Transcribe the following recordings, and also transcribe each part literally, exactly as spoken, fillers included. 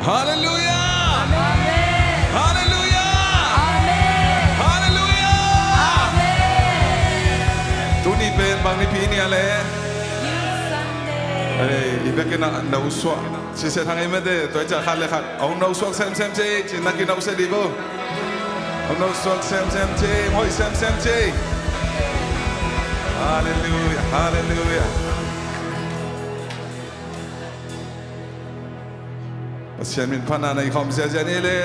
Halleluia! Halleluia! Halleluia! Tuni pen bang nipi ni a le? Ei, i bekin a nausuak. Sise thang ei mete, tua i ciah khat le khat. Hong nausuak semsem ci, ci na kinausia di bo. Hong nausuak semsem ci, hong hoih semsem ci. Halleluia, halleluia. Pasian min phatna nei khawm ziazia ni le.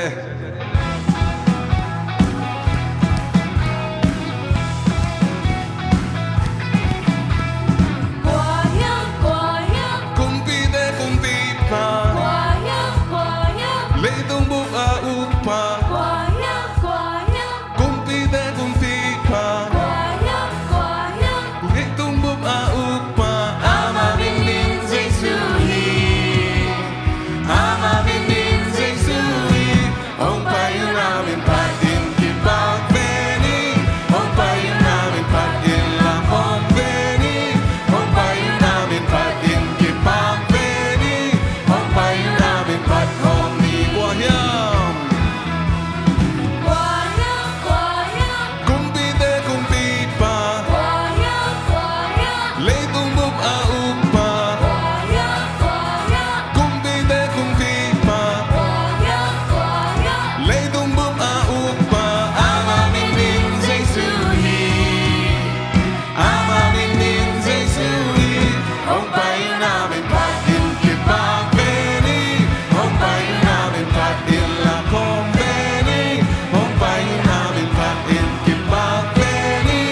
Kuahiam, kuahiam. Kumpite kumpipa. Kuahiam, kuahiam. Leitung bup a ukpa. Kuahiam, kuahiam. Kumpite kumpipa. Kuahiam, kuahiam. Leitung bup a ukpa. Ama min in Jesu hi. Ama min in Jesu hi. Hong pai un a min phat in kipak ve ni. Hong pai un a min phat in la khawm ve ni. Hong pai un a min phat in kipak ve ni. Hong pai un a min phat khawm ni. Kuahiam. Kumpite kumpipa. Leitung bup a ukpa. Kumpite kumpipa. Leitung bup a ukpa. Ama min in Jesu hi. Ama min in Jesu hi. Hong pai un a min phat in kipak ve ni. Hong pai un a min phat in la khawm ve ni. Hong pai un a min phat in kipak ve ni.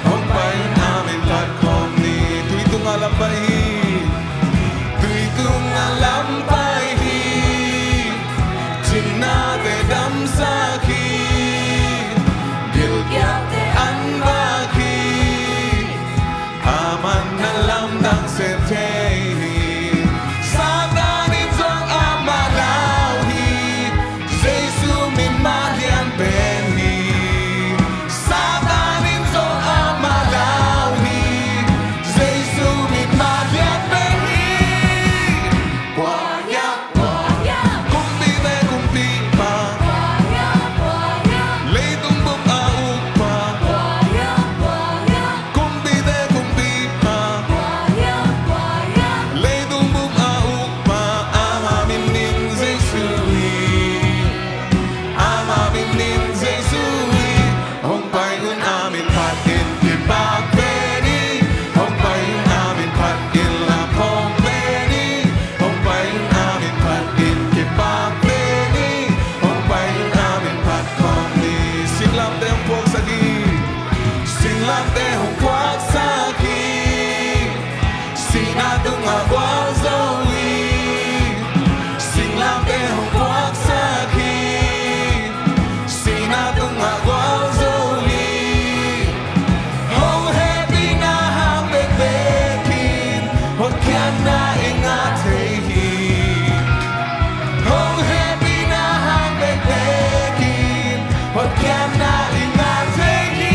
Hong pai un a min phat khawm ni. Tui tungah lam pai hi. Tui tungah lam pai hi. Cinate damsak hi. Gilkialte an vak hi. Aman na lamdang sem thei hi. Satan in zong ama lau hi. Jesu mitmah lian pen hi. Satan in zong ama lau hi. Jesu mitmah lian pen hi. Kuahiam, kuahiam. Kumpite kumpipa. Kuahiam, kuahiam. Leitung bup a ukpa. Kuahiam, kuahiam. Kumpite kumpipa. Kuahiam, kuahiam. Leitung bup a ukpa. Ama min in Jesu hi. Ama min in Jesu hi. Hong pai un a min phat in kipak ve ni. Hong pai un a min phat in la khawm ve ni. Hong pai un a min phat in kipak ve ni. Hong pai un a min phat khawm ni. Singlamteh hong puaksak hi. Singlamteh hong puaksak hi. Sihna tungah gualzo hi. Singlamteh hong puaksak hi. Sihna tungah gualzo hi. Hong hehpihna hang bekbek in hotkhiatna i ngah thei hi. Hong hehpihna hang bekbek in hotkhiatna i ngah thei hi.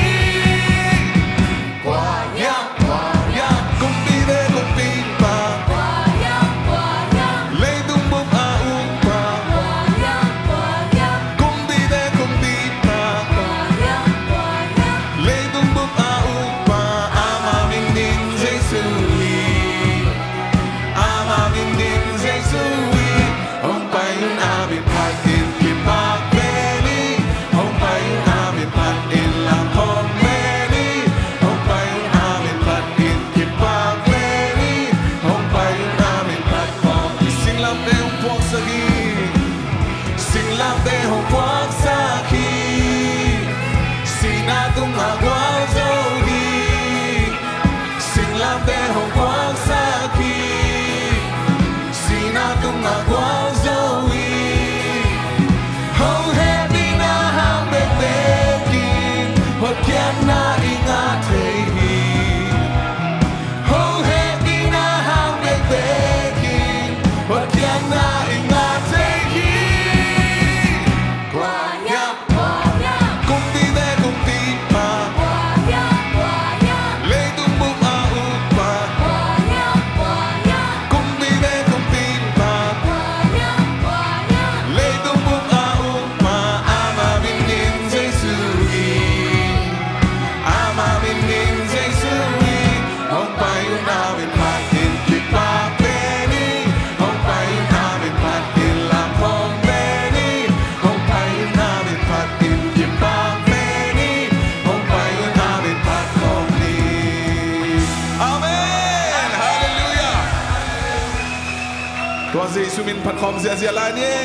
Jesu min phat khawm ziahziah lai ni.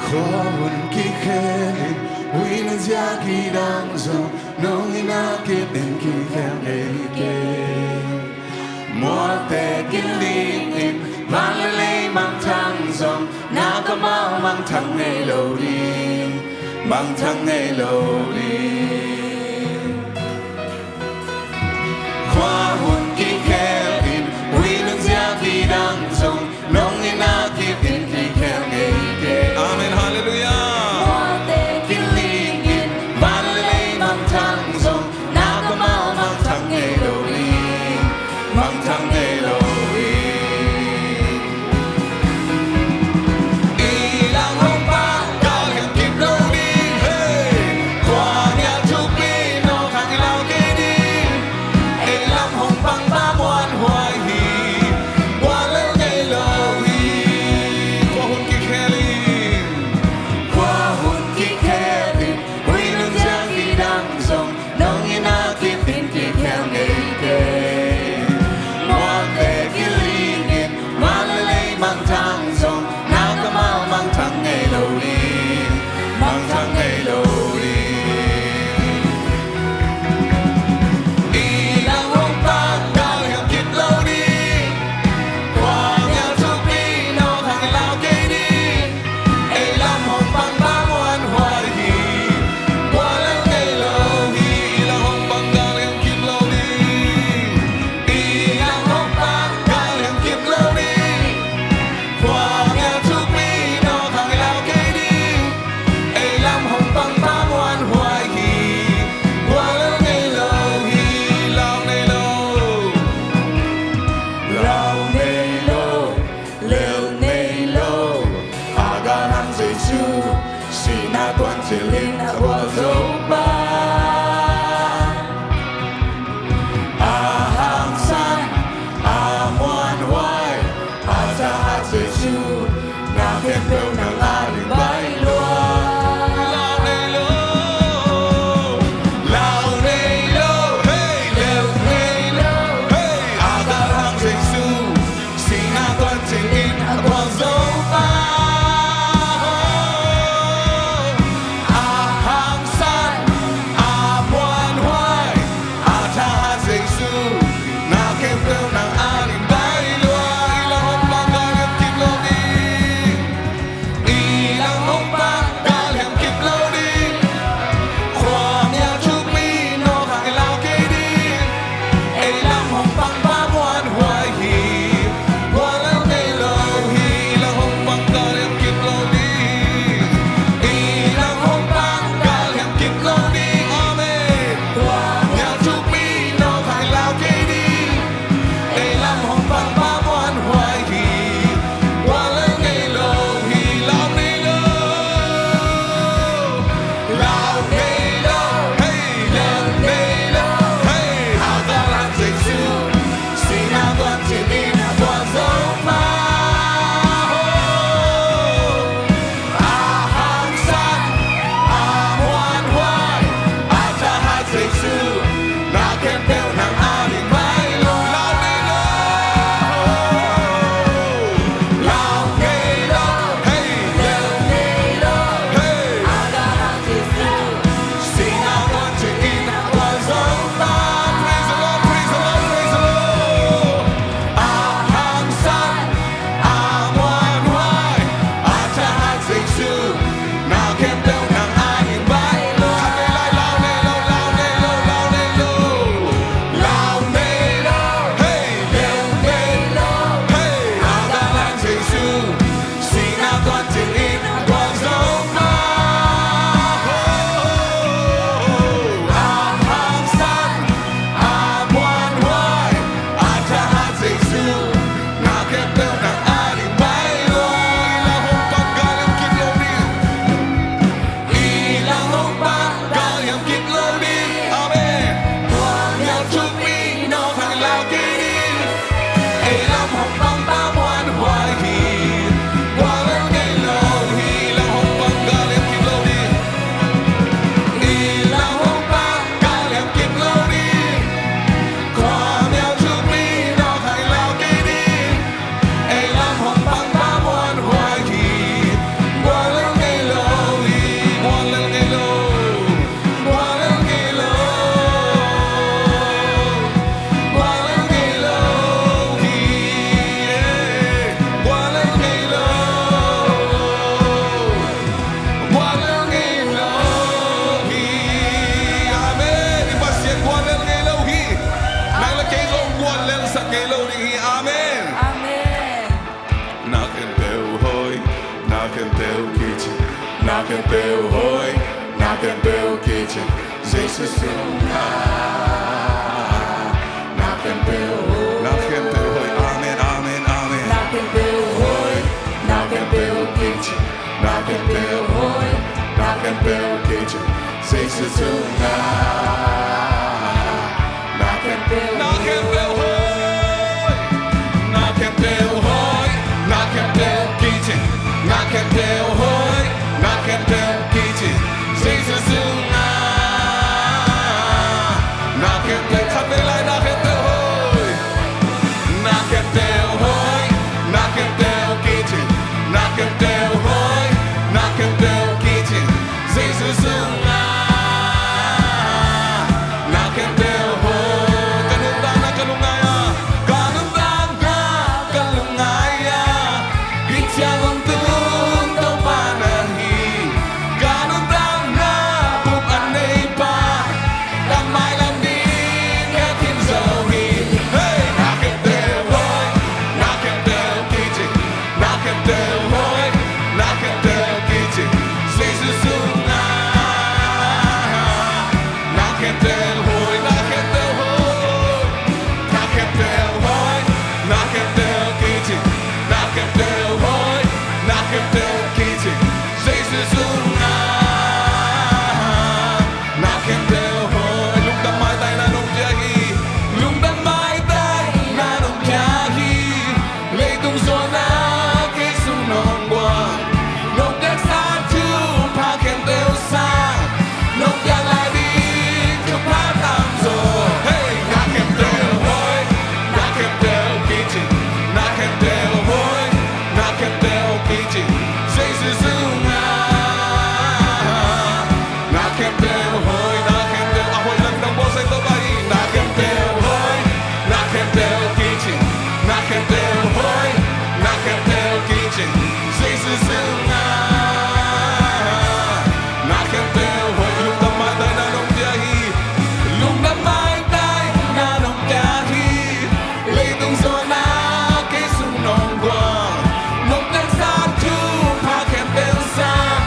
Khua hun kikhel in, hui nunzia kidang zong, nong ina kip in kikhel ngei kei. Mualte kiling in, van le lei mangthang zong, na kamau mangthang ngei lo ding, mangthang ngei lo ding. Khua hun kikhel in, hui nunzia kidang zong, nong ina kip in kikhel ngei kei. Amen, halleluiah. Mualte kiling in, van le lei mangthang zong, na kamau mangthang ngei lo ding, mangthang ngei lo ding. Ei lam hong pang gal hiam kip lo ding, hey. Khua ngiat thupi nawk hang i lau kei ding. Ei lam hong pang pa muanhuai hi, guallel ngei lo hi. Khua hun kikhel in, khua hun kikhel in, hui nunzia kidang zong, nong ina kip in kikhel ngei kei. Mualte kiling in, van le lei mangthang zong, na kamau mangthang ngei lo ding, mangthang ngei lo ding. Ei lam hong pang gal hiam kip lo ding. Khua ngiat thupi nawk hang i lau kei ding. Ei lam hong pang pa muanhuai hi, guallel ngei lo hi. Ei lam hong pang gal hiam kip lo ding. Ei lam hong pang gal hiam kip lo ding. Khua ngiat thupi nawk hang i lau kei ding. Ei lam hong pang pa muanhuai hi, guallel ngei lo hi. Lau nei lo, lau nei lo, lel nei lo. A galhang Jesu, sihna tuancil in a gualzo pa. A hangsan, a muanhuai, a thahat Jesu, na khempeuh nang ading baih lua. Lau nei lo, lau nei lo, hey, lel nei lo, hey. A galhang Jesu, sihna tuancil in a gualzo pa. A hangsan, a muanhuai, a thahat Jesu, na khempeuh nang ading baih lua. Ei lam hong pang gal hiam kip lo ding. Ei lam hong pang gal hiam kip lo ding. Khua ngiat thupi nawk hang i lau kei ding. Ei lam hong pang pa muanhuai hi, guallel ngei lo hi. Ei lam hong pang gal hiam kip lo ding. Ei lam hong pang gal hiam kip lo ding. Amen. Khua ngiat thupi nawk hang i lau kei ding. Ei lam hong pang pa muanhuai hi, guallel ngei lo hi. Lau nei lo, lau nei lo, hey, lel nei lo, hey. A galhang Jesu, sihna tuancil in a gualzo pa. A hangsan, a muanhuai, a thahat Jesu, na khempeuh nang ading baih lua. Lau nei lo, lau nei lo, hey, lel nei lo, hey. A galhang Jesu, sihna tuancil in a gualzo pa. Praise the Lord, praise the Lord, praise the Lord. A hangsan, a muanhuai, a thahat Jesu, na khempeuh nang ading baih lua. Khat vei lai, lau nei lo, lau nei lo, lau nei lo. Lau nei khempeuh hoih, na khempeuh kicing, Jesu sungah. Na khempeuh hoih, na khempeuh hoih, amen, amen, amen. Na khempeuh hoih, na khempeuh kicing, na khempeuh hoih, na khempeuh kicing, Jesu sungah. Na khempeuh, na khempeuh hoih, na khempeuh hoih, na khempeuh kicing, na khempeuh hoih, na khempeuh kicing, Jesu sungah. Na khempeuh, khat vei lai, na khempeuh hoih, na khempeuh hoih, na khempeuh kicing, na khempeuh hoih, na khempeuh kicing, Jesu sungah. Na khempeuh hoih, ka nuntakna ka lungngai a, ka nuntakna ka lungngai a, hih ciang hong tung Topa na hi. Ka nuntakna bup a neipa, lam mailam ding ka kim zo hi. Hey, na khempeuh hoih, na khempeuh kicing, na khempeuh hoih, na khempeuh kicing, Jesu sungah. Na khempeuh hoih, na khempeuh hoih, na khempeuh hoih, na khempeuh kicing, na khempeuh hoih, na khempeuh kicing, Jesu sungah. Na khempeuh hoih, lungdam maitai na nong pia hi, lungdam maitai na nong pia hi. Leitung zuan a kei sung nong guang, nong piaksa thupha khempeuh sang, nong piak lai ding thupha tamzaw. Hey, na khempeuh hoih, na khempeuh kicing, na khempeuh hoih, na khempeuh kicing, Jesu sungah. Na khempeuh hoih, na khempeuh, a hoih lam nong bawl sai tawh bai. Na khempeuh hoih, na khempeuh kicing, na khempeuh hoih, na khempeuh kicing, Jesu sungah. Na khempeuh hoih, lungdam maitai na nong pia hi, lungdam maitai na nong pia hi. Leitung zuan a kei sung nong guang, nong piaksa thupha khempeuh sang,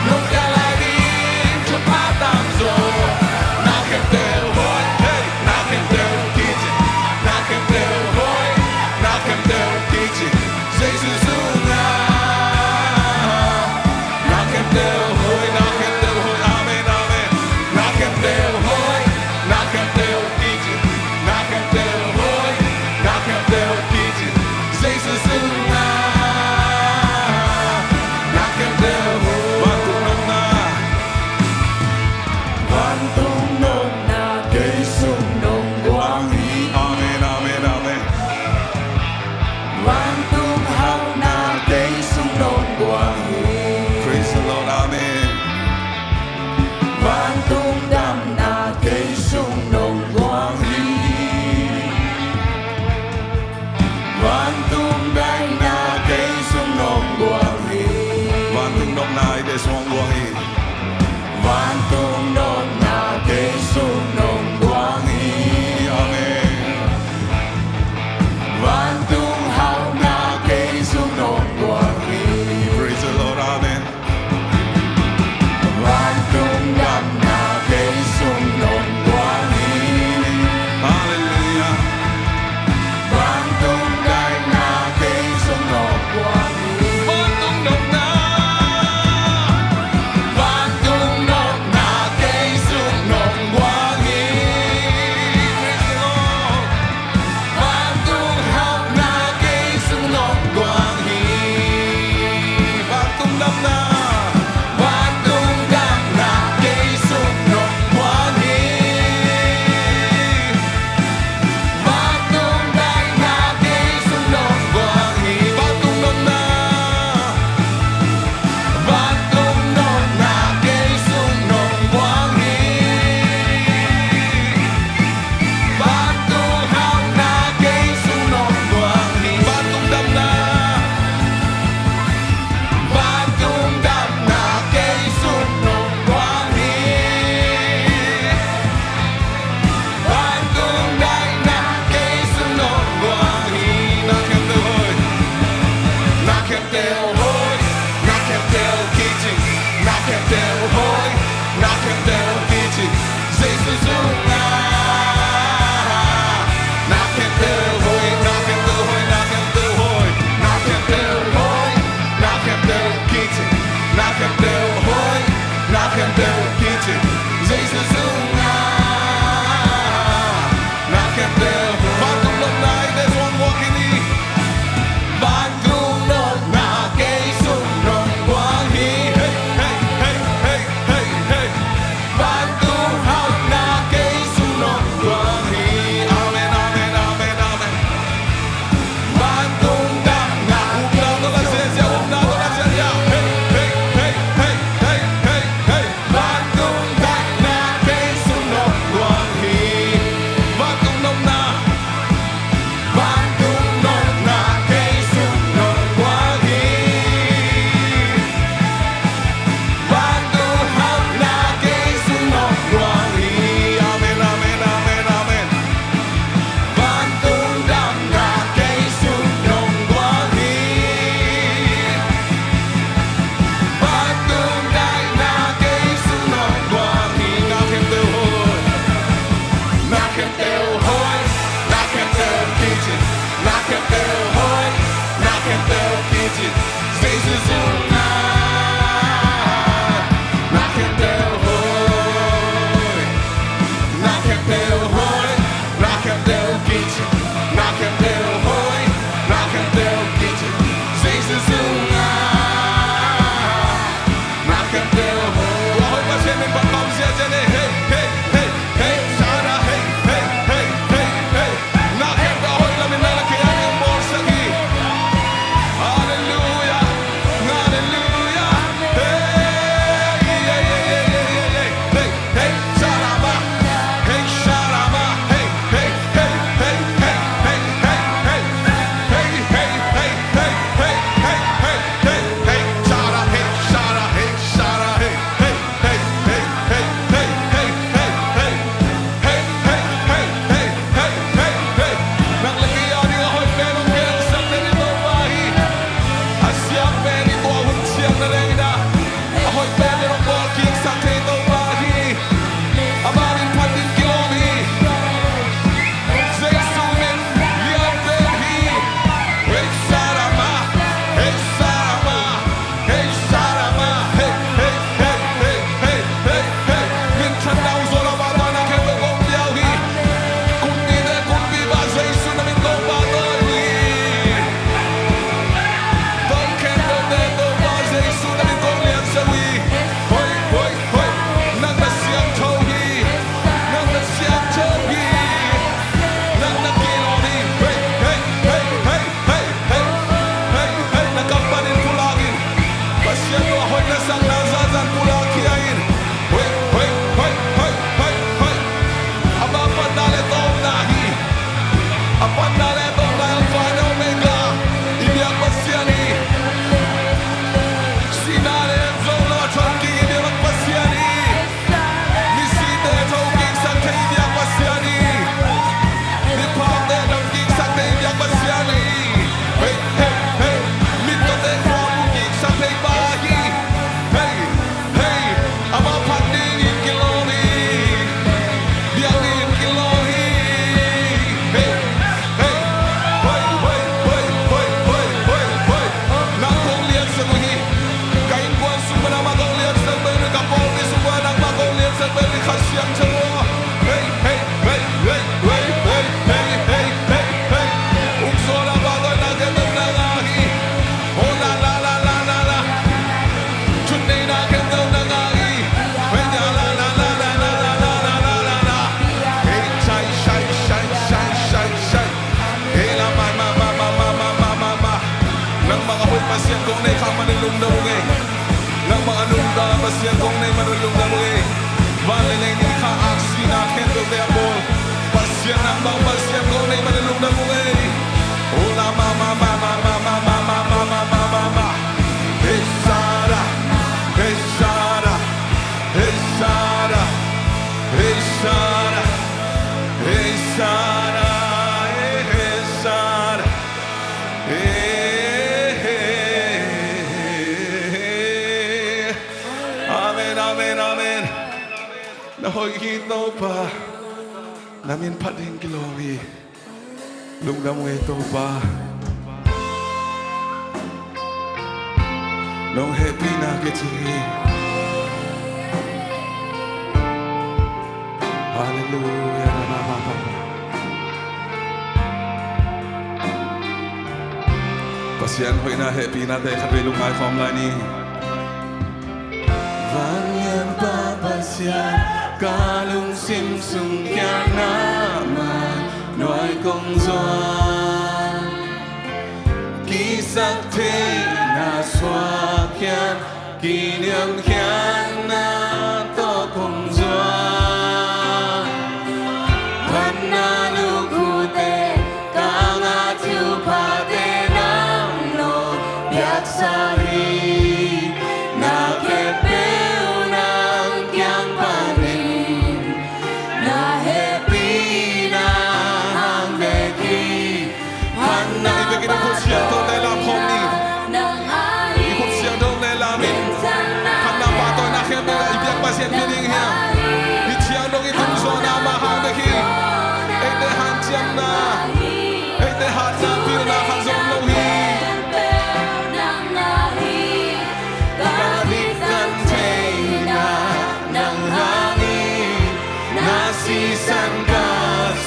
nong piak lai ding thupha tamzaw. Na khempeuh hoih, hey, na khempeuh kicing, na khempeuh hoih, na khempeuh kicing, Jesu sungah. Na khempeuh hoih, na khempeuh hoih, amen, amen. Na khempeuh hoih, na khempeuh kicing, na khempeuh hoih, na khempeuh kicing, Jesu sungah. Na khempeuh hoih. Vantung nopna, vantung nopna kei sung nong guang hi. Amen, amen, amen. Vantung hauhna kei sung nong guang hi. Praise the Lord, amen. Vantung damna kei sung nong guang hi. Vantung daihna kei sung nong guang hi. Vantung nopna kei sung nong guang hi. Vantung nopna kei sung nong guang hi. lungdam ung ei. Nangmah a lungdam, Pasian kong nei man un lungdam ung ei. Van le lei nih kha aksi na khempeuhte a bawl Pasian, nangmah Pasian kong nei man un lungdam ung ei. Ula ma ma ma ma ma ma ma ma ma ma ma ma ma. Hey Sara, hey Sara, hey Sara, hey Sara, hey Sara, hey Sara. Amen, amen, amen. Na hoih hi Topa. Na min phat ding kilawm hi. Lungdam ung ei Topa. Nong hehpihna kicing hi. Halleluiah. Pasian hoihna hehpihnate khatvei lungngai khawm lai ni. Vanglianpa Pasian, ka lungsim sung kiang na man nuai kong zuan. Kisaktheihna suak khian, kiniamkhiatna tawh kong zuan. Phatna lukhute, ka ngah thuphate nang nong piaksa hi. Na khempeuh nang kiang panin, na hehpihna hang bek hi. Phatna i vekin i khut siangtho te lam khawm ni. I khut siangtho te lam in phatna pahtawina khempeuh i biak Pasian bia ding hi a. I thiang dong i tung zawhna mah hang bek hi. Eite hanciamna, eite hatna, pilna khat zong om lo hi. Ka diktan theihna nang hang hi. Na sisan ka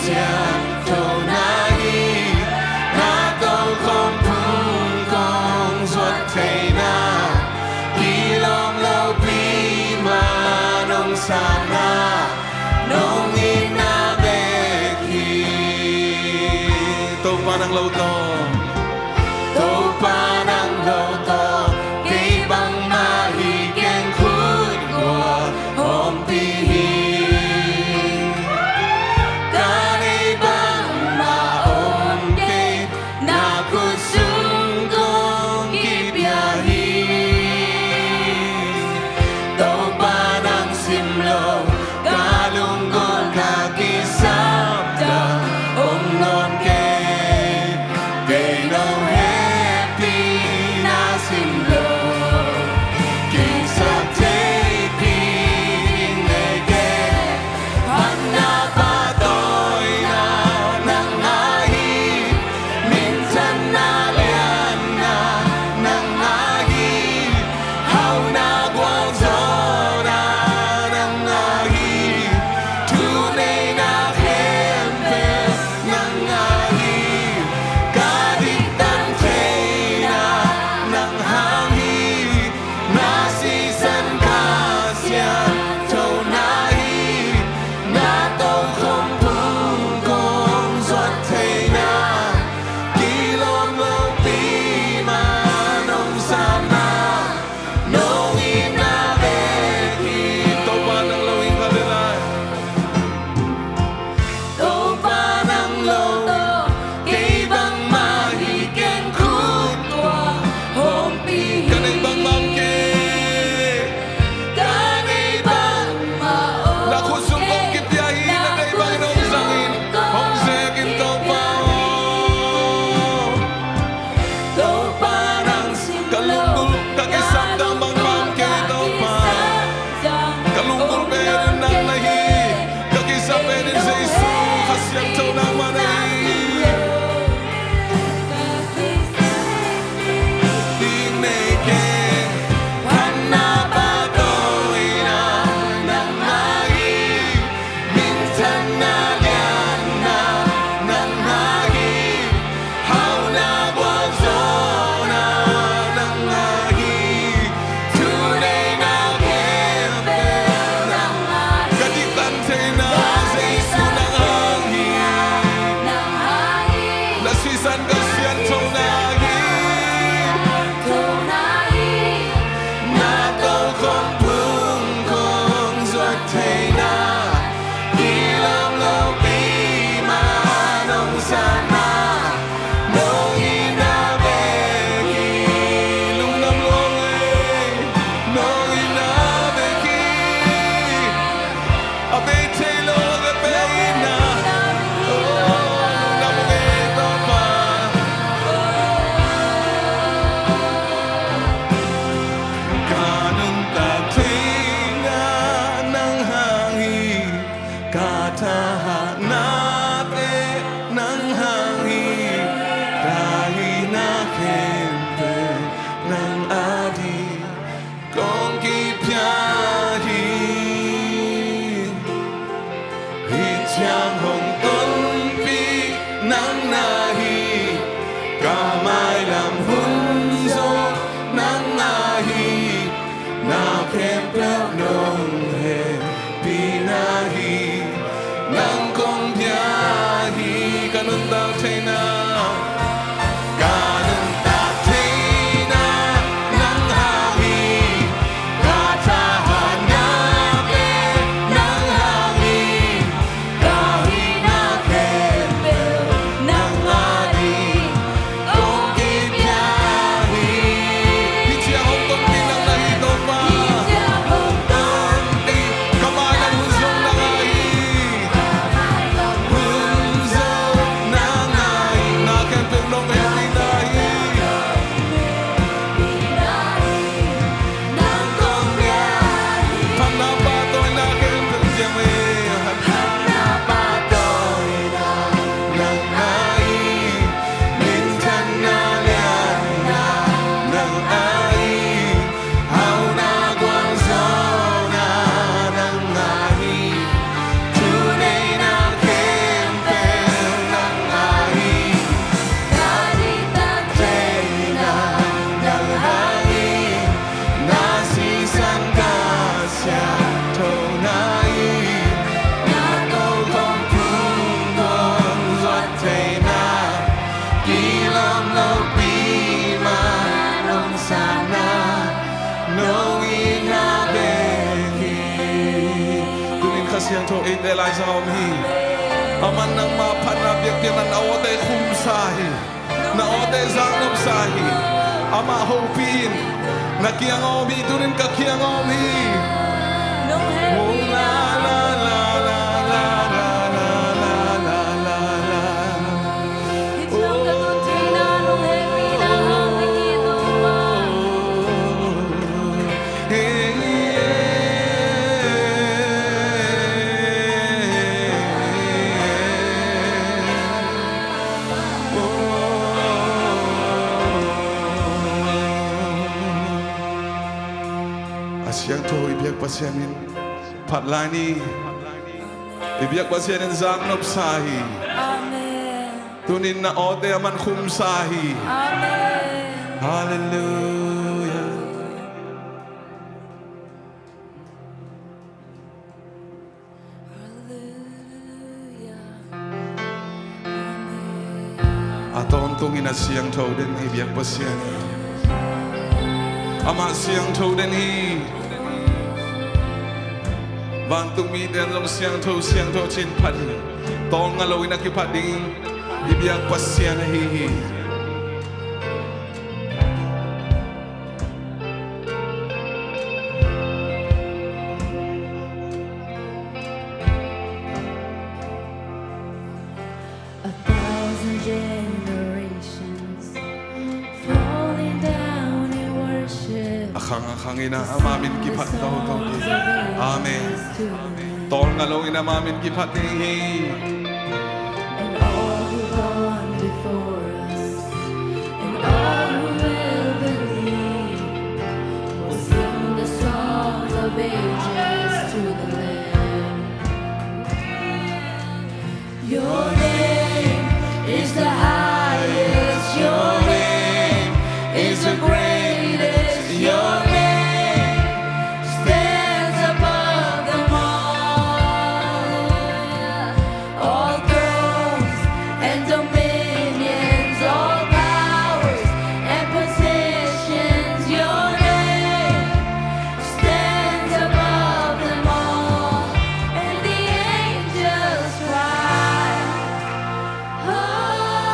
siangthona hi. Na tokhom phung kong zuat theihna, kilawm lopi mah nong sanna, nong itna bek hi. Topa nang lo tawh, Topa nang lo tawh, kei bangmah hi keng, khut kua hong pi hi. Ka neih bangmah om kei, na khut sung kong kipia hi. Topa nang sim lo, ka lunggulh ka kisap dang om nawn kei. Kei nong hehpihna sim lo, kisaktheihpih ding nei kei. Phatna pahtawina nang ahi, minthanna lianna nang ahi, hauhna gualzawhna nang ahi, thuneihna khempeuh nang ahi, ka diktan theihna nang hang hi. Na sisan ka siangthona hi. Na tokhom phung kong zuat theihna, kilawm lopi mah nong sanna, nong itna bek hi. Topa nang lo ing ka le lai. Topa nang lo tawh, kei bangmah hi keng, khut kua hong pi hi. Ka neih bangmah om kei, ka neih bangmah om. Na khut sung kong kipia hi, na deih bangin hong zang in, hong zek in Topa aw. Topa nang sim lo, ka lunggulh ka kisap dang bangmah om kei Topa. Ka lunggulh pen in nang na hi. Ka kisap pen in Jesu Kha Siangtho nangmah na hi. Ding nei keng, phatna pahtawina nang ahi. Minthanna lianna nang ahi, hauhna gualzawhna nang ahi, thuneihna khempeuh nang ahi. Ka diktan theihna Jesu nang hang hi. Bia hi ka nuntak theihna, ka nuntak theihna nang hang hi. Ka thahatna pen nang hang hi. Ka hihna khempeuh nang ading kong kipia hi. Hih ciang hong tonpih nang na hi, Topa. Hih ciang hong tonpih, ka mailam hun zong nang ahi. Hun zong nang ahi. Na khempeuh nong hehpihna hi. Phatna pahtawina khempeuh ciang hi. Phatna pahtawina nang ahi. Minthanna lianna nang ahi. Hauhna gualzawhna nang ahi. Thuneihna khempeuh nang ahi. Na diktak theihna nang ahi. Na sisan ka siangtho na hi. Na tokhom phung kong zuat theihna, kilawm lopi mah nong sanna, nong itna bek hi. Tunin Kha Siangtho eite laizang a om hi. Aman nangma phatna biakpiakna na awte khumsa hi. Na awte zaknopsa hi. Amah hopih in. Na kiang a om hi, tunin ka kiang a om hi. Nong hehpihna. Oh, la, la, la. Hih ciang ka tun theihna nong hehpihna hang hi, Topa. A siangtho i biak Pasian in phat lai ni. I biak Pasian in zaknopsa hi. Amen. Tunin na awte aman khumsa hi. Amen. Halleluiah. A tawntungin a siangtho den i biak Pasian. Amah siangtho den hi. Vantung mite in zong siangtho, siangtho ci-in phat hi. Tawlnga loin a kiphat ding i biak Pasian ahi hi. A thousand generations falling down in worship. A khang a khangin a, ama min kiphat toto hi. Amen. Tawlnga loin ama min kiphat ding hi. And all who've gone before us, and all who will believe, will sing the song of ages to the Lamb. Your name is the highest. Your name is the greatest. Your name stands above them all. All thrones and dominions, all powers and positions, your name stands above them all. And the angels cry, holy,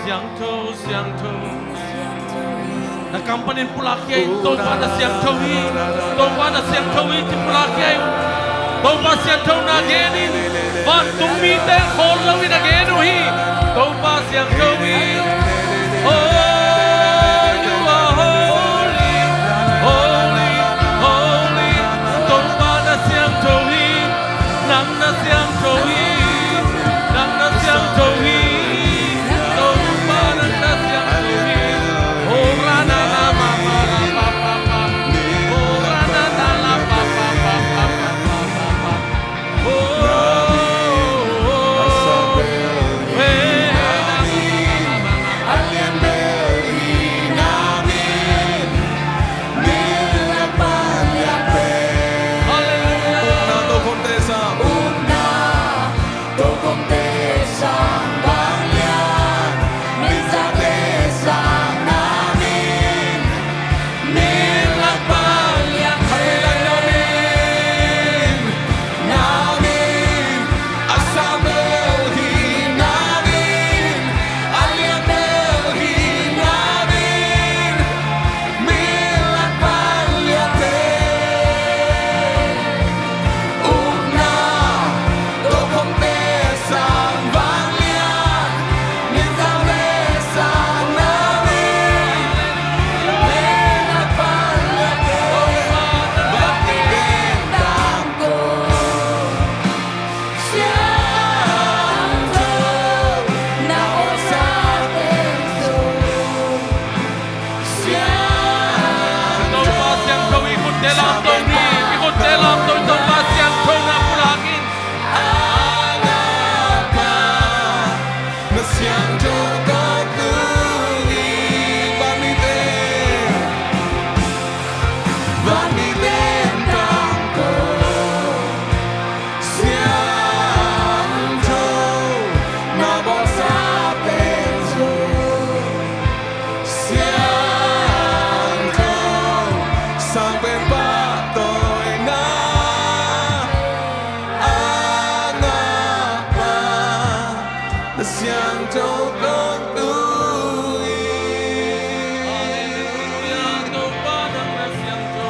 Siangtho, siangtho. Na kam panin pulak khia in, Topa na siangtho hi. Topa na siangtho hi, ci pulak khia in. Topa siangthona gen in. Vantung mite khawl loin a gen uh hi. Topa siangtho hi. Oh, you are holy, holy, holy. Topa na siangtho hi. Nang na siangtho hi. Nang na siangtho hi. Topa nang na siangtho hi. Oh, ra na na ma ma ra pa pa pa. Oh, ra na na la pa pa pa pa pa pa pa. Oh, oh, oh. Hey, na na na na na. Halleluia. Ukna to kong teh sang. Ukna to kong teh sang vanglian, min za teh sang na min, min lak vanglian teh. Na min a sang bel hi, na min a lian bel hi, na min min lak vanglian teh. Ukna to kong teh sang vanglian, min za teh sang na min, min lak vanglian teh. Vanglian tang ko. Siangtho, na aw sa teng zo. Siangtho. Topa siangtho, i khutte lamto ni, i khutte lamto, Topa siangthona pulak in. A ngakpa, na siangtho tawh tu hi. Vanmite, vanmite tang ko. Siangtho, na aw sa teng zo. Siangtho, sang pen pahtawi na. A ngakpa, na siangtho tawh tu hi. Halleluia, Topa nang na siangtho.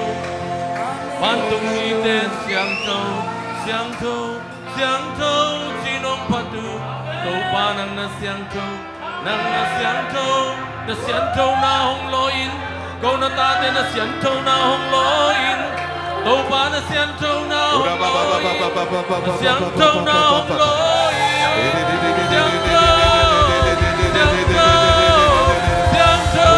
Vantung mite siangtho, siangtho, siangtho ci-in hong phat uh. Topa nang na siangtho, nang na siangtho, na sianthona hong law in. Ko na tate na sianthona hong law in. Topa na sianthona hong law in. Na sianthona hong law in. Siangtho, siangtho, siangtho.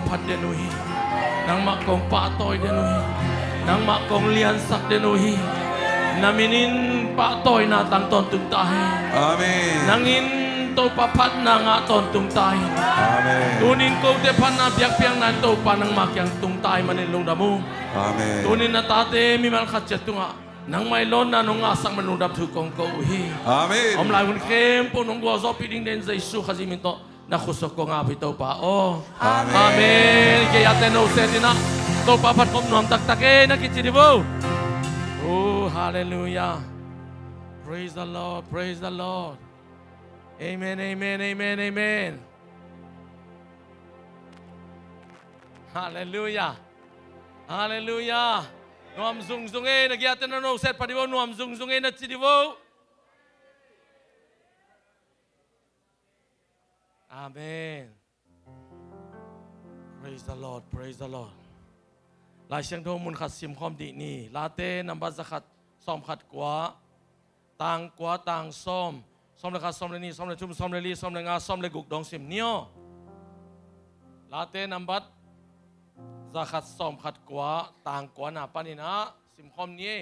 phat den uh hi. Nangmah kong pahtawi den uh hi. Nangmah kong liansak den uh hi. Na minin pahtawina tang tawntung ta hen. Amen. Nangin Topa phatna ngah tawntung ta hen. Amen. Tunin kote phatna biakpiakna in Topa nangmah kiang tung ta ahih manin lungdam uh. Amen. Tunin na tate mimal khat ciat tungah nangmah i lawnna nong ngahsak man lungdam thu kong ko uh hi. Amen. Om lai hun khempeuh nong gualzawhpih ding den Jesu Khazih min tawh na khut sung kong ap hi Topa aw. Amen. Amen. Kei a te no se tinah Topa phat khop nuam taktak e na kici di vo. Oh, hallelujah. Praise the Lord, praise the Lord. Amen, amen, amen, amen. Hallelujah. Hallelujah. Nuam zungzung e, na giate na no set pha di vo, nuam zungzung e na ci di vo. Amen. Praise the Lord, praise the Lord. Lai Siangtho mun khat simkhawm dih ni. Late nambat za khat sawm khat kua, tang kua, tang sawm, sawm le khat, sawm le nih, sawm le thum, sawm le li, sawm le nga, sawm le guk dong sim ni aw. Late nambat za khat sawm khat kua, tang kua na paninah simkhawm ni e.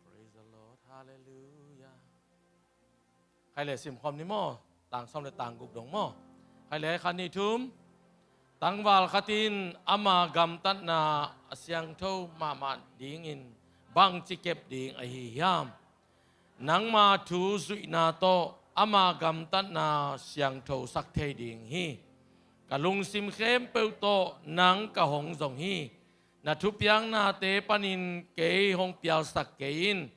Praise the Lord. Hallelujah. Khai le simkhawm ni maw? Tang sawm le tang guk dong maw? Khai le khat nih thum. Tangval khat in ama gamtatna a siangtho mahmah dingin bangci kep ding ahi hiam? Nangma thu zuihna tawh ama gamtatna siangthosak thei ding hi. Ka lungsim khempeuh tawh nang ka hong zong hi. Na thupiaknate panin kei hong pialsak kei in.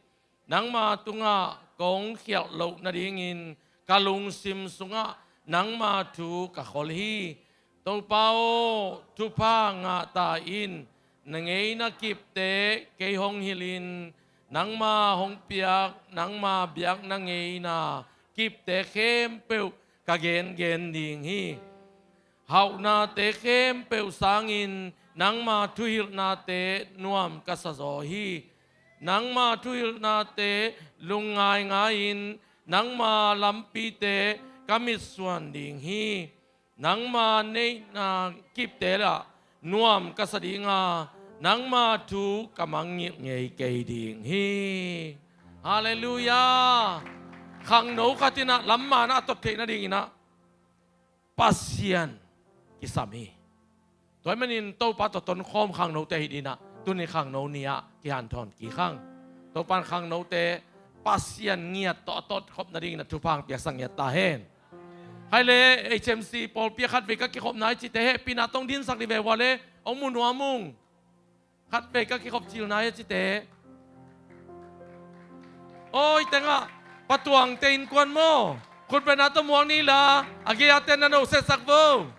Nangma tungah kong khialh loh nadingin ka lungsim sungah nangma thu ka khol hi. Topa aw, thupha ngah ta in. Na ngeina kipte kei hong hilhin, nangma hong piak, nangma biakna ngeina kipte khempeuh ka gengen ding hi. Hauhnate khempeuh sangin nangma thuhilhnate nuam ka sa zaw hi. Nangma thuhilhnate lungngaingai-in nangma lampite ka mitsuan ding hi. Nangma neihna kipte lah nuam ka sa ding a, nangma thu ka mangngilh ngei kei ding hi. Halleluiah. Khangno khat inah lamman ah a tot theih nadinginah Pasian kisam hi. Tua ahih manin Topa tawh tonkhawm khangnote hi dinah tuni khangno ni-ah kihanthawn kik hang. Topa in khangnote Pasian ngiat tawh a tawtkhop nadinginah thupha hong piaksak ngiat ta hen. Hai le H M C pawlpi ah khatvei ka kikhopna i cite hehpihna tawh hong dinsak dih ve ua le hong mu nuam ung. Khatvei ka kikhop cilna hi a cite. Awi tengah patuangte innkuan maw? Khutbetna tawh muang ni la a gei-a ten na nosetsak vo.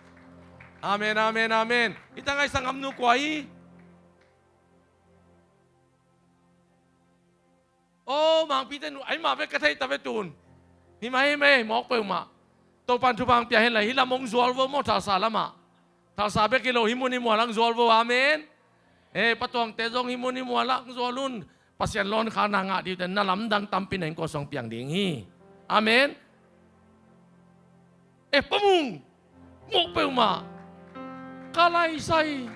Amen, amen, amen. Hita ngaihsak ngamnu kua hi? O mangpite nu ai mah bek ka thei ta ve tun. Himah himah mawk peuhmah. Topan thupha hong pia hen la hih lam hong zual vo maw, thalsa lamah. Thalsa bek hi lo hih mun hih mual ah hong zual vo. Amen. He patuangte zong hih mun hih mual ah hong zual un. Pasian lawnkhakna ngah dih uh teh na lamdang tampi na innkuan sung piang ding hi. Amen. Eh Pa Mung, mawk peuhmah. Ka laisai.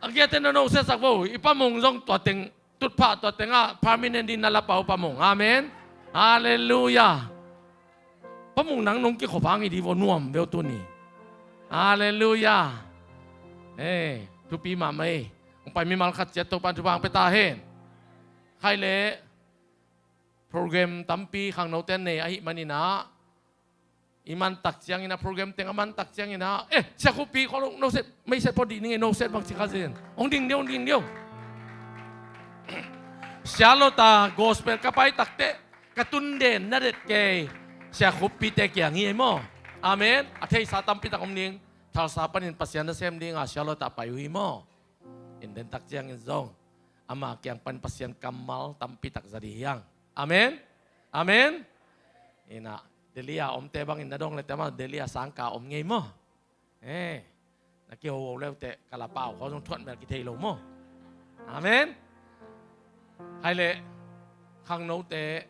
A giate na nosetsak vo. I Pa Mung zong tua teng tutphah tua tengah permanent ding na la pau Pa Mung. Amen. Halleluiah. Pa Mung nang nong kikhop hang hi dih vo, nuam ve uh tuni. Halleluiah. Eh, thupi mahmah ei. Hong pai mimal khat ciat Topan thupha hong pia ta hen. Khai le program tampi khangnote nei ahih maninah i mantak cianginah program teng a mantak cianginah eh Sia Khuppi khawlung noset meiset pawh dih ning ei, noset bangci kha zen. Hong ding dih, hong ding dih. Sia Lota gospel ka pai takteh ka tunden na det kei Sia Khuppite kiang hi ei maw. Amen. A theisa tampitak om ding. Thalsa panin Pasian nasem dinga Sia Lota pai uh hi maw. In dentak ciangin zong ama kiang pan Pasian kammal tampitak za dih hiang. Amen. Amen. Inah Delhi a omte bangin na dong le tema Delhi a sangka om ngei maw? Eh, na kihoho leuteh ka lapau khaw zong thuat mel kithei lo maw? Amen. Hai le khangnote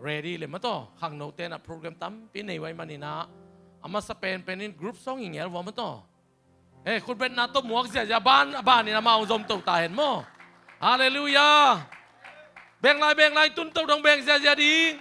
ready le maw taw. Khangno ten ah program tampi nei uh ahih manin ah, a masa penpen in group song i ngel uh a maw taw. Eh, khutbetna tawh muak ziahziah, ban, a ban in amau zom to ta hen maw. Halleluiah. Beng lai, beng lai, tun to dong beng ziahziah ding.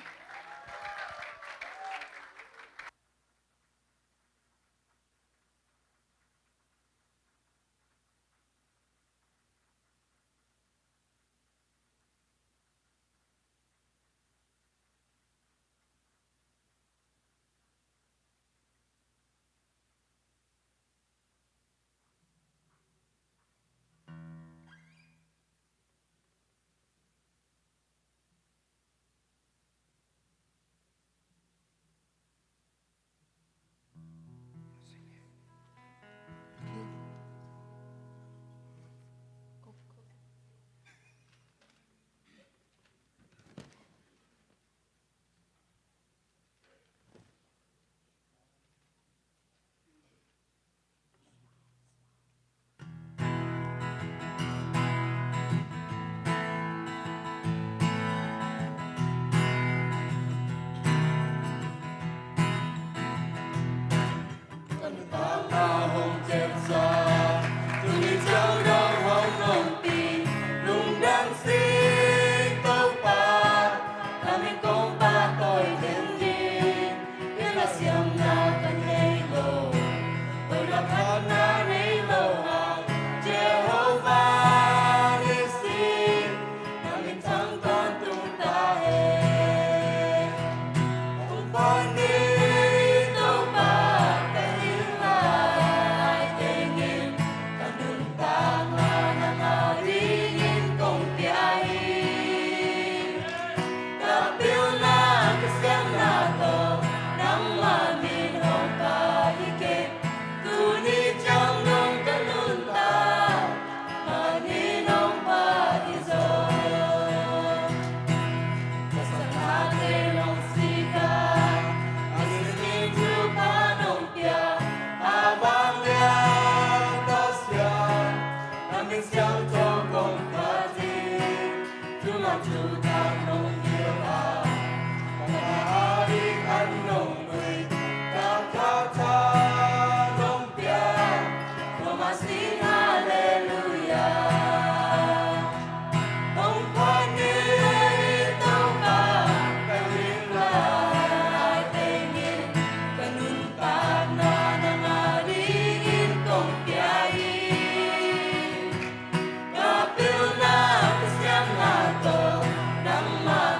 Ka pilna ka siamna tawh nangmah min hong pia hi kei. Tuni ciang dong ka nuntak, mahni nong pia hi zaw. Ka sathate nong sik a, a simin thupha nong pia, a vanglian Topa Siang, na min siangtho kong phat hi. Thuman thutak nong hilh a, ka ading an nong nuih, ka kha tha nong pia, nangmah sing halleluiah. Hong phat ni Topa, ka ring lai teng in, ka nuntakna nang adingin kong pia hi. Ka pilna ka siamna tawh nangmah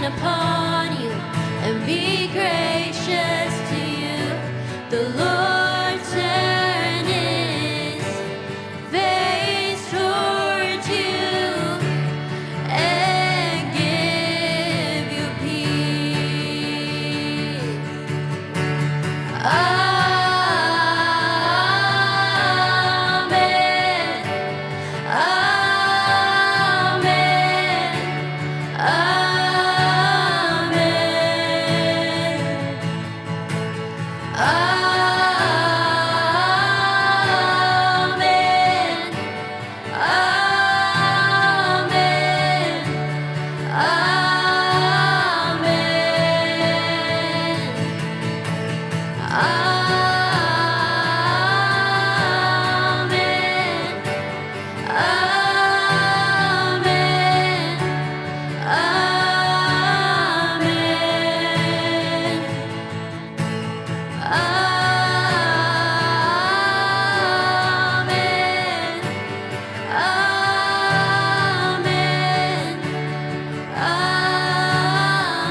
upon you and be gracious to you. The Lord turn his face toward you and give you peace. Amen. Amen. Amen. Amen. Amen. Amen. Amen. Amen. Amen. Amen. Amen.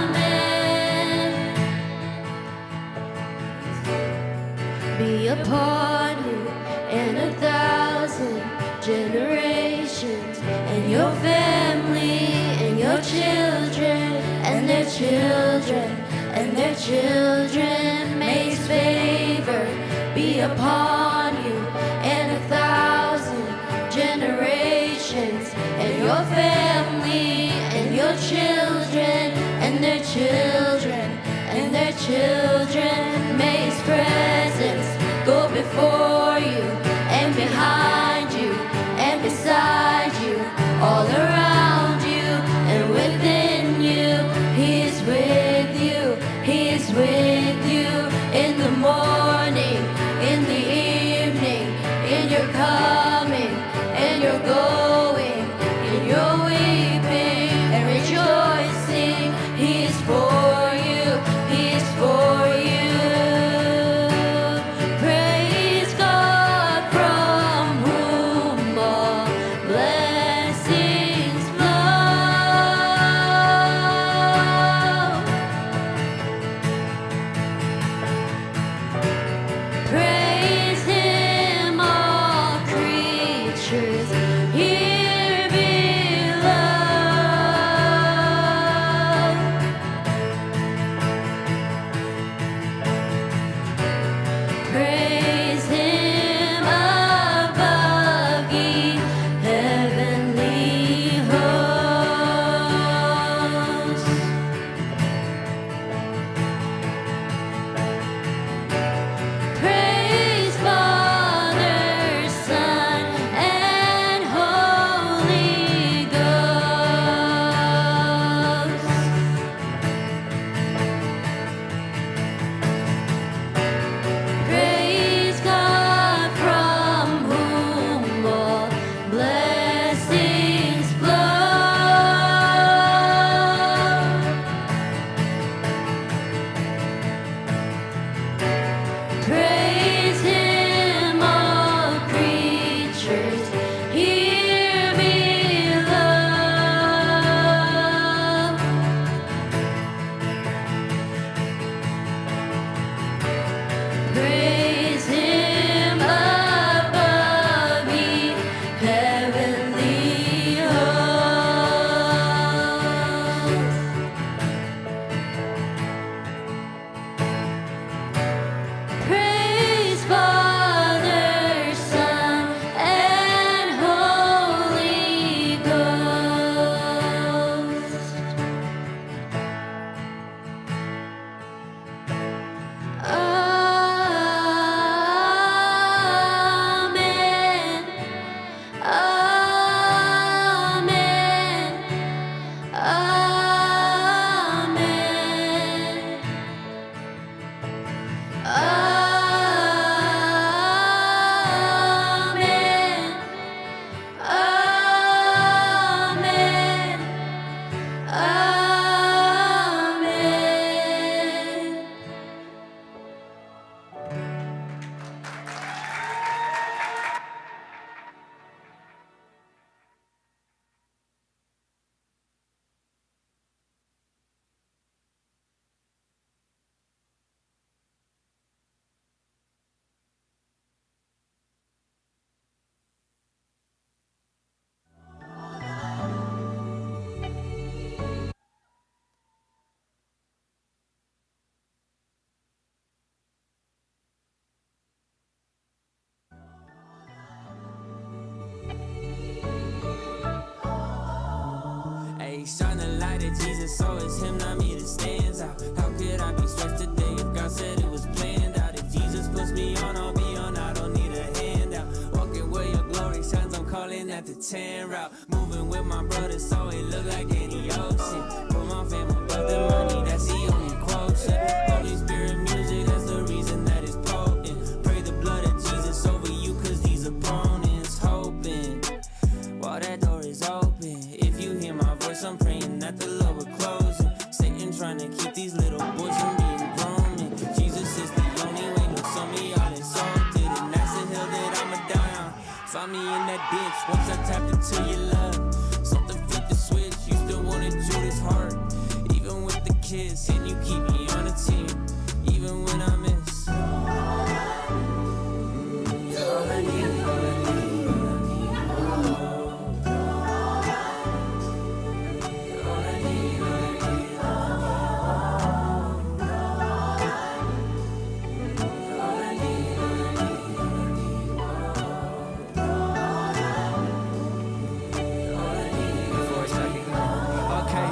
Amen. Be upon you and a thousand generations, and your family, and your children, and their children, and their children. May his favor be upon you and a thousand generations, and your family, and your children, and their children, and their children. May his presence go before you and behind you and beside you, all around you and within you. He is with you. He is with you in the morning, in the evening, in your coming and your going, in your weeping and rejoicing. He is for you. He is for you. Praise God from whom all blessings flow. Praise him, all creatures here below. Praise him above, ye heavenly hosts. Praise Father, Son, and Holy Ghost. Praise God from whom all blessings flow. Praise him, all creatures here below. Praise him above, ye heavenly hosts. Praise Father, Son, and Holy Ghost. Shine the light of Jesus, so it's him, not me, that stands out. How could I be stressed today if God said it was planned out? If Jesus puts me on, I'll be on. I don't need a handout. Walking where your glory shines, I'm calling at the ten route. Moving with my brothers, so it look like any ocean. Put my fam above the money, that's the only quotient. Holy Spirit music, that's the reason that it's potent. Pray the blood of Jesus over you, 'cause these opponents hoping while that door is open. If you hear my voice, I'm praying that the Lord will close it. Satan trying to keep these little boys from being grown men. Jesus is the only way, look, so me all insulted. And that's the hill that I'ma die on. Find me in that ditch once I tap into your love. Something flipped the switch, used to want a Judas heart. Even with the kids, can you keep me on the team? Even when I miss. Okay,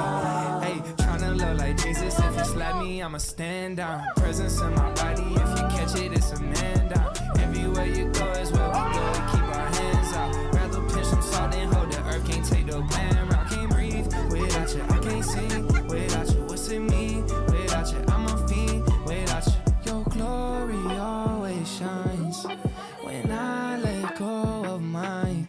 hey, tryna love like Jesus. If you slap me, I'ma stand down. Presence in my body, if you catch it, it's a man down. Everywhere you go is where we go. We keep our hands out. Rather pinch some salt than hold the earth. Can't take the bland route. Can't breathe without you. I can't sing without you. What's in me without you? I'm a fiend without you. Your glory always shines when I let go of mine.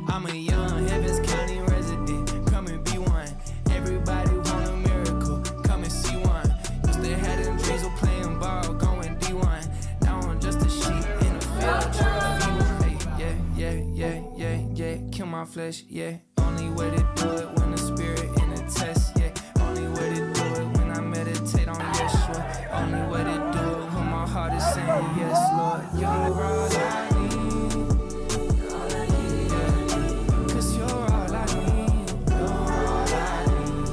I'm a young Heaven's County resident. Come and be one. Everybody want a miracle. Come and see one. Used to have them dreams of playing ball, going D one. Now I'm just a sheep in the field trying to feed one. Hey, yeah, yeah, yeah, yeah, yeah. Kill my flesh, yeah. Only way to do it when the spirit in the test, yeah. Only way to do it when I meditate on Yeshua. Only way to do it when my heart is saying, "Yes, Lord, you're all I need." 'Cause you're all I need, you're all I need.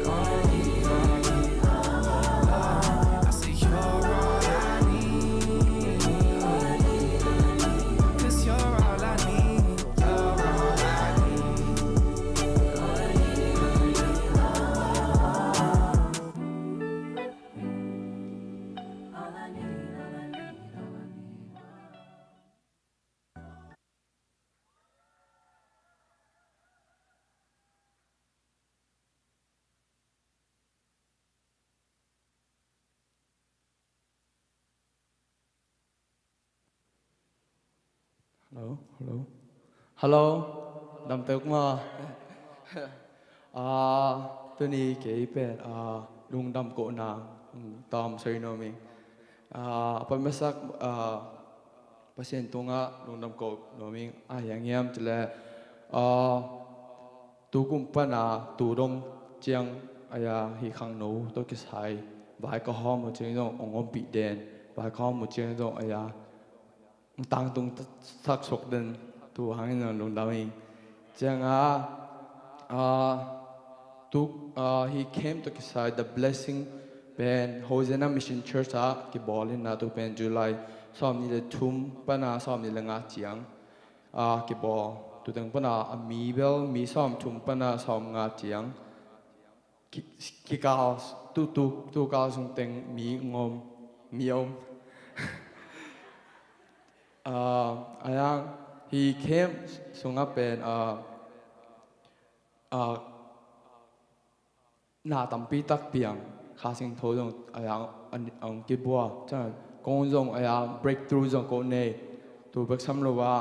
All I need, all I need, all I need. I say you're all I need, all I need, all I need. 'Cause you're all I need, you're all I need. Hello, hello. Hello. Dam tek maw. Ah, tuni kei pen, ah, lungdam kohna, mm, tawm soi nuam ing. Ah, a pan masak, ah, Pasian tungah lungdam koh nuam ing, a hiang hiam cih leh, ah, tu kum pana tu dong ciang a ya hi khangno tawh kisai vai ka hawm uh ciang zong ong ompih den, vai ka hawm uh ciang zong a ya tangtung sak suak den, tu hangin zong lungdam ing. Ciang a, ah, tu, ah, hi camp tawh kisai The Blessing pen Hosanna Mission Church ah kibawl hi na, tu pen July sawmnih le thum pana sawmnih le nga ciang, ah, kibawl. Tu teng pana a mi bel mi sawmthum pana sawmnga ciang ki, kikal, tu, tu, tu kal sung teng mi ngom, mi om. Ah, a yang hi camp sungah pen, ah, ah, na tampi tak piang, Kha Siangtho zong a yang an, ang kibua, chan kong zong a yang breakthrough zong ko nei, tu bek sam lo a,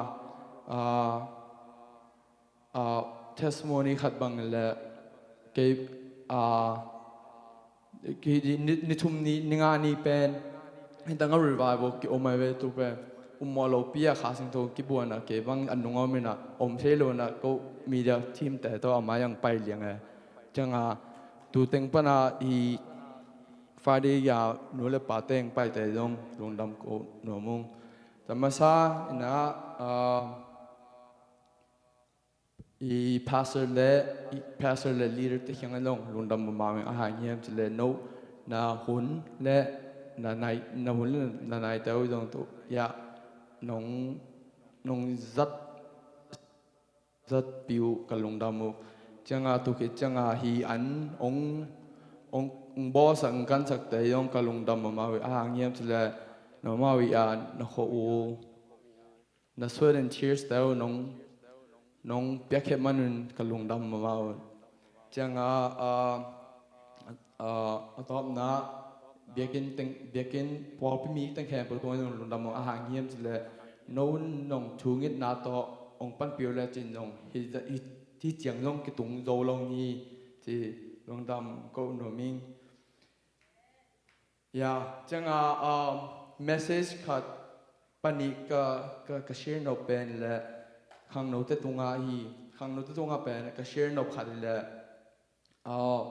ah, ah, testimony khat bang le kei, ah, ki, ni, ni thum ni, ni nga ni pen, hintang a revival ki om ai ve tu pen, um maw lo pi a Kha Siangtho kibuan a kei bang an nung om ina, om thei lo na ko media team te to a mai ang pai liang e. Ciang a, tu teng pana i Friday ya nu le pa teng pai te zong lungdam ko nuam ung. Tamasa ina, ah, i pastor le, i pastor le leader te kiang a zong lungdam mahmah ing, a hang hiam cih leh no na hun le na nai, na hun le na nai te uh zong tu ya nong, nong zat, zat piu ka lungdam uh. Cianga tu khit cianga hi an ong, ong, ong bawlsak, ong kansakte hi ong ka lungdam mahmah uh hi. A hang hiam cileh, nomau hi a na khua uh, na sweat and tears te uh nong, nong piakhia manun ka lungdam mahmah uh. Cianga, a, a, a tawpna, biakinn teng, biakinn pawlpi mi teng khempeuh tungah nong lungdam uh. A hang hiam cileh, no nong thungetna tawh ong panpih uh lecin nong hi, hi, hi ciang zong kitung zo lo hi ci lungdam ko nuam ing. Ya, cianga, um, message khat panih ka, ka, ka share nop pen le khangnote tungah hi, khangnote tungah pen ka share nop khat hi le, uh,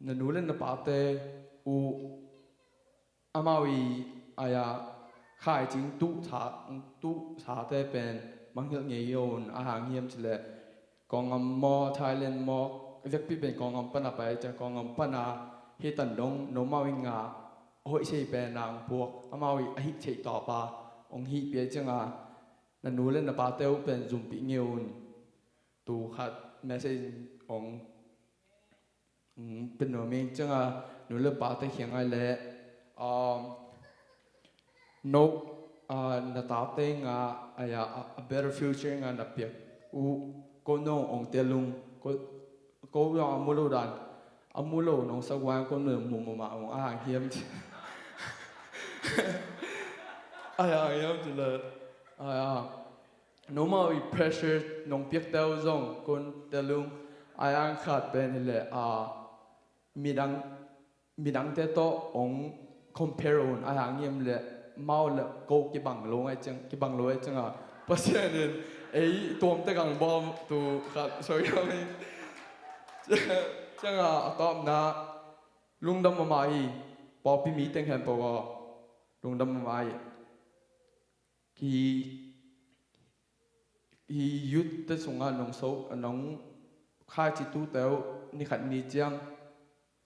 na nu le na pate uh amau i aya khaicing tuh sa, tuh sate pen mangngilh ngei un. A hang hiam cileh, Kawlgam maw, Thailand maw, vekpi pen Kawlgam pana pai ciang Kawlgam pana hi tan dong nomau i ngah hoih sei pen nang puak amau i a hih theih tawpa ong hih pia cianga na nu le na pate uh pen zumpih ngei un. Tu khat message ong, mm, pen nuam ing. Cianga nu le pate khiang ai le, um, no, ah, na tate nga aya a, a better future nga na piak uh ko no ong tel ung. Ko, ko zong a mu lo dan, a mu lo nong sak ua ko no mu mahmah ung. A hang hiam ci, a hang hiam cileh, aya nomau i pressure nong piakte uh zong kon tel ung. A hang khat pen hi le, a, midang, midangte tawh ong compare un. A hang hiam le, mau le ko kibang lo ngai ciang, kibang lo ngai cianga Pasian in ei tuamte kang bawm tu khat soi kang hi. Cianga a tawpna lungdam mahmah hi. Pawlpi mi teng khempeuh aw lungdam mahmah hi. Hi, hi youth te sungah nong so, nong khaici tute uh ni khat ni ciang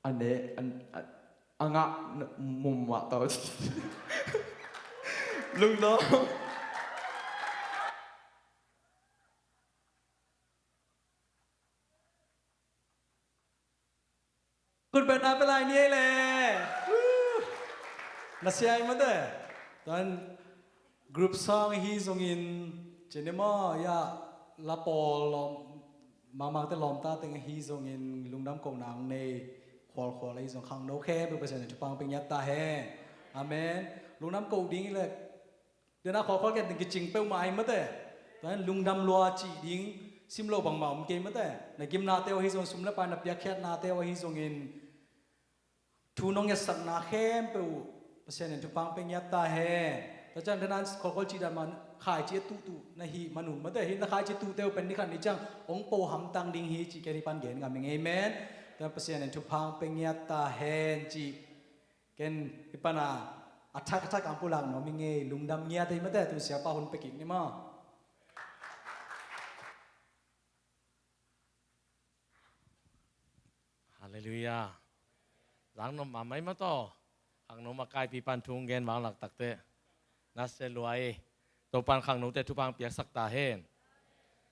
a ne, a, a, a ngah mumah tau. Lungdam. Kut beng na pe lai ni ei le. Woo! Na sia i mate. Tuan group song hi zongin, cine maw, ya, la pawl lawm, mangmangte lawmta teng hi zongin lungdam kohna ang nei khualkhual ahi zong khangno khempeuh Pasian in thupha pia ngiat ta hen. Amen. Lungdam koh ding i le, dena khualkhual ken teng kicing peuhmah ahi mate. Tuan lungdam lua cih ding sim lo bangmah om kei mate. Na gimnate uh ahi zong, sum le pai na piakkhiatnate uh ahi zongin, thu nong ngetsak na khempeuh uh Pasian in thupha pia ngiat ta hen. Tua ciang dena khualkhual cih dan mah khaici a tuhtuh na hih manun mate, hih na khaici tuhte uh pen ni khat ni ciang ong po hamtang ding hi cih ken hih pan gen ngam ing. Amen. Tua Pasian in thupha pia ngiat ta hen cih ken hih pana a thak a thak ang pulak nuam ing ei. Lungdam ngiat ei mate. Tun siapa hun pia kik ni maw. Halleluiah. Zang nop mahmah i mataw. Khangno makaipi pan thu gen vanglak takte. Na sia lua i. Topan khangnote thupha piaksak ta hen.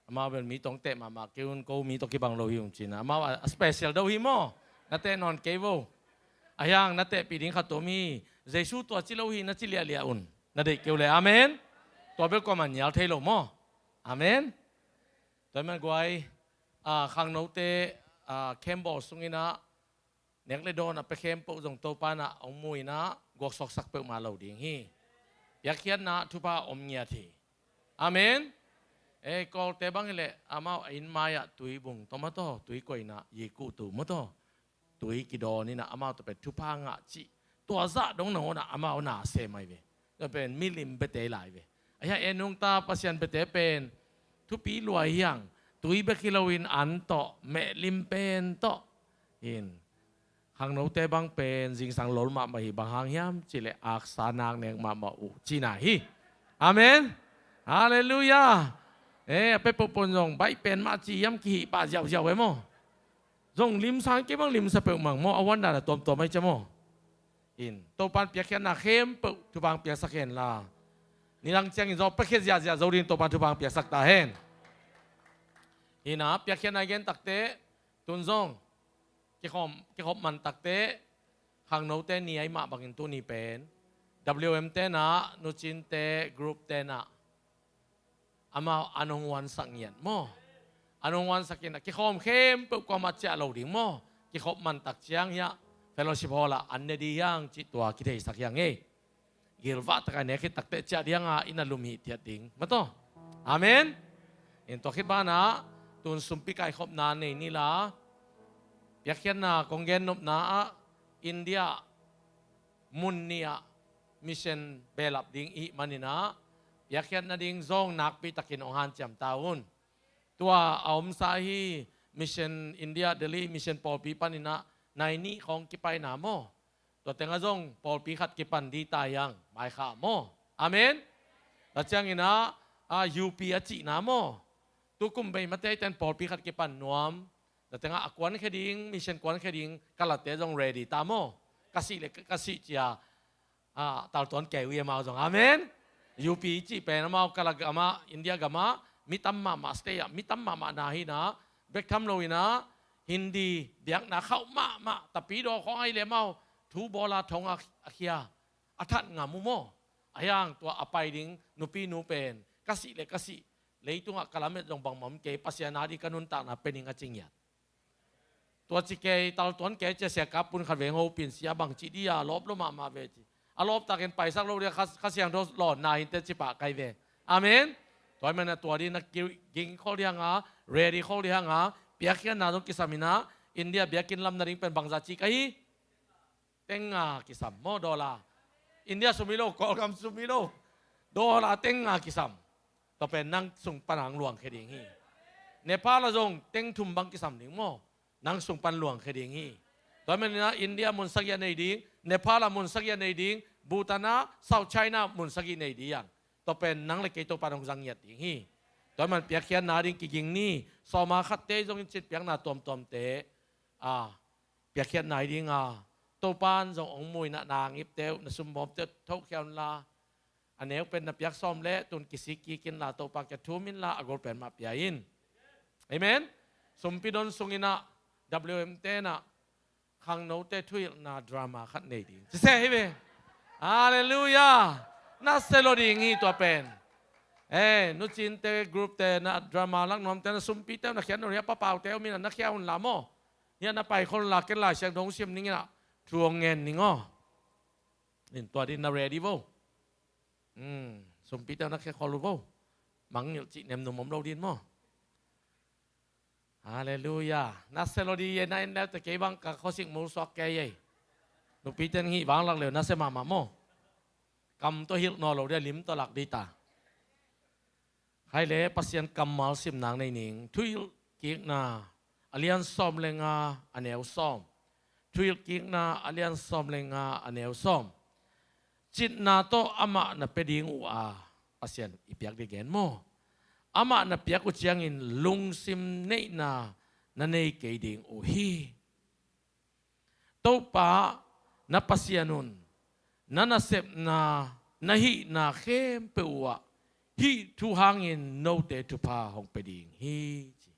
Amau bel mi tawh teh mahmah kei un, ko mi tawh kibang lo hi ung cina. Amau a, a special do hi maw. Na teh nawn kei vo. A hiang na tehpih ding khat tuam hi. Jesu tua ci lo hi na ci liahliah un. Na deih kei uh le. Amen. Tua bel kuaman nial thei lo maw. Amen. Tua hi man guai, a, khangnote, a, khembawl sungin ah nek le dawn a pia khempeuh zong Topa in ah hong mu in ah guaksawksak peuhmah lo ding hi. Piakkhiatna thupha om ngiat hi. Amen. Ei, Kawlte bang hileh amau a inn mai-ah tuibung tawh maw taw, tui koihna, yikuhtu maw taw, tui kidawn in ah amau tawh pen thupha ngah cih, tua zah dong nangawn ah amau na sem ahi ve. Tua pen milim biate lai ve. A hiang en nungta Pasian biate pen thupi lua hi hang, tui bek hi loin an tawh, mehlim pen tawh in, khangnote bang pen zingsang lol mahmah hi. Bang hang hiam cihleh aksa nak nek mahmah uh cihna hi. Amen. Halleluiah. Eh, a pia pohpoh zong baih pen mah ci hiam kihih pah ziauziau e maw. Zong limsa kei bang limsa peuhmah maw, a wonder a tuamtuam ahi cia maw. In, Topan piakkhiatna khempeuh thupha piaksak hen la. Nidang ciangin zong piakkhiat ziahziah zo ding Topan thupha piaksak ta hen. Hi na, piakkhiatna i gen takteh, tun zong kikhawm, kikhop man takteh, khangnote ni ahih mah bangin tuni pen W M te na, nucinte group te na, amau an hong huansak ngiat maw? An hong huansak in a kikhawm khempeuh kuamah ciah lo ding maw? Kikhop man tak ciang hiah fellowship hall ah an ne ding hiang cih tua kitheisak hiang ei. Gilvah takin a nek khit takteh ciah ding a, inn a lum hithiat ding. Mataw. Amen. In tua khit banah tun sumpi kaikhopna nei ni la, piakkhiatna kong gennopna ah India mun nih ah mission behlap ding i hih manin ah, piakkhiat nading zong nakpi takin hong hanciam ta un. Tua a omsa ahi mission, India Delhi mission pawlpi panin ah nai nih khawng kipaina maw? Tua tengah zong pawlpi khat kipan ding ta hiang, Maikha maw? Amen. Tua ciangin ah, a, U P a cihna maw? Tukum bei mate ten pawlpi khat kipan nuam. Tua tengah a kuankhia ding, mission kuankhia ding kalate zong ready ta maw? Ka sih le ka sih cia, a, taltuan kei uh hi amau zong. Amen. U P cih pen amau Kala gamah, India gamah mi tam mahmah, state ah mi tam mahmah na hi na, bek tham lo in ah Hindi biakna khauh mahmah, tapidaw khawng ahih leh amau thu bawl a thong a, a khia, a that ngam uh maw? A hiang tua a pai ding nupi nu pen ka sih le ka sih, leitungah ka lamet zong bangmah om kei, Pasian a ding ka nuntakna pe ning a ci ngiat. Tua ci kei, taltuan kei cia, sia kap pun khat veng hopin, sia bang ci ding a, lawp lo mahmah ve ci. A lawp takin paisak lo ding a, Kha, Kha Siangtho lawnna hi inteh ci pah kai ve. Amen. Tua ahih manin ah tua ding na ki, ging khol ding hang a, ready khol ding hang a, piakkhiatna zong kisam in ah, India biakinn lam nading pen bangzah ci ka hi? Teng nga kisam maw, dollar? India sum hi lo, Kawlgam sum hi lo. Dollar teng nga kisam. Tua pen nang sung pan hong luangkhia ding hi. Nepal ah zong teng thum bang kisam ding maw? Nang sung pan luangkhia ding hi. Tua ahih manin ah India mun sagih a nei ding, Nepal ah mun sagih a nei ding, Bhutan ah, South China mun sagih nei ding hiang. Tua pen nang le kei Topa in hong zang ngiat ding hi. Tua ahih manin piakkhiatna ding kiging ni, sawma khatte zong in citpiakna tuamtuamte, a, piakkhiatna hi ding a, Topa in zong hong mu in ah na ngipte uh, na sumbawmte uh thokhia un la, a neu pen na piak sawm leh tun kisik kik in la, Topa kiang thum in la, a gol pen mah pia in. Amen. Sumpi don sung in ah W M te na khangnote thuhilhna drama khat nei ding ci se hi ve. Halleluiah. Nasia lo ding hi tua pen. Eh, nucinte group te na drama lak nuamte na sumpite uh na khiat un, hia papaute uh min a na khia un la maw? Hia na pai khol un la, ken Lai Siangtho hong sim ning in ah thu hong ngen ning aw. In tua ding na ready vo. Hmm, sumpite uh na khia khol uh vo. Mangngilh cih nemnum om lo ding maw? Halleluiah. Nasia lo ding hi ei, na en leu teh kei bang ka khuasik mul suak kei ei. Nupite in hih vanglak leu nasia mahmah maw? Kam tawh hilh nawn lo ding a, lim tawh lak ding ta. Khai le Pasian kammal sim nang nei ning. Thuhilhkikna a lian sawm le nga a neu sawm. Thuhilhkikna a lian sawm le nga a neu sawm. Citna tawh amah na pia ding uh a, Pasian i piak ding gen maw? Amah na piak uh ciangin lungsim neihna na nei kei ding uh hi. Topa na Pasian un na nasepna, na hihna khempeuh uh ah hih thu hangin note thupha hong pia ding hi, ci.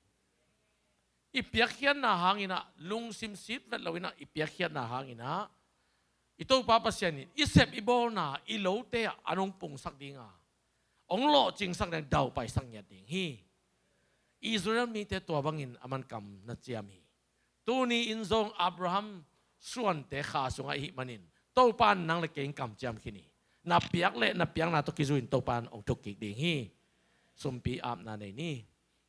I piakkhiatna hangin ah, lungsim sit vet lo in ah i piakkhiatna hangin ah, i Topa Pasian in i sep i bawlna i lote ah an hong pungsak ding a, hong lawhcingsak ding, daupaisak ngiat ding hi. Israel mite tua bangin a man kam na ciam hi. Tuni in zong Abraham suante kha sungah i hih manin Topa in nang le kei in kamciam khin hi. Na piak le na piakna tawh kizui in Topa in hong thuk kik ding hi. Sumpi apna nei ni.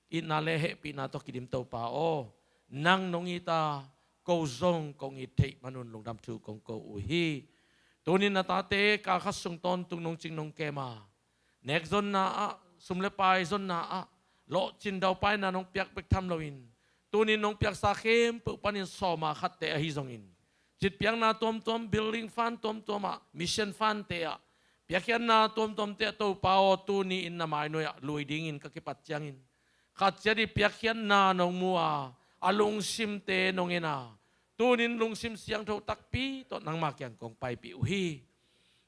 Itna le hehpihna tawh kidim Topa aw, nang nong it a, ko zong kong it theih manun lungdam thu kong ko uh hi. Tunin na tate kal khat sung tawntung nong cing nong kem a, nekzonna ah, sum le pai zonna ah, lawhcin daupaina nong piak bek tham loin, tunin nong piaksa khempeuh panin sawma khatte ahi zongin, citpiakna tuamtuam, building fund tuamtuam ah, mission fundte ah, piakkhiatna tuamtuamte ah, Topa aw, tuni in na mainuai ah lui dingin ka kipat ciangin, khat ciat i piakkhiatna nong mu a, a lungsimte nong en a, tunin lungsim siangtho takpi tawh nangma kiang kong paipih uh hi.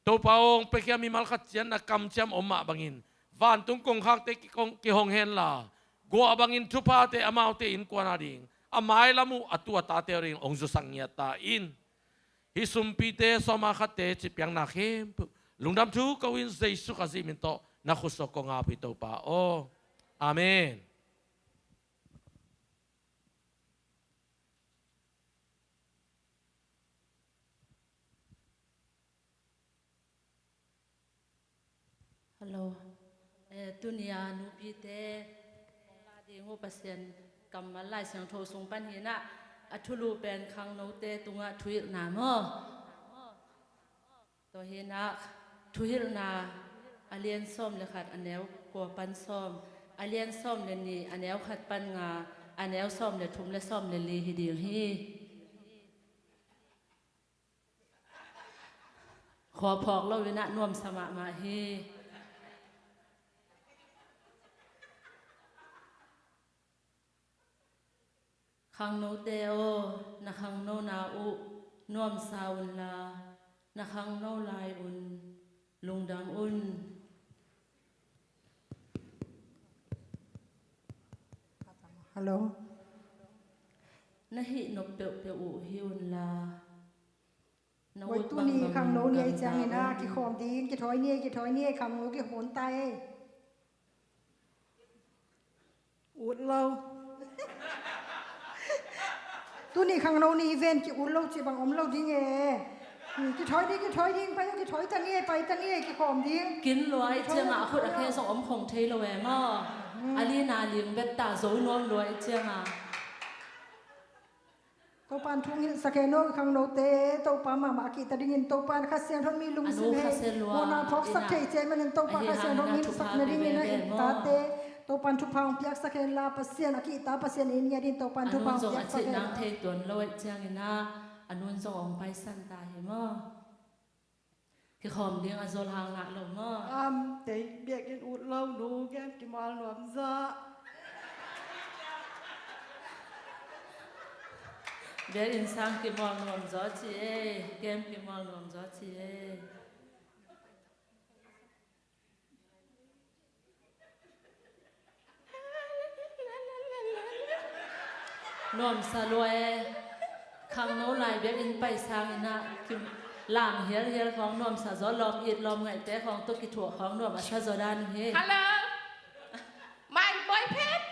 Topa aw, hong piakhia mimal khat ciat na kamciam om mah bangin, vantung kongkhakte kikong, kihong henla, Kua bangin thuphate amaute innkuan a ding, a mailam uh a tu a tate a ding hong zusak ngiat ta in. Hih sumpite, sawm a khatte, cih piakna khempeuh lungdam thu ko-in Jesu Khazih min tawh na khut sung kong ap hi, Topa aw. Amen. Hello. Eh, tuni-a nupite hong la ding uh Pasian kammal Lai Siangtho sung pan hi-in ah, a thulu pen khangnote tungah thuhilhna maw? Tua hi-in ah thuhilhna a lian sawm le khat, a neu kua pan sawm, a lian sawm le nih, a neu khat pan nga, a neu sawm le thum le sawm le li hi ding hi. Khua phawk lo-in ah nuamsa mahmah hi. Khangnote aw, na khangnona uh nuamsa unla, na khangno lai un lungdam un. Hello. Na hih nop peuhpeuh uh hi unla, na ut bangbang un gamta un. Tuni khangno ni ei ciangin ah kikhawm ding, kithawi ni ei, kithawi ni ei, khangno kihon ta ei. Ut lo. Tuni khangno ni hi ven, ki-ut lo cih bang om lo ding e. Hmm, kithawi ding, kithawi ding, pai, kithawi ta ni ei, pai ta ni ei, kikhawm ding. Kin lua ei ciangah a khut a khe zong om khong thei lo e maw. Hmm. A lina ling bek ta, zo nuam lua ei ciangah. Topa'n thu hong hilhsak hen aw, khangnote Topa mahmah a kihta dingin, Topa'n Kha Siangtho mi lungsim hei mawhna phawksak thei ciat manin, Topa Kha Siangtho mi hilhsak nadingin ah, i tate Topa'n thupha hong piaksak hen la, Pasian a kihta Pasian in ngiat in, Topa'n thupha hong piaksak hen la. A nun zong a cih nang thei tuan lo ahih ciangin ah, a nun zong hong paisan ta hi maw. Kikhawm ding a zol hang ngah lo maw? Am, tei biakinn ut lo nu, game kimual nuam zaw. Biakinn sang kimual nuam zaw ci ei, game kimual nuam zaw ci ei. Nuamsa lua e. Khangno lai biakinn pai sangin ah kim lam hialhial khawng nuamsa zaw, lawm it lawm ngaihte khawng tawh kithuah khawng nuam a sa zaw dan uh hi. Hello. My boyfriend.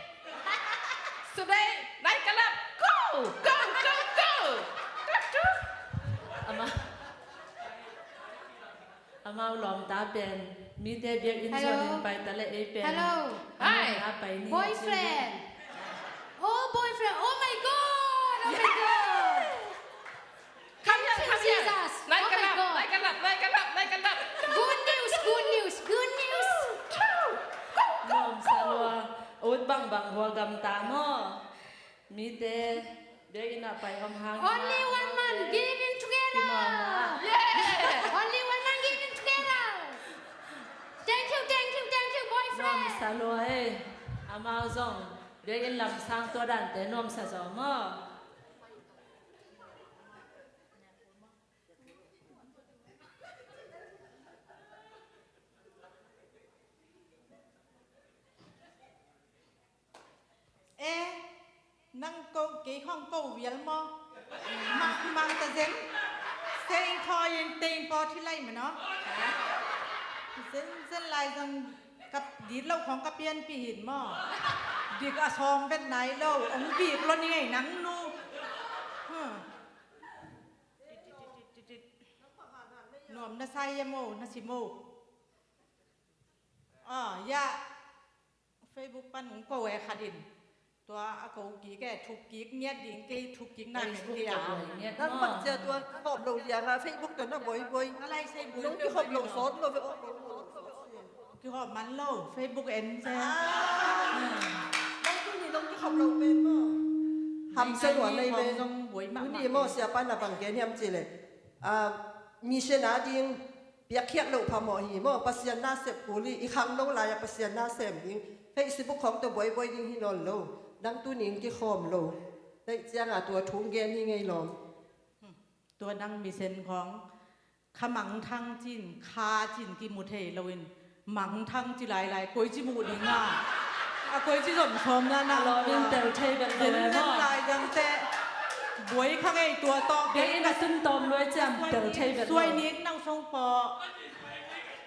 Today night club. Go, go, go, go. Tuk, tuk. Ama. Amau lawmta pen mite biakinn zuanin pai ta leh ei pen. Hello. Hi. Boyfriend. Oh, boyfriend. Oh my God. Oh my God. Come here, come here. Thank you, Jesus. Oh my God. Like a love, like a love, like a love, like a love. Good news, good news, good news. Go, go, go. Nuamsa lua. Ut bangbang hua gamta maw. Mite biakinn ah pai om hang. Only one man give in together. Only one man give in together. Thank you, thank you, thank you, boyfriend. Nuamsa lua e. Amau zong biakinn lamsang tua dante nuamsa zaw maw. Eh, nang ko, kei khawng ko vial maw? Mang, mang ta zen. Seng khawi in teng paw thi lai maw no? Zen, zen lai zong ka dit lo khawng ka pianpih hin maw? Dik a sawm vet nai lo, ong vik lo ni ngei nang nu. Huh. Nuam na sa hiam o, na sim o. Ah, ya. Facebook pan hong ko e khat in. Tua a ko kik e, thuk kik ngiat ding, kei thuk kik na Facebook kei a. Nang bang cia tua kihawm lo liang a Facebook tua na boiboi. Nong kihawm lo sawt lo ve. Kihawm man lo, Facebook en cia. Nang tuni nong kihawm lo pen maw? Hamsa lua nei ve. Tuni maw siapa na bang gen hiam ci le. Ah, mission a ding. Piakkhiat loh phamawh hi maw, Pasian nasep kul hi, i khangno lai-ah Pasian nasem ding. Facebook khawng tawh buaibuai ding hi nawn lo. Nang tuning kikhawm lo. Taih ciangah tua thu gen hi ngei lawm. Tua nang misen khawng kha mangthang cin, kha cin kimu thei loin mangthang ci lailai koi ci muh ding a. A koi ci zom sawm na na. A lawm in tel thei vet lo. Zen zen lai zang te. Buai kha ngei tua tawh. Biakinn a tun tawm luai ciam tel thei vet lo. Suai nik nau song pawh.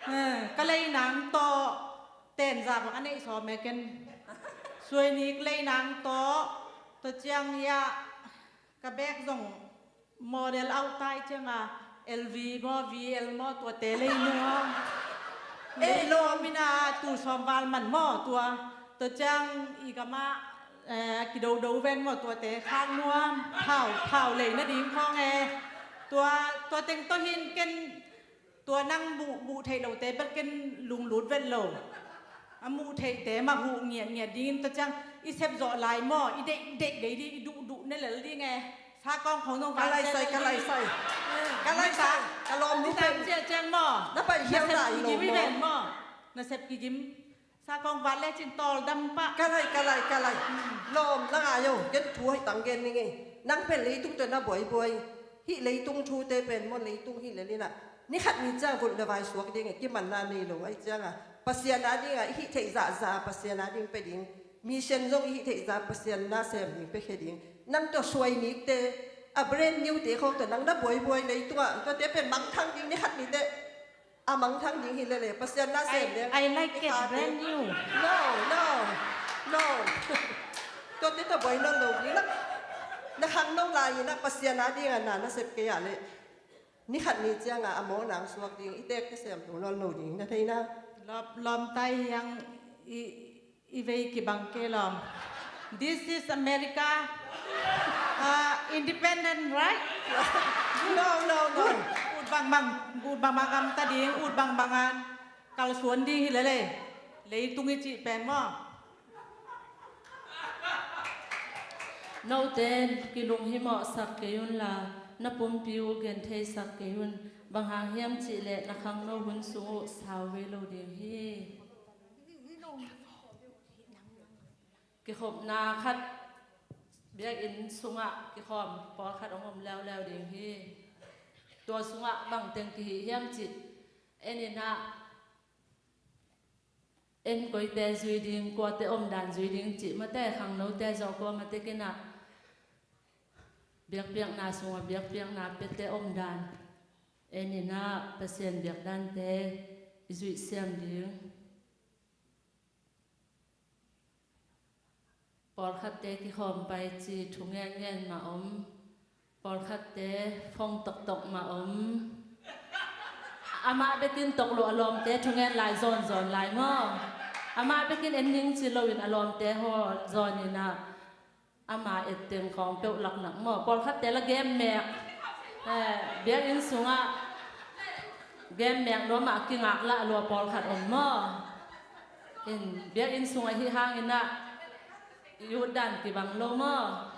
Eh, ka lei nang tawh. Ten za bang a neih sawm e ken. Suai nik lei nang tawh. Tua ciang ia. Ka bek zong model auh tai cianga L V maw, V L maw, tuate lei nuam. Ei lawm ina tul sawm val man maw tua. Tua ciang i gamah, eh, kidodo ven maw tuate khak nuam. Thau, thau lei nading khawng e. Tua, tua teng tawh hin ken tua nang muh, muh theih lote bel ken lunglut vet lo. A muh theihte mah huh ngiatngiat dingin tua ciang i sep zawh lai maw, i deih, deih, deih ding, i duhduh ne lel ding e. Sakawng khong zong ka laisai, ka laisai. Ka laisai, ka lawm lu pen. Ciang ciang maw. Na pai hiau lai lo maw. Na sep kigim. Sakawng vat le cin tawl dam pah. Ka lai, ka lai, ka lai. Lawm na ngai o, ken thu hoi tang gen ning e. Nang pen leitung tua na buaibuai. Hih leitung thute pen maw leitung hih lel inah. Ni khat ni ciang vulh le vai suak ding e, kimanna nei lo ai cianga. Pasian a dinga i hih theih zahzah, Pasian a ding pe ding. Mission zong i hih theih zah, Pasian na sem ding pe khe ding. Nang tua suai nikte, a brand new te khawng tua nang na buaibuai leitunga. Tuate pen mangthang ding ni khat ni te. A mangthang ding hi lele, Pasian na sem ding. I like it brand new. No, no, no. Tuate tua buai nawn lo ding. Na, na khangno lai inah Pasian a dinga na, na sep kei a le. Ni khat ni cianga a mawh nang suak ding, i tek ka sem lo nawn lo ding, na thei na. Lawm, lawm tai hiang i, i vei kibang ke lawm. This is America. Ah, independent, right? No, no, no. Ut bangbang, ut bangbang am ta ding, ut bangbang an kalsuan ding hi lele. Leitung i cih pen maw. Note kilunghimawhsak kei unla, na pumpi uh gentheisak kei un. Bang hang hiam cihleh na khangno hun sung uh sau vei lo ding hi. Kikhopna khat biakinn sungah kikhawm pawlkhat hong om leuleu ding hi. Tua sungah bangteng kihih hiam cih en inah, en koite zui ding, kuate omdan zui ding cih mate, khangnote zawh kua mate kinah biakpiakna sungah biakpiakna pete omdan en inah Pasian biakdante i zuih siam ding. Pawlkhatte kikhawm pai ci thu ngen ngen mah om. Pawlkhatte phone toktok mah om. Amah bekin tok lo a lawmte thu ngen lai zawnzawn lai maw? Amah bekin en ning ci loin a lawmte haw zawn inah ama etteng khawng peuh laklak maw? Pawlkhatte la game mek. Eh, biakinn sungah game mek nuamah kingak lah lua pawlkhat om maw? In biakinn sungah hih hang inah i ut dan kibang lo maw?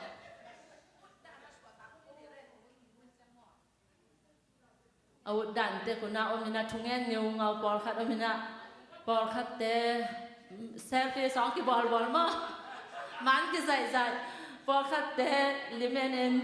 A ut dan tek unah om inah thungen ngeungau pawlkhat om inah pawlkhatte selfie sawng kibawlbawl maw? Man kizaihzaih pawlkhatte limen in.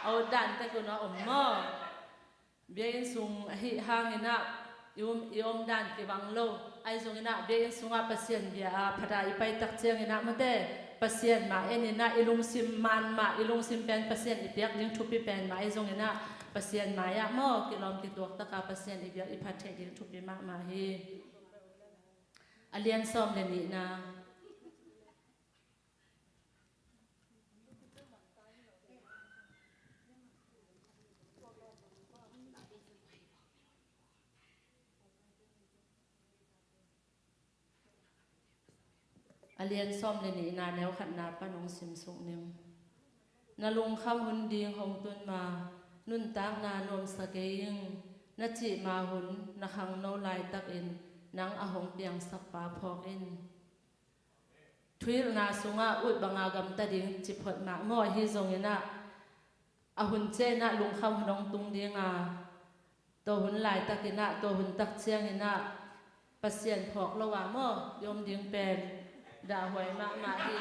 A ut dan tek unah om maw? Biakinn sung ahih hang inah i um, i om dan kibang lo. Ahi zong inah biakinn sungah Pasian bia a phat a i pai tak ciang inah mate Pasian mah en inah i lungsim man mah, i lungsim pen Pasian i piak ding thupi pen mah ahi zong inah Pasian mai-ah maw kilawm kituak taka Pasian i biak i phat theih ding thupi mahmah hi. A lian sawm le nihna. A lian sawm le nihna neu khatna pan hong simsuk ning. Na lungkham hun ding hong tun ma, nuntakna nuamsa kei ing, na cih ma hun na khangno laitakin nang a hong piangsak pa phawk in. Thuhilhna sungah ut banga gamta ding ci phot mah maw, ahi zong inah a hun ciah inah lungkham hun hong tung dinga, tua hun laitak inah, tua hun tak ciang inah Pasian phawk lo a maw i om ding pen dahhuai mahmah hi.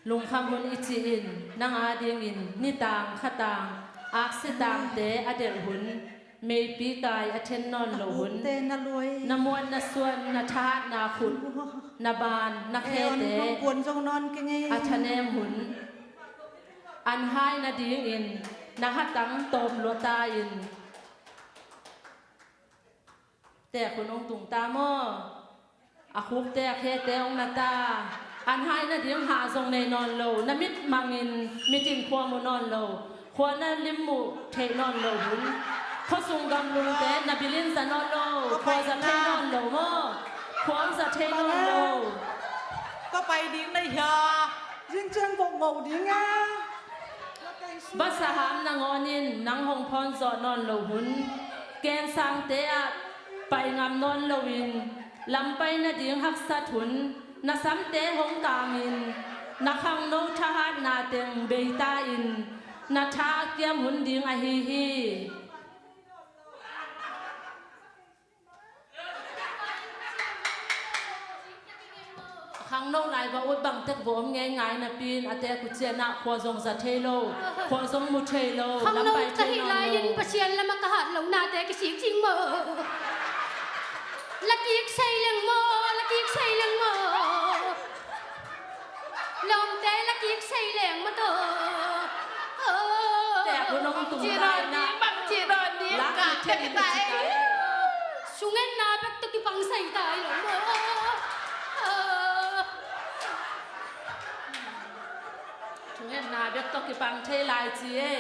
Lungkham hun i cih in nang a dingin nitang khatang aksitangte a delh hun, meipi kai a then nawn lo hun, na muan na suan, na thahatna khut, na ban na khete a thanem hun, an hai nadingin na hatang tawm luata in tek hun hong tung ta maw? A khukte a khete hong na ta. An hai nading hah zong nei nawn lo, na mit mangin mit in khua mu nawn lo, khua na lim muh theih nawn lo hun. Khuasung gamlungte na bilin za nawn lo, khua za thei nawn lo maw? Khua hong za thei nawn lo. Ka pai ding na hia? Zingciang bok ngau ding a. Vasaham nangawn in nang hong phawn zawh nawn lo hun. Kensangte ah pai ngam nawn loin lampai nading haksat hun, na samte hong kangin na khangno thahatna teng beita in na tha a kiam hun ding ahi hi. Khangno lai va ut bangtek va om ngeingai napi in a tek uh ciangin khua zong za thei lo, khua zong mu thei lo, lampai thei nawn lo. Khangno ka hih lai-in Pasian lamah ka hat lohnate kisik cing maw? La kik sei leng maw, la kik sei leng maw? Lawmte la kik sei leng maw taw? Tek hun hong tung ta in ah, bang ci dawn ding, bang ci dawn ding, ka tek ta hi. Sungetna bek tawh kipang sei ta hi lo maw? Thungetna bek tawh kipang thei lai ci e.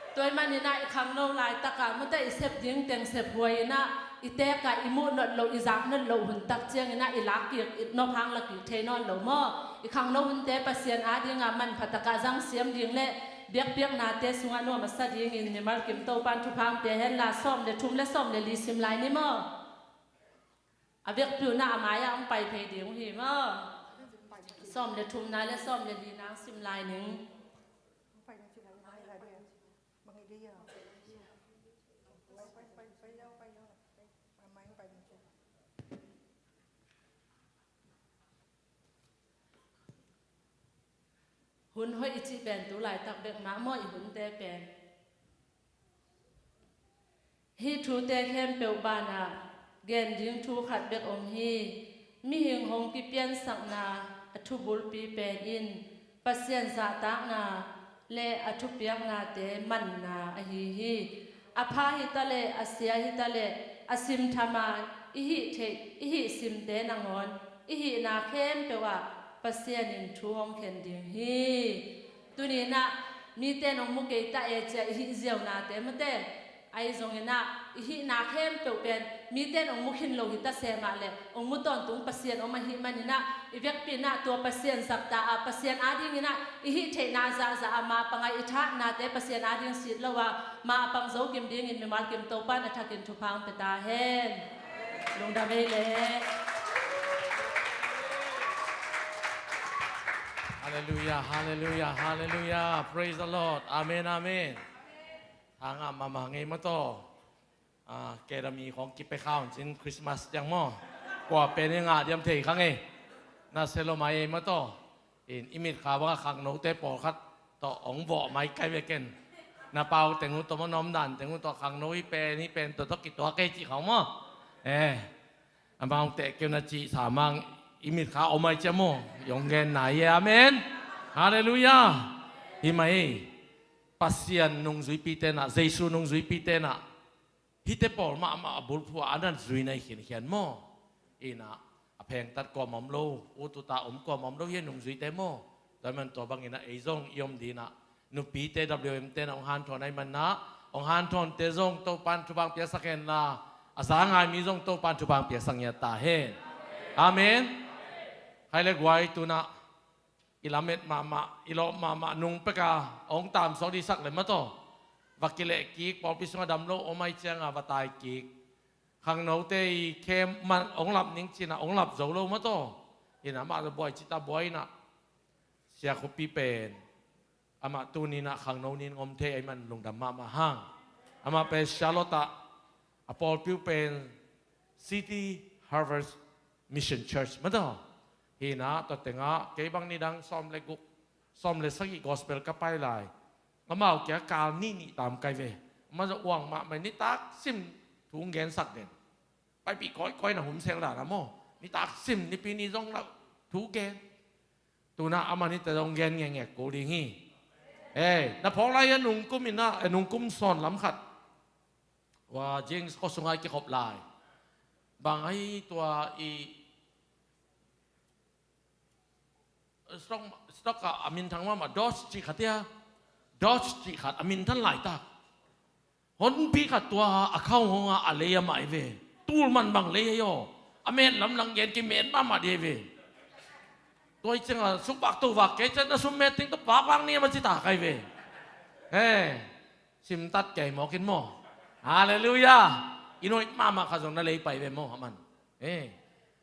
Tua ahih manin ah i khangno laitak ah mate i sep ding teng sep huai in ah, i tek ah i muh nop loh, i zak nop loh hun tak ciangin ah i lak kik, i nop hang lak kik thei nawn lo maw? I khangno hunte Pasian ading ah manpha tak ah zang siam ding le biakpiaknate sungah nuam a sa dingin mimal kim Topa'n thupha hong pia hen la, sawm le thum le sawm le li sim lai ni maw? A vekpi un ah a mai ah hong pai phei ding uh hi maw? Sawm le thumna le sawm le lina hong sim lai ning. Hun hoih i cih pen tu laitak bek mah maw, i hunte pen. Hih thute khempeuh banah gen ding thu khat bek om hi. Mihing hong kipiansakna a thu bulpi pen in Pasian zahtakna le a thupiaknate manna ahi hi. A pha hi ta leh, a sia hi ta leh, a simtham a i hih theih, i hih simte nangawn i hihna khempeuh ah Pasian in thu hong khen ding hi. Tuni in ah mite in hong mu kei ta e ci-a i hih ziaunate mate, ahi zongin ah i hihna khempeuh pen mite in hong mu khin lo hi ta se mah leh, hong mu tawntung Pasian om ahih manin ah, i vekpi in ah tua Pasian zahtak a, Pasian adingin ah i hih theihna zahzah a, mapang a i thahatnate Pasian ading sit lo a, mapang zo kim dingin mimal kim Topa'n a thakin thupha hong pia ta hen. Lungdam ei leh. Halleluiah, halleluiah, halleluiah. Praise the Lord. Amen, amen. Hang a mama ngei maw taw. Ah, kedami khong kipe kha un cin Christmas tiang maw. Kua pen i ngah diam thei kha ngei. Na se lo mai ei maw taw. In i mitkha bang a khangnote pawlkhat tawh hong vawh mai kai ve ken. Na pau teng uh tawh maw, na omdan teng uh tawh khangno hi pen, hi pen tawh tawh kituak kei cih khau maw. Eh, amau teh keu na cih sa mang i mitkha om ai cia maw. I hong genna hi e, amen. Halleluiah. Hi mai. Pasian nungzuipite na, Jesu nungzuipite na, hihte pawl mahmah a bulphuh ah a nat zui na hi khiankhian maw. Ina, a phengtat kuamah om lo, ut ut a om kuamah om lo hi a nungzuite maw. Tua man tua bangin ah ei zong i om ding ah, nupite W M te na hong hanthawn ahih manin ah, hong hanthawnte zong Topa'n thupha hong piaksak hen la, a za ngai mi zong Topa'n thupha hong piaksak ngiat ta hen. Amen. Khai le guai, tu-in ah i lamet mahmah, i lawp mahmah nung pek a hong tamsawk dihsak le maw taw. Va kileh kik, pawlpi sungah dam lo om ai ciang a va tai kik. Khangnote i khem man hong lap ning ci-in ah hong lap zo lo maw taw. Ina, amah buai cih ta buai in ah, Sia Khup Pi pen amah tuni-in ah khangno ni-in hong om thei ahih man lungdam mahmah hang. Amah pen Charlotte ah A pawlpi uh pen City Harvest Mission Church mataw. Hi-in ah tua tengah kei bang nidang sawm le guk, sawm le sagih gospel ka pai lai, amau kia kal nih nih tam kai ve. Amah zong uang mahmah, nitak sim thu hong gensak den. Paipih kawikawi na hun sel dan a maw, nitak sim, nipi ni zong na thu gen. Tu-in ah amah nite zong gen ngekngek kul ding hi. Ei, na phawk lai-a nungkum in ah, eh, nungkum sawn lam khat, tua James khuasung ah i kikhop lai, bang ahi, tua i stock, stock ah a minthang mahmah, Doge cih khat hia, Doge cih khat a minthan laitak. Honpi khat tua a khau hong a, a lei amah hi ve. Tul man bang lei ahi aw. A met lamdang gen, kimet mahmah ding hi ve. Tua hi ciangin sukvak tovak kei ciang, na sum met ding tawh pakvak ni, amah ci ta kai ve. He, simtat kei mawk in maw. Halleluiah. I nuih mahmah khat zong na lei pai ve maw, aman. He,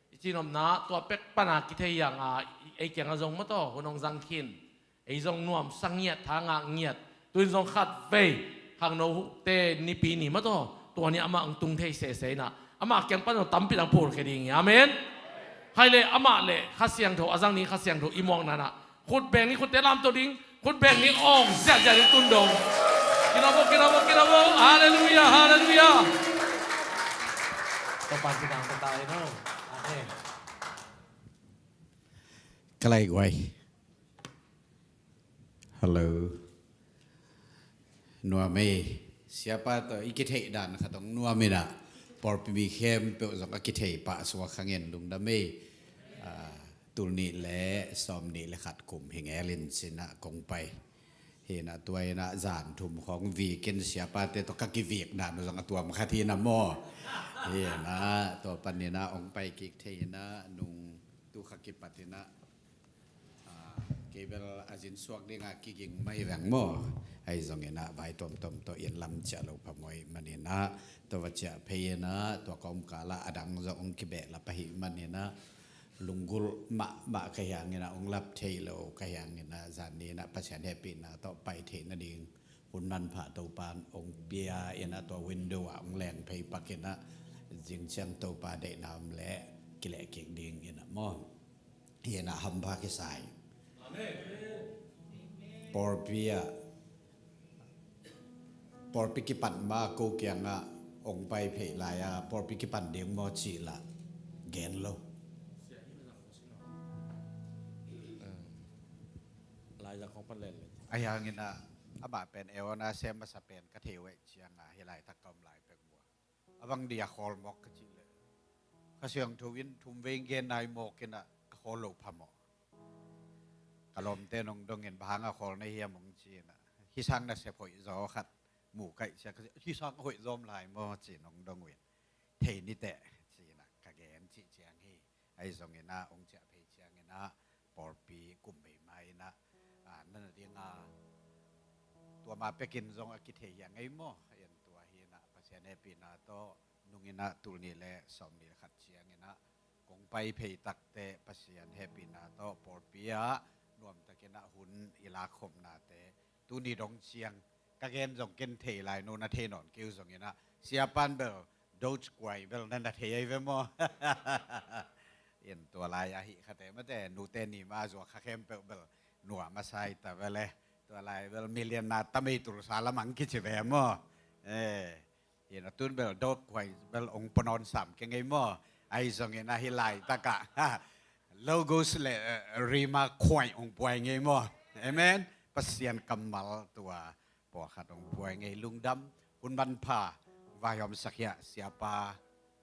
i cihnopna tua pek pana kithei hi hang a, ei kiangah zong mataw hun hong zang khin. Ei zong nuamsa ngiat, tha ngah ngiat. Tu-in zong khatvei khangnote nipi ni mataw, tua ni amah hong tung thei sese in ah, amah kiang pan zong tampi tak phulkhia ding hi. Amen. Hai le, amah le Kha Siangtho a zang ni, Kha Siangtho i muakna in ah, khut beng ni, khutte lamto ding, khut beng ni, awng ziahziah ding tun dong. Kinawh vo, kinawh vo, kinawh vo. Halleluiah, halleluiah. Topa ci tang ta ta hi no. Amen. Ka lai guai. Hello. Nuam ei. Siapa tawh i kitheih dan khat hong nuam in ah, pawlpi mi khempeuh zong a kithei pah suak hangin lungdam ei. Ah, tul nih le sawm nih le khat kum hi ngelin ci-in ah kong pai. Hi-in ah tua in ah zan thum khawng vikin siapate tawh ka kivik dan uh zong a tuam khat hi-in ah maw. Hi-in ah tua panin ah hong pai kik thei in ah nung tu kha kipat in ah, ah, kei bel a zin suak dingah kiging mah hi veng maw. Ahi zongin ah vai tuamtuam tawh inn lam ciah lo phamawh ahih manin ah, tua va ciah phei in ah tua ka omkal ah a dang zong hong kibehlap ahih manin ah, lunggulh mahmah ka hi hangin ah hong lap thei lo ka hi hangin ah, zan ni in ah Pasian hehpihna tawh pai theih nading hun manpha Topa in hong pia in ah, tua window ah hong leng phei pak in ah, zing ciang Topa deihna om leh kileh kik ding in ah maw. Hi-in ah hampha kisa ing. Amen. Pawlpi ah, pawlpi kipan ma ko kiangah hong pai phei lai-a, pawlpi kipan ding maw cih lah gen lo. Lai zak hong pan lel le. Ahi hangin ah, amah pen Eona sem masa pen ka thei uh ahih ciangin ah, hih laitak ka om lai pek uh a, a bang dia khawl mawk ka cih leh, Kha Siangtho in thum vei gen nai mawk in ah ka khawl lo phamawh. Ka lawmte in hong dong in, bang hang a khawl na hiam hong ci-in ah, hih sang nasep hoih zaw khat mu ka hih ciang, hih sang hoih zaw om lai maw ci-in hong dong uh in, thei ni teh ci-in ah ka gen cih ciang hi. Ahi zongin ah hong ciah phei ciangin ah pawlpi kum bei ma in ah, ah, na na ding a, tua ma pekin zong a kithei hi a ngei maw. Hi-in tua hi-in ah Pasian hehpihna tawh nung in ah tul nih le sawm nih le khat ciangin ah kong pai phei takteh Pasian hehpihna tawh pawlpi ah nuamtakin ah hun i lakkhopnate tuni dong ciang ka gen zong ken thei lai, no na thei nawn kei uh zongin ah, Siapa in bel Dogecoin bel na na thei ahi ve maw. In tua lai ahih kha te mate, nute ni mah zuak kha khempeuh bel nuam a sa hi ta ve le. Tua lai bel million na ta mei, tulsa lam hong kici ve maw. Eh, in a tun bel Dogecoin bel hong pua nawn sam kei ngei maw. Ahi zongin ah hih laitak ah Logos le, eh, Rhema coin hong pua ngei maw. Amen. Pasian kammal tua pawlkhat hong pua ngei, lungdam. Hun manpha, vaihawmsak hi a, siapa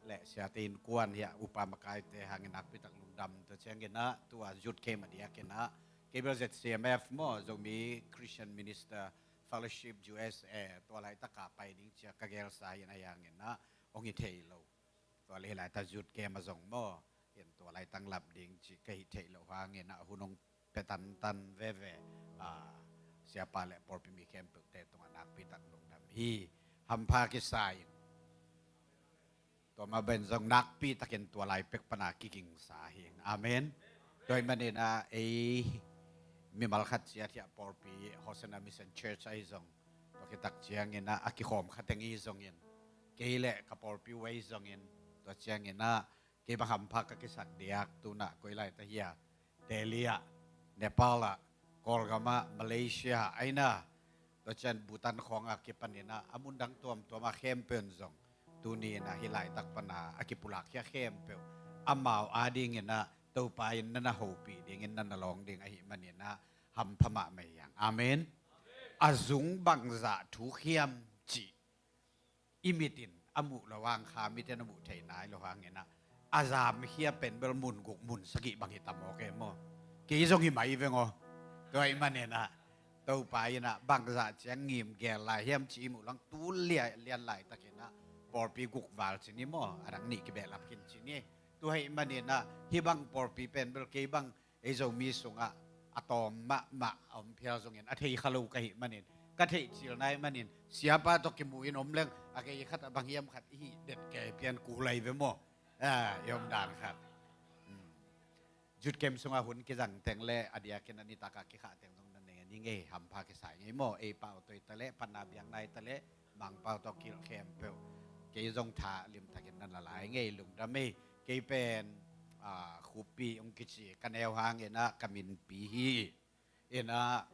le siate innkuan hi a, upa makaite hangin nakpi tak lungdam. Tua ciangin ah tua youth camp a diakin ah, kei bel Z C M F maw, Zomi Christian Minister Fellowship U S A, tua laitak ah pai ding ci-a ka gelsa hi-in, ahi hangin ah hong hi thei lo. Tua leh hih laitak youth camp ah zong maw, in tua laitak lap ding ci ka hih theih loh hangin ah hun hong pia tantan veve. Ah, siapa le pawlpi mi khempeuhte tungah nakpi tak lungdam hi. Hampha kisa ing. Tua mah bangin zong nakpi takin tua lai pek pan a kigingsa hi. Amen. Tua ahih manin ah ei mimal khat ciat hi a, pawlpi Hosanna Mission Church ahi zong, tua khit tak ciangin ah a kikhawm kha teng hi zongin, kei le ka pawlpi uh ahi zongin, tua ciangin ah kei bang hampha ka kisak diak, tu-in ah koi lai ta hiam, Delhi ah, Nepal ah, Kawlgam ah, Malaysia ah, ahi na, tua ciang Bhutan khawng a kipanin ah a mun dang tuamtuam ah khempeuh in zong tuni-in ah hih laitak pan a kipulak khia khempeuh amau adingin ah Topa in na na hopih dingin, na na lawng ding ahih manin ah hampha mahmah hi hang. Amen. A zung bangzah thuk hiam cih i mit in a muh loh hang, kha mit in a muh thei nai loh hangin ah a zamkhia pen bel mun guk mun sagih bang hi ta mawk e maw. Kei zong hi mai veng aw. Tua ahih manin ah Topa in ah bangzah ciang ngim gel lai hiam cih i muh leh, tu lian, lian laitakin ah pawlpi guk val ci ni maw, a dang nih kibehlap khin ci ni. Tua ahih manin ah hih bang pawlpi pen bel kei bang ei Zomi sungah a tawm mahmah a om phial zongin a thei kha lo ka hih manin, ka theih cil nai manin, siapa tawh kimu in om leng a gei khat ah bang hiam khat i hih det kei pian kul lai ve maw. Ah, i omdan khat. Hmm. Youth camp sungah hun kizang teng le a diakin a nitak a kikhah teng zong na ne ni ngei, hampha kisa ngei maw. Ei pau tawh i ta le, panna biakna i ta le, Mangpau tawh kilh khempeuh kei zong tha limtakin na na lai ngei, lungdam ei. Kei pen, ah, Khupi hong kici ka neu hangin ah ka minpi hi. In ah,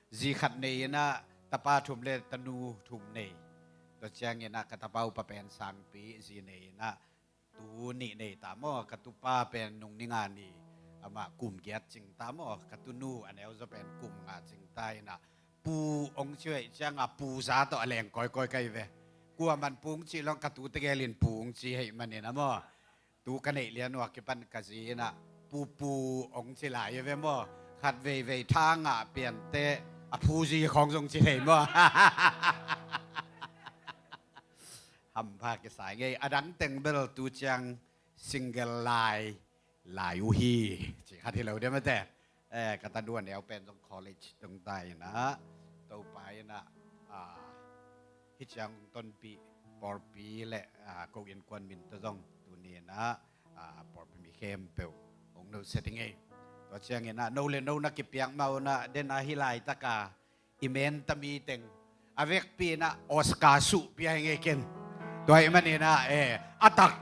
zi khat nei in ah tapa thum le tanu thum nei. Tua ciangin ah ka tapa upa pen sangpi zi nei in ah tu nih nei ta maw, ka tupa pen nung ni nga ni, amah kum giat cing ta maw, ka tunu a neu zaw pen kum nga cing ta in ah, pu hong ci uh ahih ciangin pu za tawh a leng kawikawi ka hi ve. Kuaman pu hong cih leng ka tute gelin pu hong ci ahih manin ah maw, tu ka neih lian uh a kipan ka zi in ah pu pu hong ci lai hi ve maw. Khat veivei tha ngah pian teh a pu zi khawng zong ci thei maw. Hampha kisa ngei. A dang teng bel tu ciang single lai, lai uh hi, ci khat hi lo diam a te. Eh, ka tanu a neu pen zong college tung ta in ah, Topa in ah, ah, hih ciang hong tonpih pawlpi le, ah, ko innkuan min tawh zong tuni in ah, ah, pawlpi mi khempeuh hong nusia ding ei. Tua ciangin ah no le no na kipiak mah un ah, den a hih laitak a i menta mi teng a vekpi in ah Oscar suh pia hi ngei ken. Tua ahih manin ah, eh, a tak,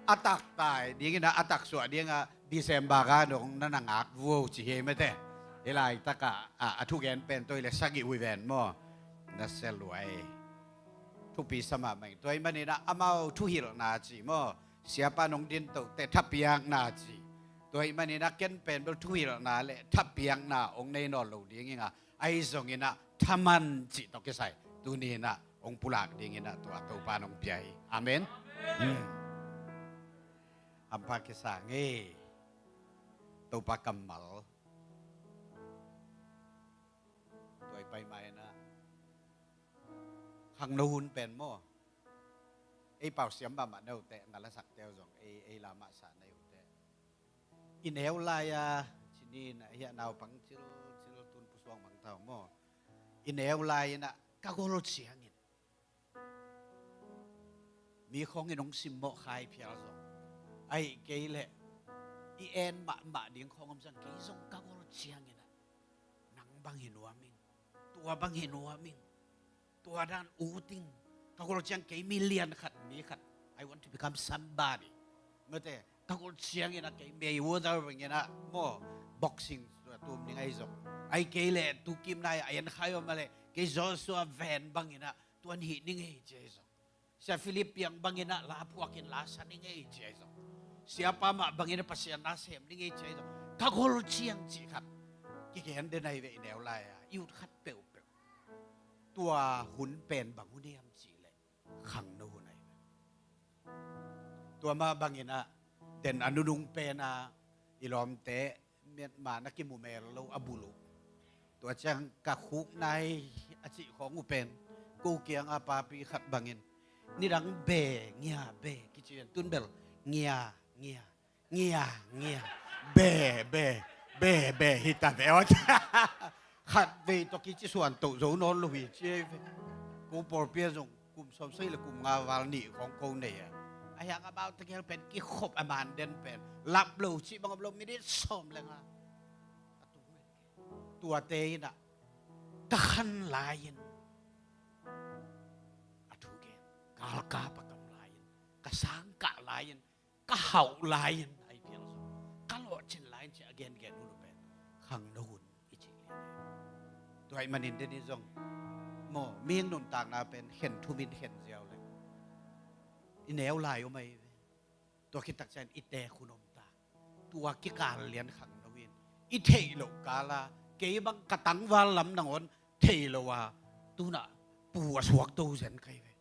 a taktak dingin ah, a taksuah ding ah December ka dong na na ngak vuo ci hi mete. Hih laitak ah, ah, a thugen pen tawh i le sagih uh hi ven maw. Na sia luai. Thupi sa mahmah ing. Tua ahih manin ah amau thuhilhna ci maw, siapa nong din toh teh thapiakna ci. Tua ahih manin ah ken pen bel thuhilhna le thapiakna hong nei nawn lo ding ing a, ahi zongin ah thaman cih tawh kisai tuni in ah hong pulak dingin ah tua Topa in hong pia hi. Amen. Hmm. Hampha kisa ngei. Topa kammal. Tua i pai ma in ah khangno hun pen maw, ei pau siam mahmah na uh teh, nga la sak teu zong ei, ei la mah sa na uh teh, i neu lai a, ci ni in ah, hiah naupang cil, cil tun pusuang mang tau maw, i neu lai in ah ka gol ciangin mi khawng in hong simmawh khai phial zong, ahih kei leh i en mahmah ding khawng om zang, kei zong ka gol ciangin ah nang bang hi nuam ing, tua bang hi nuam ing, tua dan ut ing. Ka gol ciang kei mi lian khat, mi khat, I want to become somebody. Mate, ka gol ciangin ah kei Mayweather bangin ah maw, boxing tua tum ning ahi zong, ahih kei leh tu kim nai a en khai om a leh kei Joshua Van bangin ah tuan hih ning ei ci ahi zong, Sia Philip Piang bangin ah la phuakin la sa ning ei ci ahi zong, siapa mah bangin ah Pasian na sem ning ei ci ahi zong, ka gol ciang cih khat kigen den ahi ve i neu lai a, i ut khat peuhpeuh. Tua hun pen bang hun hiam cih leh khangno hun ahi ve. Tua mah bangin ah den a nunung pen a i lawmte Myanmar na kimu mel lo a bulh uh. Tua ciang ka khuk nai a cih khawng uh pen ko kiang a papi khat bangin nidang be ngia be kici ven, tun bel ngia ngia ngia ngia be be be be hi ta ve aw. Khat vei tawh kici suan toh zo nawn lo hi ci ei ve. Ko pawlpi ah zong kum sawmsagih le kum nga val nih khawng ko nei a, a hiang amau tegel pen kikhop a man den pen lap lo cih bang om lo, minit sawm le nga a tung. Tuate in ah ka khan lai-in a thu gen, galkap a kam lai-in, ka sangkah lai-in, ka hauh lai-in, ai pial zo, ka lawhcin lai-in ci a gengen uh pen khangno un i cih lian hi. Tua ahih manin den in zong maw, mihing nuntakna pen khen thumin khen ziau le i neu lai om ahi ve. Tua khit tak ciang i teek hun om ta. Tua kikal lian khangno in i theih loh kala kei bang ka tangval lam nangawn thei lo a, tunah pu a suak to zen ka hi ve.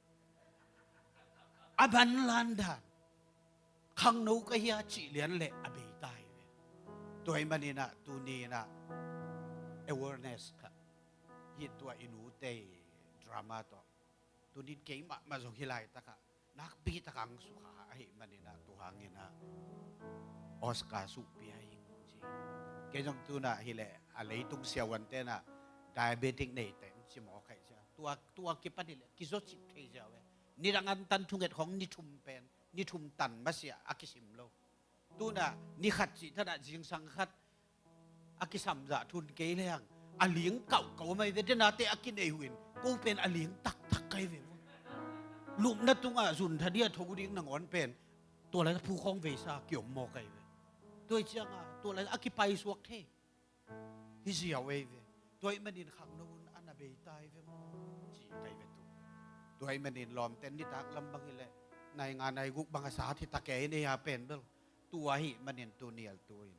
A ban lan dan khangno ka hi a cih lian le a bei ta hi ve. Tua ahih maninah tuni inah awareness khat hi tua i nute i drama tawh. Tunin kei mahmah zong hi laitakah nakpi takah ang sukha ahih maninah tu hanginah Oscar suhpia ing ci. Kei zong tunah hileh a leitung siavuantenah diabetic neite ang ci mawk ahi cia. Tua, tua kipan hileh kizocip thei ziau e. Nidang antan thunget khong ni thum pen, ni thum tan masiah a kisim lo. Tunah ni khat cih tanah zingsang khat a kisamzah thun kei leng a ling kauhkauh a mai ve, denate a kinei uh in ko pen a ling taktak kai ve. Lupna tungah zun thadia tho ding nangawn pen tua lai phukhawng veisa kiom maw kai ve. Tua hi cianga tua lai a kipaisuak thei hi ziau ei ve. Tua ahih manin khangno un a na bei ta hi ve maw ci kai ve tu. Tua ahih manin lawmten nitak lam bang hileh nai nga nai guk bang a sa thi ta kei nei a pen bel. Tua ahih manin tu nial tu in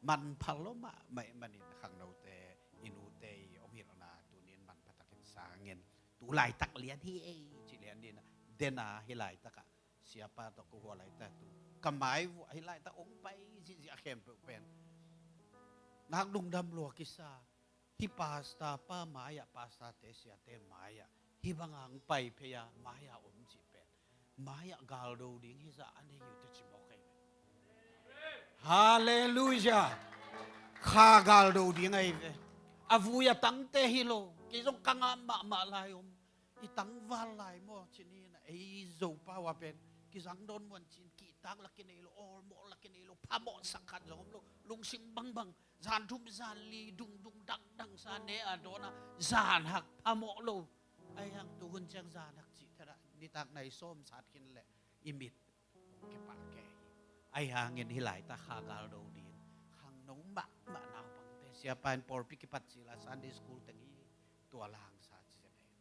manpha lo mahmah ahih manin khangnote i nute i ong hilhna tunin manpha takin sangin tu laitak lian hi ei ci lian dina dena hi laitakah siapa tawh ko hua laita tu ka mai vuah hi laita ong pai zihziah khempeuh pen nak lungdam lua kisa. Hi pasta pa mai-ah, pasta te siate mai-ah hi banga ang pai phei a mai-ah om cih pen mai-ah galdo ding hi zah a nei uh te ci mawk ahi ve. Halleluiah. Kha galdo ding ahi ve. A vui a tangte hi lo. Kei zong ka ngam mahmah lai om. I tangval lai maw ci ni na ei Zopau a pen kizang dawn muan cin kihtak la kinei lo, awlmawh la kinei lo, phamawh sak khat zong om lo, lungsim bangbang zan thum zan li dungdung dangdang sa ne a dawn a zan hak phamawh lo. Ahi hang tuhun ciang zan hak cih thadah nitak nai sawm sat khin leh i mit hong kipah kei hi. Ahi hangin hi laitak kha galdo ding khangno mahmah naupangte siapa in pawlpi kipat cila Sunday school teng hi tua la hangsa ci zen ahi.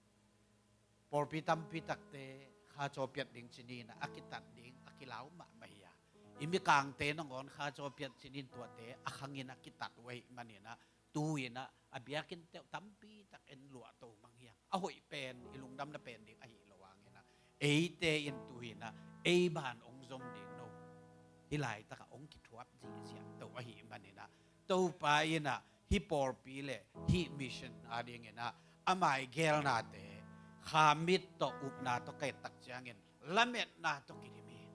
Pawlpi tampi takte kha cawpiat ding ci ninah a kitat ding a kilau mahmah hi a i mikangte nangawn kha cawpiat ci nin tuate a khangin a kitat uh ahih maninah tu inah a biakinn teuh tampi tak en luahto mang hiang a hoih pen i lungdamna pen ding ahi lo hanginah eite in tu inah ei ban ong zom ding no hi laitakah ong kithuap zihziah to ahih maninah Topa inah hih pawlpi le hih mission a dinginah a maigelnate kha mit tawh upna tawh kaittak ciangin lametna tawh kidim hi.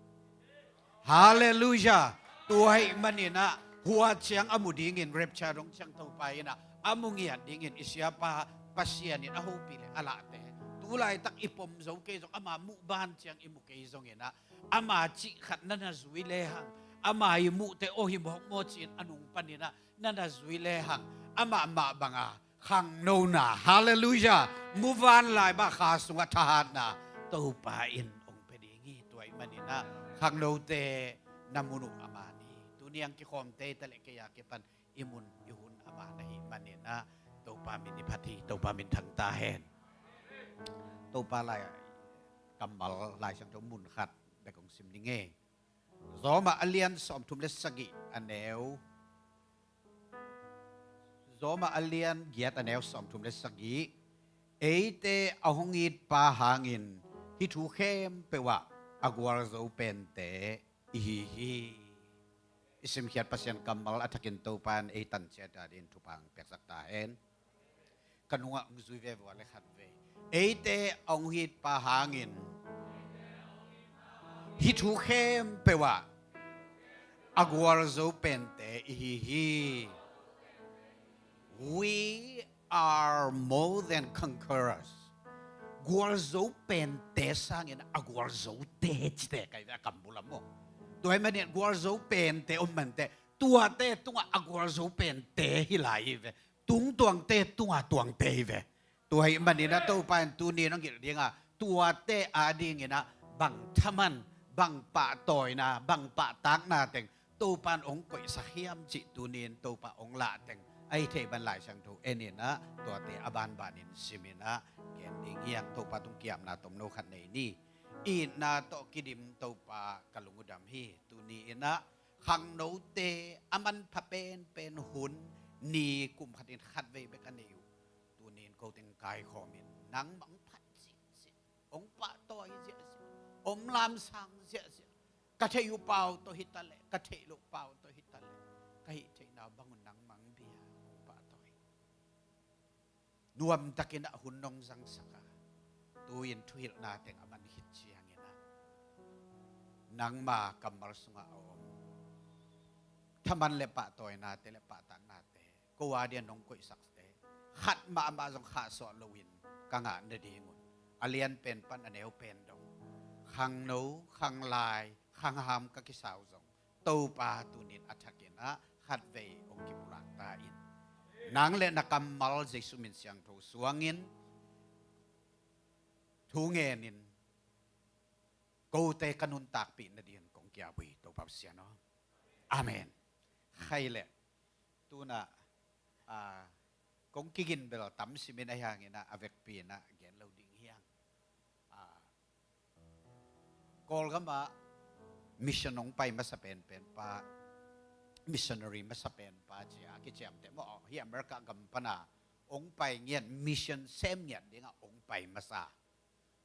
Halleluiah. Tua ahih maninah hua ciang a mu dingin rapture dong ciang Topa inah a mu ngiat dingin i siapa Pasian in a hopih le a lahte tu laitak i pom zo kei zong ama muh ban ciang i mu kei zonginah ama cih khat na na zui lehang ama i muhte aw hi mawkmaw ci-in a nung paninah na na zui lehang amah mah banga khangnona, halleluiah, muvanlai bang kha sungah thahatna Topa in ong pia ding hi. Tua ahih maninah khangnote na mun uh a man hi. Tuni ang kikhawmte i ta leh kei a kipan i mun i hun a man ahih maninah Topa min i phat hi. Topa min thang ta hen. Topa lai kammal Lai Siangtho mun khat bek ong sim ning e. Roma a lian sawmthum le sagih a neu Roma a lian giat a neu sawmthum le sagih. Eite a hong itpa hangin hih thu khempeuh ah a gualzo pente i hi hi. I simkhiat Pasian kammal a thakin Topa in ei tanciat a dingin thupha piaksak ta hen. Ka nungah hong zui veve uh a le khat vei. Eite a hong itpa hangin hih thu khempeuh ah a gualzo pente i hi hi. We are more than conquerors. Gualzo pente sangin a gualzote cite kai ve a kambula maw. Tua ahih manin gualzo pente om mante tuate tungah a gualzo pente hi lai hi ve. Tungtuangte tunga tuangte hi ve. Tua ahih manin ah Topa in tuni in hong hilh ding a, tuate adingin ah bang thaman, bang pahtawina, bang pahtakna teng Topa in hong koihsak hiam cih tuni in Topa hong lah teng ahi thei bang Lai Siangtho en in ah tuate a banbanin sim in ah gen ding hi hang. Topa tung kiamna tomno khat nei ni. Itna tawh kidim Topa ka lungdam hi. Tuni in ah khangnote a manpha penpen hun ni kum khatin khatvei bek a nei uh. Tuni in ko teng kaikhawm in nangmah hong phat ziahziah, hong pahtawi ziahziah, hong lamsang ziahziah. Ka theih uh pau tawh hi taleh, ka theih loh pau tawh hi taleh, ka hih theihna bang un nangmah hong bia, hong pahtawi. Nuamtakin ah hun nong zangsak a, tu-in thuhilhna teng a man khit ciangin ah nangma kammal sungah a om thaman le pahtawinate le pahtaknate ko adia nong koihsakte khat mahmah zong khahsuah loin ka ngah nadingun a lianpen pan a neupen dong khangno, khanglai, khangham ka kisau zong Topa tunin a thakin ah khatvei hong kipulak ta in. Nang le na kammal Jesu min siangtho suangin thu ngenin kote ka nuntakpih nadingin kong kiabui Topa Pasian aw. Amen. Khai le tuna a kong kigin bel tam simin a hiangin ah a vekpi in ah gen lo ding hiang. A Kawlgam ah mission hong pai masa penpen pa, missionary masa pen pa cia a kiciamteh maw, hi America gam pana hong pai ngiat, mission sem ngiat dingah hong pai masa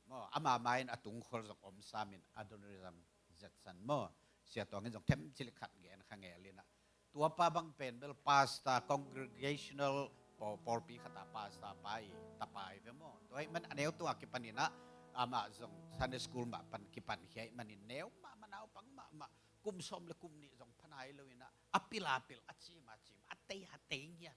maw, ama ma in a tungkhol zong om samin Adoniram Judson maw, Sia Tuang in zong themcik khat gen kha ngel in ah, tua pa bang pen bel pastor, congregational paw-, pawlpi khata pastor pa i tapa i ve maw. Tua ahih man a neu tua kipan in ah amah zong Sunday school mah pan kipan khia ahih manin neu mahmah, naupang mahmah, kum sawm le kum nih zong pha nai lo in ah a pil a pil, a cim a cim, a tei a tei ngiat.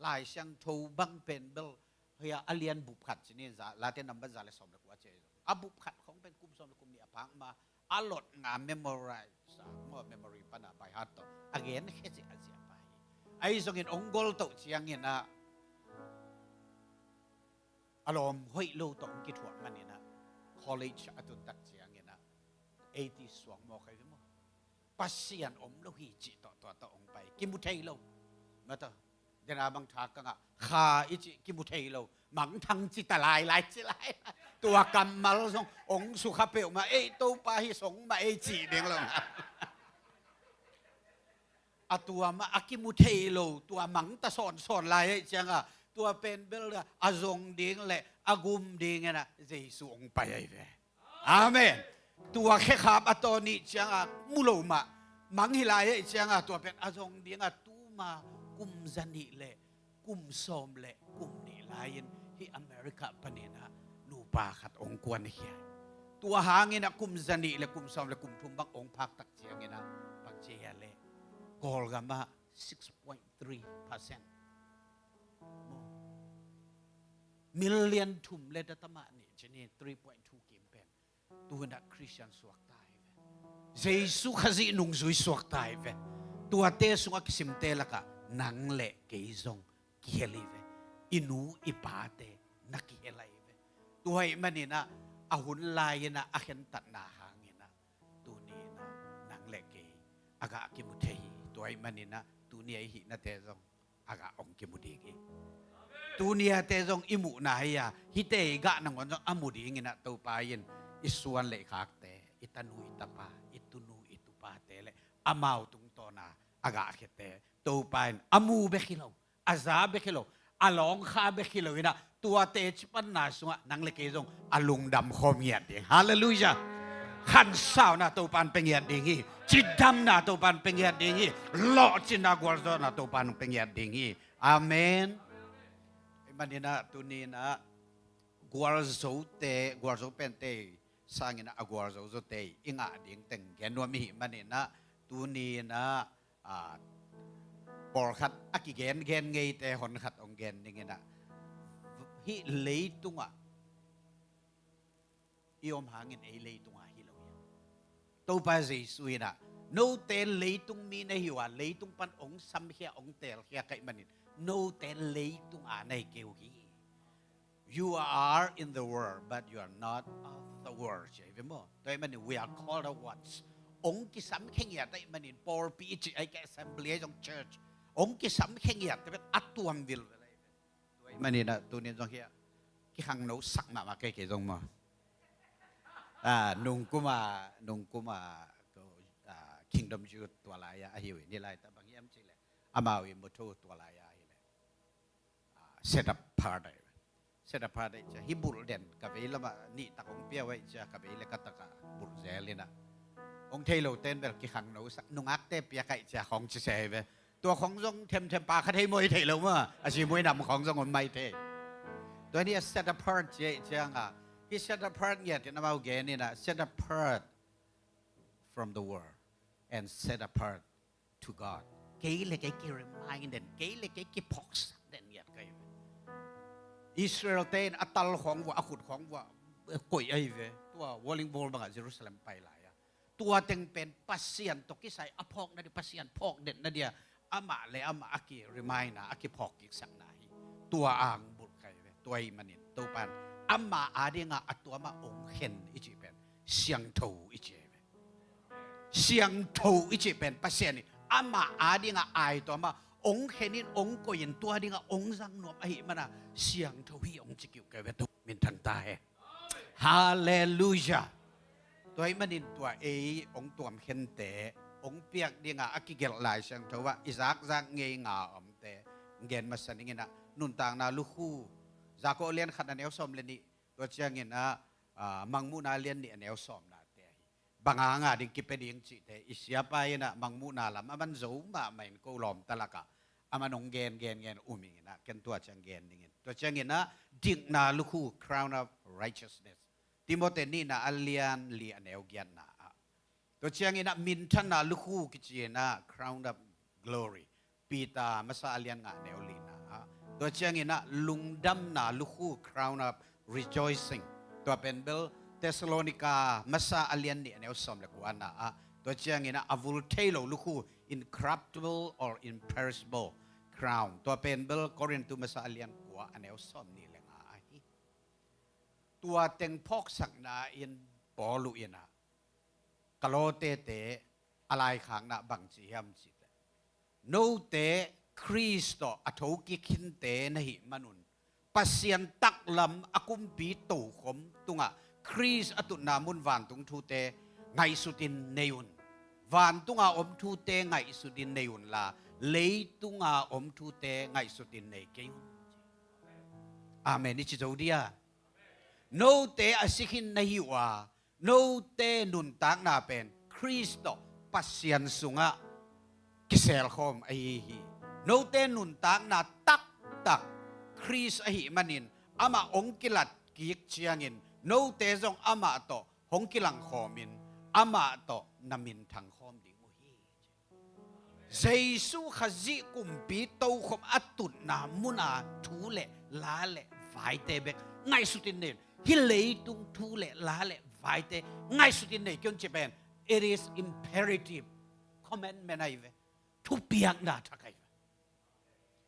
Lai Siangtho bang pen bel hia a lian bup khat ci ni, za, Late nambat za le sawm le kua ci a bup khat khong pen kum sawm le kum nih a phak ma, a lot nga memorize a, maw, memory pana by heart tawh a gen khia ziahziah pa hi. Ahi zongin hong gol toh ciangin ah a lawm hoih lo tawh hong kithuah manin ah college a tun tak ciangin ah eighty suang maw, khai ve maw, Pasian om lo hi cih tawh tua tawh hong pai, kimu thei lo. Mata dena bang tha ka ngah, kha i cih kimu thei lo, mangthang ci ta lai lai ci lai. Tua kammal zong hong sukha peuhmah, ei Topa hi song mah ei cih ding lo. A tua mah a kimu thei lo, tua mangta sawnsawn lai ahi cianga tua pen bel a zong ding le a gum ding ena Jesu hong pai ahi ve. Amen. Tua khekhap a taw nih cianga mu lo mah, mang hi lai ahi cianga tua pen a zong dinga tuma kum za nih le kum sawm le kum nih lai-in hih America paninah nupa khat hong kuan hi. Tua hanginah kum za nih le kum sawm le kum thum bang hong phak tak cianginah bang ci hia le, Kawlgamah six point three percent. Million thum le data mah nih cini three point two kim pen. Tuhinah Christian suak ta hi ve. Jesu Khazih nungzui suak ta hi ve. Tuate sungah kisimte lakah nang le kei zong kihel hi ve. I nu i pate na kihel ahi ve. Tua ahih maninah a hun lai-inah a khentatna hanginah tuni inah nang le kei a gah kimu thei hi. Tua ahih maninah tuni a i hihnate zong a gah hong kimu ding hi. Tuni ate zong i muhna hi a, hihte i gah nangawn zong a mu dinginah Topa in i suan le i khakte, i tanu i tapa, i tunu i tupate le amau tungtawna a gah khiate Topa in a mu bek hi lo, a za bek hi lo, a lawngkha bek hi lo inah tuate cipanna sungah nang le kei zong a lungdam khawm ngiat ding. Halleluiah. Khansauna Topa in pe ngiat ding hi. Cidamna Topa in pe ngiat ding hi. Lawhcinna gualzawhna Topa in pe ngiat ding hi. Amen. Hih maninah tuninah gualzote, gualzo pente sanginah a gualzo zote i ngah ding teng gen nuam i hih maninah tuninah a, pawlkhat a kigengen ngeite honkhat hong gen dinginah hih leitungah i om hangin ei leitungah hi lo hi. Topa Jesu inah Note leitung mi na hi uh a, leitung pan ong samkhia, ong teelkhia ka hih manin note leitung a na hi kei uh hi. You are in the world, but you are not of the world, ci hi ve maw. Tua hih manin we are called out ones. Ong kisamkhia ngiat ahih manin pawlpi i cih, ahih kei leh assembly, ahi zong church, ong kisamkhia ngiat teh a tuam vilvel ahi ve. Tua hih manin ah tuni-in zong hiah kikhangno sak mahmah kei, kei zong maw. Ah, nungkum a, nungkum a, ko, ah, Kingdom Youth tua lai-a ahi uh hi. Ni lai-a bang hiam cih leh amau i motto tua lai-a hi leh, ah, set apart ahi. Set apart ahi ciang hih bulh den ka vei lamah nih tak hong pia uh ahih ciang ka vei le ka takah bulh zel in ah, hong thei lote in bel kikhangno sak, nungakte piak ahih ciang khawng ci se hi ve. Tua khawng zong themthem pa kha thei maw, i theih loh maw, a ci muai nam khawng zong om mai thei. Tua ni a set apart ci ahih ciang a, hih set apart ngiat in amau gen in ah, set apart from the world and set apart to God. Kei le kei ki remind den, kei le kei kiphawksak den ngiat ka hi ve. Israel-te in a tal khawng vuah, a khut khawng vuah koih ahi ve. Tua Wailing Wall bangah Jerusalem pai lai-a, tua teng pen Pasian tawh kisai a phawk nading, Pasian phawk den nadia amah le amah a ki remind a, a kiphawk kiksak na hi. Tua ang bulh ka hi ve. Tua hih manin Topan amah adingah a tuamah ong khen i cih pen siangtho i ci hi ve. Siangtho i cih pen Pasian in amah adingah ai tuamah ong khen in, ong koih in, tua dingah ong zang nuam ahih mana siangtho hi ong ci kiuh ka hi ve. Tua minthang ta hen. Halleluiah. Tua hih manin tua ei ong tuam khente, ong piak dingah a kigelh Lai Siangtho ah i zakzak ngei nga omte gen masa ning in ah, Nuntakna Lukhu, Jakob lian khat a neu sawm le nih, tua ciangin ah, ah, Mangmuhna lian nih a neu sawmnate ahi. Bang hang a ding kipia ding cihte i siapa in ah Mangmuhna lam a man zo mahmah in ko lawmta lakah a man hong gen, gen, gen um ing in ah, ken tua ciang gen ding in. Tua ciangin ah Dikna Lukhu, crown of righteousness, Timoti nihna a lian li a neu giatna ah. Tua ciangin ah Minthanna Lukhu kici in ah crown of glory, Peter masa a lian nga a neu lina ah. Tua ciangin ah Lungdamna Lukhu, crown of rejoicing, tua pen bel Thessalonica masa a lian nih a neu sawm le kuana ah. Tua ciangin ah a vul thei lo lukhu, incorruptible or imperishable crown, tua pen bel Korintu masa a lian kua a neu sawm nih le nga ahi. Tua teng phawksakna in Paul uh in ah, ka lawtete, a laikhakna bang ci hiam cih leh, note Khrist tawh a thokik khinte na hih manun, Pasian taklam a kumpi tokhom tungah Khrist a tutna mun vantung thute ngaihsutin nei un. Vantunga om thute ngaihsutin nei unla, leitunga om thute ngaihsutin nei kei un. Amen i ci zo dia? Note a si khin na hi uh a, note nuntakna pen Khrist tawh Pasian sungah kiselkhawm ahi hi. Note nuntakna taktak Khrist ahih manin, amah hong kilatkik ciangin note zong amah tawh hong kilangkhawmin, amah tawh na minthang khawm ding uh hi. Jesu Khazih kumpi tokhom a tutna muna thu le la le vaite bek ngaihsutin nei un. Hih leitung thu le la le vaite ngaihsutin nei kei un cih pen, it is imperative. Commandment ahi ve. Thupiakna thak ahi ve.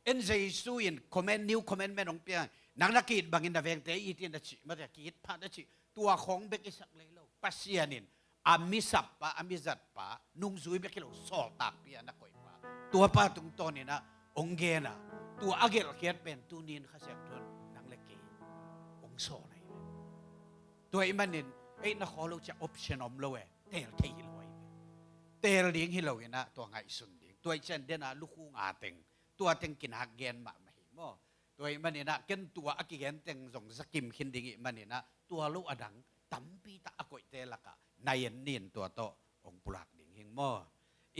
En Jesu in command, new commandment hong pia. Nang na ki-it bangin na vengte it in a cih, mate, ki-it phat a cih. Tua khawng bek i sak lei lo. Pasian in a misappa, a mizatpa, nungzui bek hi lo, sawltakpi a na koihpa, tuapa tungtawnin ah hong gen a, tua a gelhkhiat pen tuni in Kha Siangtho in nang le kei hong sawl ahi ve. Tua ahih manin, ei, na khawl lo ciah option om lo e, teel thei hi lo ahi ve. Teel ding hi lo in ah tua ngaihsun ding. Tua ahih ciang den a lukhu nga teng, tua teng kinak gen mahmah hi maw. Tua ahih manin ah ken tua a kigen teng zong zakim khin ding ahih manin ah, tua lo a dang tampi tak a koihte lakah na en ni in, tua tawh hong pulak ding hing maw.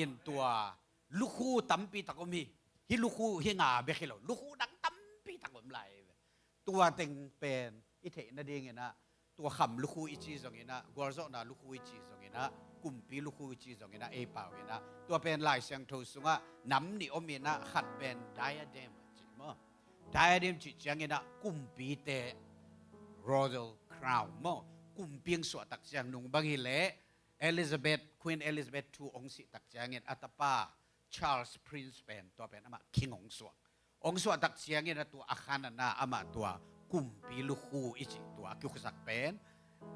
In tua lukhu tampi tak om hi. Hih lukhu, hih nga bek hi lo, lukhu dang tampi tak om lai hi ve. Tua teng pen i theih nadingin ah, tua kham lukhu i ci zongin ah, gualzawhna lukhu i ci zongin ah, kumpi lukhu i ci zongin ah, ei pau in ah, tua pen Lai Siangtho sungah nam nih om in ah, khat pen diadem a ci maw. Diadem cih ciangin ah kumpite royal crown maw. Kumpi hong suahtak ciang nung bang hi leh Elizabeth, Queen Elizabeth two hong sih tak ciangin a tapa Charles Prince pen, tua pen amah king hong suak. Hong suah tak ciangin a tua a khan a na amah tua kumpi lukhu i cih tua a kikhusak pen,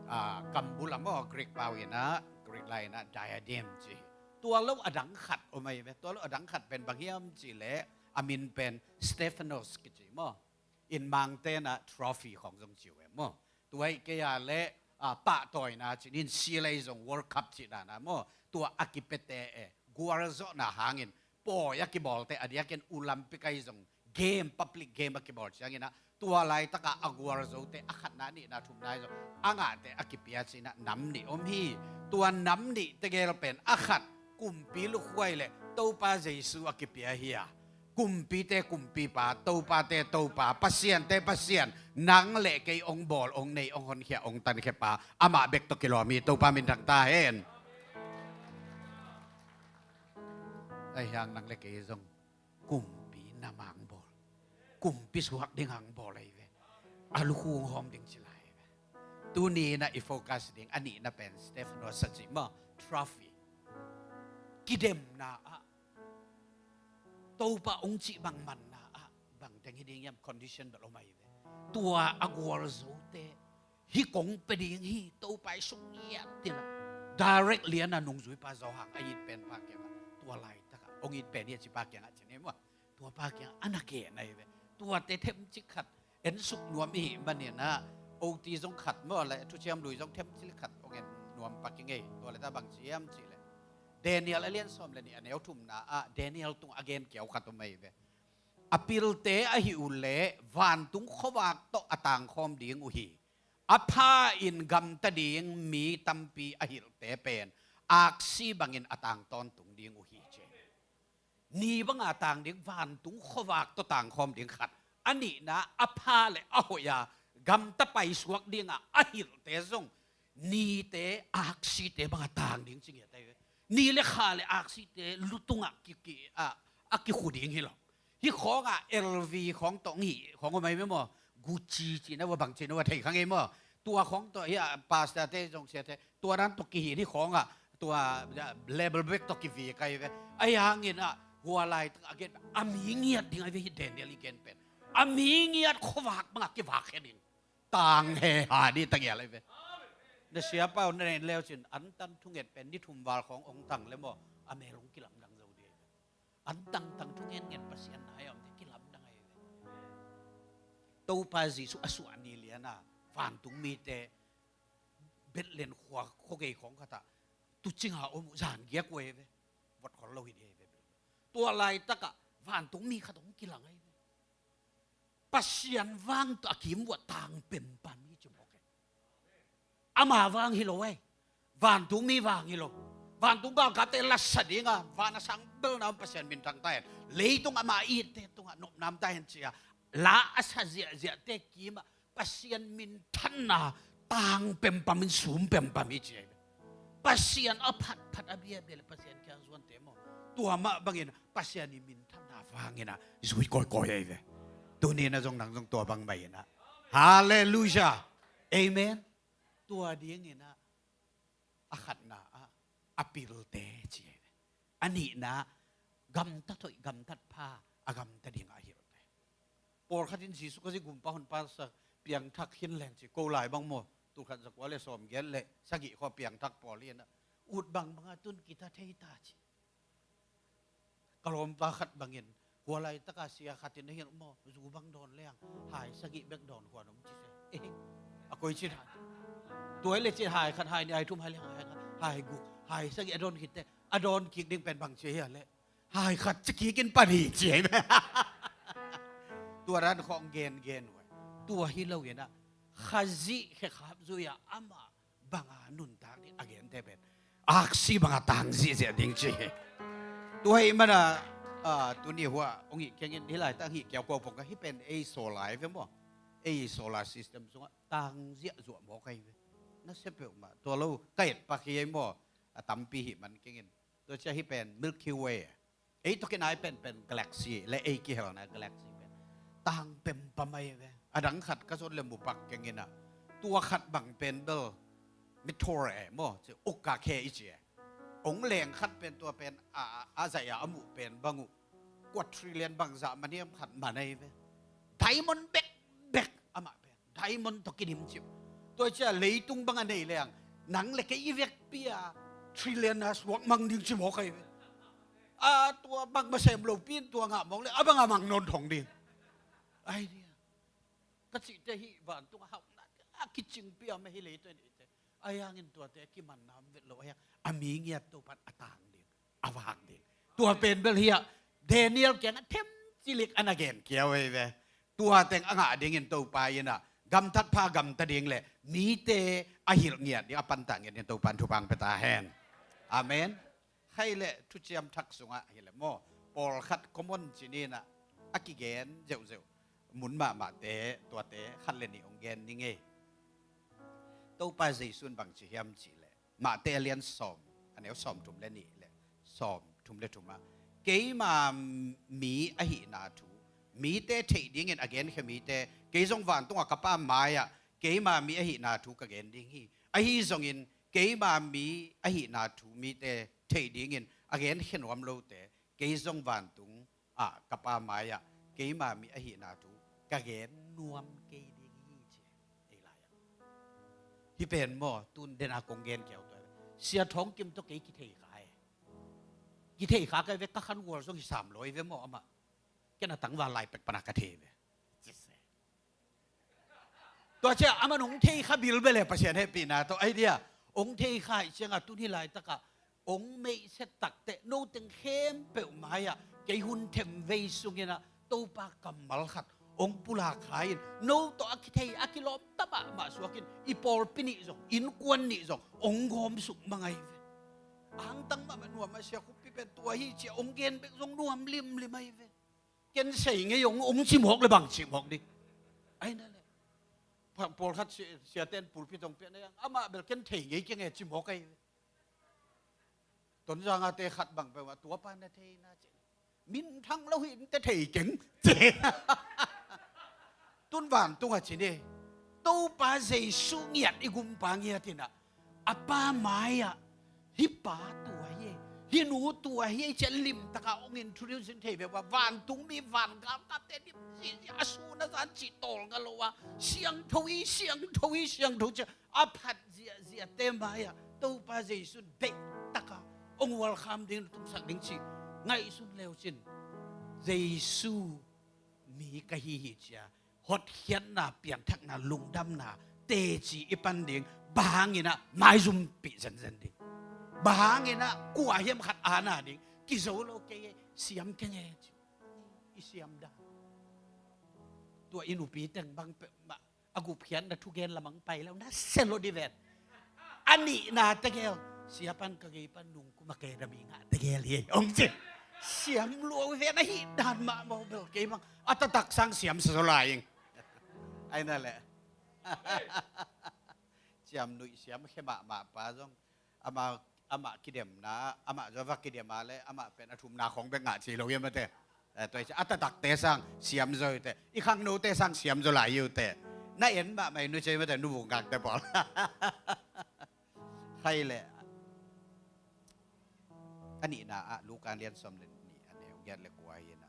ah, kambul a maw, Greek pau in a, Greek lai in a diadem ci hi. Tua lo a dang khat om ahi ve. Tua lo a dang khat pen bang hiam cih leh a min pen Stephanos kici maw. In Mangte in a trophy khawng zong ci uh e maw. Tua ahih kei a leh, ah, pahtawina ci-in, in C L A zong World Cup cih dan a maw, tua a kipiate e, gualzawhna hangin pawi a kibawlte, a diakin Olympic ahi zong game, public game a kibawl ciangin a, tua laitaka a gualzote a khatna, a nihna, a thumna ahi zong a ngahte a kipia ci-in a nam nih om hi. Tua nam nih tegel pen a khat kumpi lukhu ahi leh Topa Jesu a kipia hi a, kumpite kumpipa, topate topa, pasiante Pasian, nang le kei hong bawl, hong nei, hong honkhia, hong tankhia pa, amah bek tawh kilawm hi. Topa minthang ta hen. Ahi hang nang le kei zong kumpi nam a hong bawl, kumpi suak ding a hong bawl ahi ve. A lukhu hong hawm ding ci lai ahi ve. Tuni in a i focus ding a nihna pen Stephanos a cih maw, trophy. Kidemna ah, Topa hong cih bang manna ah, bang teng hi ding hiam, condition bel om ahi ve. Tua a gualzote, hih kong pia ding hi, Topa i sung ngiat in a, direct lian a nungzuipa Johan a it pen pa kiangah, tua laitakah hong it pen hi a ci pa kiangah ci ni maw. Tua pa kiangah a na gen ahi ve. Tuate themcik khat en suk nuam i hih manin a, O T zong khat maw le, thuciam lui zong themcik khat hong en nuam pak i ngei. Tua leh ta bang ci hiam cih leh, Daniel a lian sawm le nih a neu thumna ah Daniel tungah a gen kiau khat om ahi ve. A pilte ahih uh leh vantung khuavak tawh a tangkhawm ding uh hi. A pha in gamta ding mi tampi a hilhte pen aksi bangin a tang tawntung ding uh hi ci. Ni banga tang ding, vantung khuavak tawh tangkhawm ding khat. A nihna, a pha le a hoih a gamta paisuak dinga a hilhte zong nite, aksite banga tang ding ci ngiat ahi ve. Ni le kha le aksite lu tungah ki, ki, a, a kikhu ding hi lo. Hih khawngah L V khawng tawh hih khawng om ahi ve maw? Gucci cihna uh a, bang cihna uh a thei kha ngei maw? Tua khawng tawh hih a pastorte zong siate, tua dan tawh kihih hih khawngah, tua, a, label bek tawh kivik ahi ve. Ahi hangin a, hua laitak a gen, a mi ngiat ding ahi ve hih Daniel i gen pen. A mi ngiat khuavak bangah kivakkhia ding. Tang he ha dih ta ngial ahi ve. Na siapa uh na nen leu cin, antang thunget pen ni thum val khawng hong tang le maw, a mel hong kilamdang zo dih ahi ve. Antang tang thungen ngen Pasian na a omte kilamdang ahi ve. Topa Jesu a suah ni lian a, vantung mite Bethlehem khua khuagei khawng khatah tuucinga om uh, zan giak uh ahi ve. Vot khol lo hi dih ahi ve. Tua laitakah vantung mi khat hong kilang ahi ve. Pasian vang tawh a kim uah tang pempam hi ci mawk e. Ama vang hi lo e. Vantung mi vang hi lo. Vantung galkapte lasa dinga, van a sang belna om Pasian minthang ta hen. Leitung ama itte tungah nopna om ta hen ci-a la a sa ziahziahte kimah Pasian minthanna tang pempam in sum pempam hi ci ahi ve. Pasian a phatphat a biabia le Pasian kiang zuante maw, tua mah bangin Pasian i minthanna vangin a zui kawikawi ahi ve. Tuni na zong nang zong tua bang mah in a. Halleluiah. Amen. Tua dingin a, a khatna ah a pilte ci ahi ve. A nihna, gamtat hoih, gamtat pha, a gamta ding a hilhte. Pawlkhat in Jesu Khazih gumpa honpa sa piangthak hi leng ci ko lai bang maw. Tulkhat zakua le sawmgiat le sagih khua piangthak pawl hi in a, ut bangbang a tun kita thei ta ci. Ka lawmpa khat bangin, hua laitaka sia khat in a hilh maw, zu bang dawn leng hai sagih bek dawn khuan om ci se. Eh, a koi cin hai. Tua le cin hai khat, hai nih, hai thum, hai li, hai khat, hai guk, hai sagih a dawn khitte, a dawn kik ding pen bang ci hia leh, hai khat ci kik in pan hi ci hi. Tua dan khawng gengen uh. Tua hi lo in a, Khazih khekhap zui-a amah banga nuntak ding a gente pen aksi banga tang ziahziah ding ci hi. Tua hi mana, ah, tuni hua hong hih kengin hih laitak hih kiau kua pong ka hih pen ei solar ahi ve maw. Ei solar system sungah tang ziahzuah mawk ahi ve. Na sia peuhmah tua lo ka et pak hi ei maw. A tampi hih man kengin. Tua cia hih pen Milky Way. Ei tawh kinai penpen galaxy le ei kihelna galaxy pen tang pempam ahi ve. A dang khat ka zon le mu pak keng in a, tua khat bang pen bel Meteor e maw, ci, ukkakhe i ci e. Ong leng khat pen tua pen a, a, a zaih a a muh pen bang uh, kua trillion bangzah man hiam khat man ahi ve. Diamond bekbek amah pen. Diamond tawh kidim cip. Tua cia leitung bang a nei leng, nang le kei i vekpi a trillion a suak mang ding ci mawk ahi ve. A tua bang masem lopi in tua ngah mawk le a bang a mang nawn thong ding. Ai dia. Ka cihte hih vantung a hauhnate a kicingpi a mah hi lei tua nihte. Ahi hangin tuate a kimanna om vet lo ahi hang a mi ngiat Topan a tang ding, a vak ding. Tua pen bel hiah Daniel kiangah themcilik a na gen kia uh ahi ve. Tua teng a ngah dingin Topa in ah gamtat pha gamta ding le mite a hilh ngiat ding, a pantah ngiat ding Topa in thupha pia ta hen. Amen. Khai le thuciam thak sungah hi le maw, pawlkhat common ci ni in ah a kigen zeuhzeuh mun mahmahte, tuate khat le nih hong gen ni ngei. Topa Jesu in bang ci hiam cih leh, Mate a lian sawm, a neu sawm thum le nih le sawm thum le thum ah, keima mi ahihna thu mite theih dingin a genkhia mite, kei zong vantungah ka Pa mai-ah keima mi ahihna thu ka gen ding hi. Ahi zongin keima mi ahihna thu mite theih dingin a genkhia nuam lote, kei zong vantung ah ka Pa mai-ah keima mi ahihna thu ka gen nuam kei ding hi, ci ei lai-ah. Hih pen maw, tun den a kong gen kiau tua, Sia Thawng Kim tawh kei kithei kha e. Kithei kha ka ve, ka khan gual zong hi sam lo hi ve maw amah. Ken a tangval lai pek pana ka thei ve. Tua ciah aman hong thei kha bilbel e, Pasian hehpihna tawh ai dia. Hong thei kha ih ciangah tun hih laitakah hong meihset takteh noteng khempeuh mai-ah kei hun themvei sunginah Topa kammal khat hong pulak kha in, no tawh a kithei a kilawm ta mahmah suakin i pawlpi nih zong, innkuan nih zong hong gawmsuk mang ai ve. Angtang mahmah nuam a, Sia Khuppi pen tua hi ciah hong gen bek zong nuam limlim ai ve. Ken sei ngei ong, ong ci mawk le bang ci mawk ding. Ai na le. Pawlkhat siaten pulpit hong piak na, amah bel ken thei ngei keng e ci mawk ai. Tonzang a te khat bang peuhmah tua pa na thei na ci. Minthang lo hi in te thei keng ci. Tun vantung a ci ni. Topa Jesu ngiat i gumpa ngiat inah a Pa mai-ah hih pa tua hi ei, hih nu tua hi ei, ciah limtaka hong introduce in thei ve ua, vantungmi vangalkapte dim zizia a sun a zan cih tawlnga lo a, siangtho hi, siangtho hi, siangtho ciah a phat ziahziahte mai-ah Topa Jesu deihtaka hong welcome ding, tungsak ding cih ngaihsun leucin Jesu mi ka hi hi cia hotkhiatna, piangthakna, lungdamna teci i pan ding. Bang hanginah maizumpih zenzen ding. Bang hanginah kua hiam khat ana ding. Kizo lo kei e, siam keng e ci. I siam dan. Tua i nupi teng bang peuhmah a gupkhiatna thugen lamang pai lo na selo di ven. A nihna tegel, Sia pan ka gei pan nungkum a kei dami ngah tegel hi ei hong ci. Siam lua uh ven, a hih dan mahmah uh bel kei mang a taktak sang siam sa zaw lai ing. Ai na le. Siam nuih siam khe mahmah pa zong amah, amah kidemna, amah zaw va kidem a le amah pen a thumna khong bek ngah ci lo hiam a te. Eh, tua hi ci a taktakte sang siam zaw hi te, i khangnote sang siam zaw lai hi uh te. Na en mahmah hi nu cei mate, nu vungkakte pawl. Khai le a nihna ah Luka lian sawm le nih a neu giat le kua hi inah,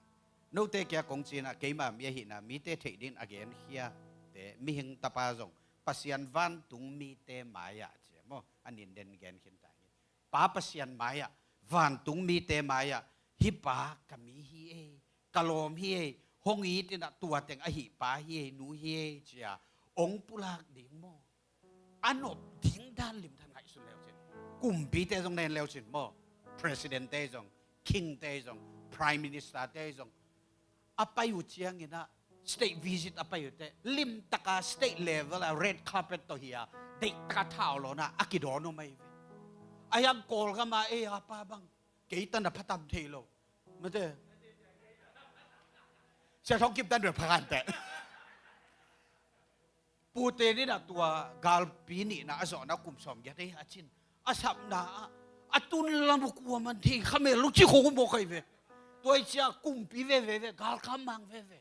note kia kong ci inah keima mi ahihna mite theih dingin a genkhiate mihing tapa zong Pasian vantung mite mai-ah ci maw, a nin den gen khin ta hi. Pa Pasian mai-ah, vantung mite mai-ah, hih pa ka mi hi ei, ka lawm hi ei, hong it inah tua teng a hih pa hi ei, nu hi ei cia hong pulak ding maw? A nop ding dan limtan ngaihsun leucin, kumpite zong na en leucin maw, president-te zong, king-te zong, prime minister-te zong a pai uh cianginah state visit a pai uh teh limtaka state level a red carpet tawh hi a, deihtaka thaulawna a kidawn om ahi ve. A hiang Kawlgama ei a pa bang kei tan a phatam thei lo. Mate. Sia Thawng Kim tan bel phakan teh. Pute ninah tua galpi nihna a zawhna kum sawmgiat ei a cin a sapna ah a tun lam uh kua man thei kha mel lo ci khong uh mawk ahi ve. Tua i cia kumpi veve ve, galkap mang veve.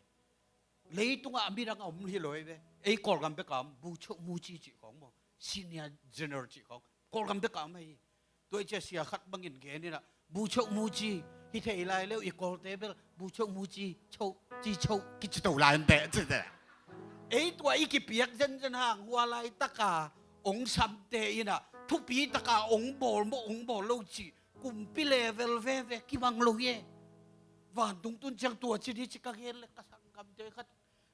Leitungah a midang a om hi lo ahi ve. Ei Kawlgam beka om, bu chok mu ci cih khong maw, Senior General cih khawng Kawlgam bekah om ahi. Tua i cia sia khat bangin gen inah, bu choh mu ci, hi thei lai leu i Kawlte bel bu choh mu ci, choh, ci choh kici to lai an teh ci teh. Ei tua i kipiak zenzen hang hua laitaka ong samte inah thupi taka ong bawl maw ong bawl lo ci, kumpi level veve kibang lo hi e. Vantung tun ciang tua ci di ci ka gen le ka sanggamte khat,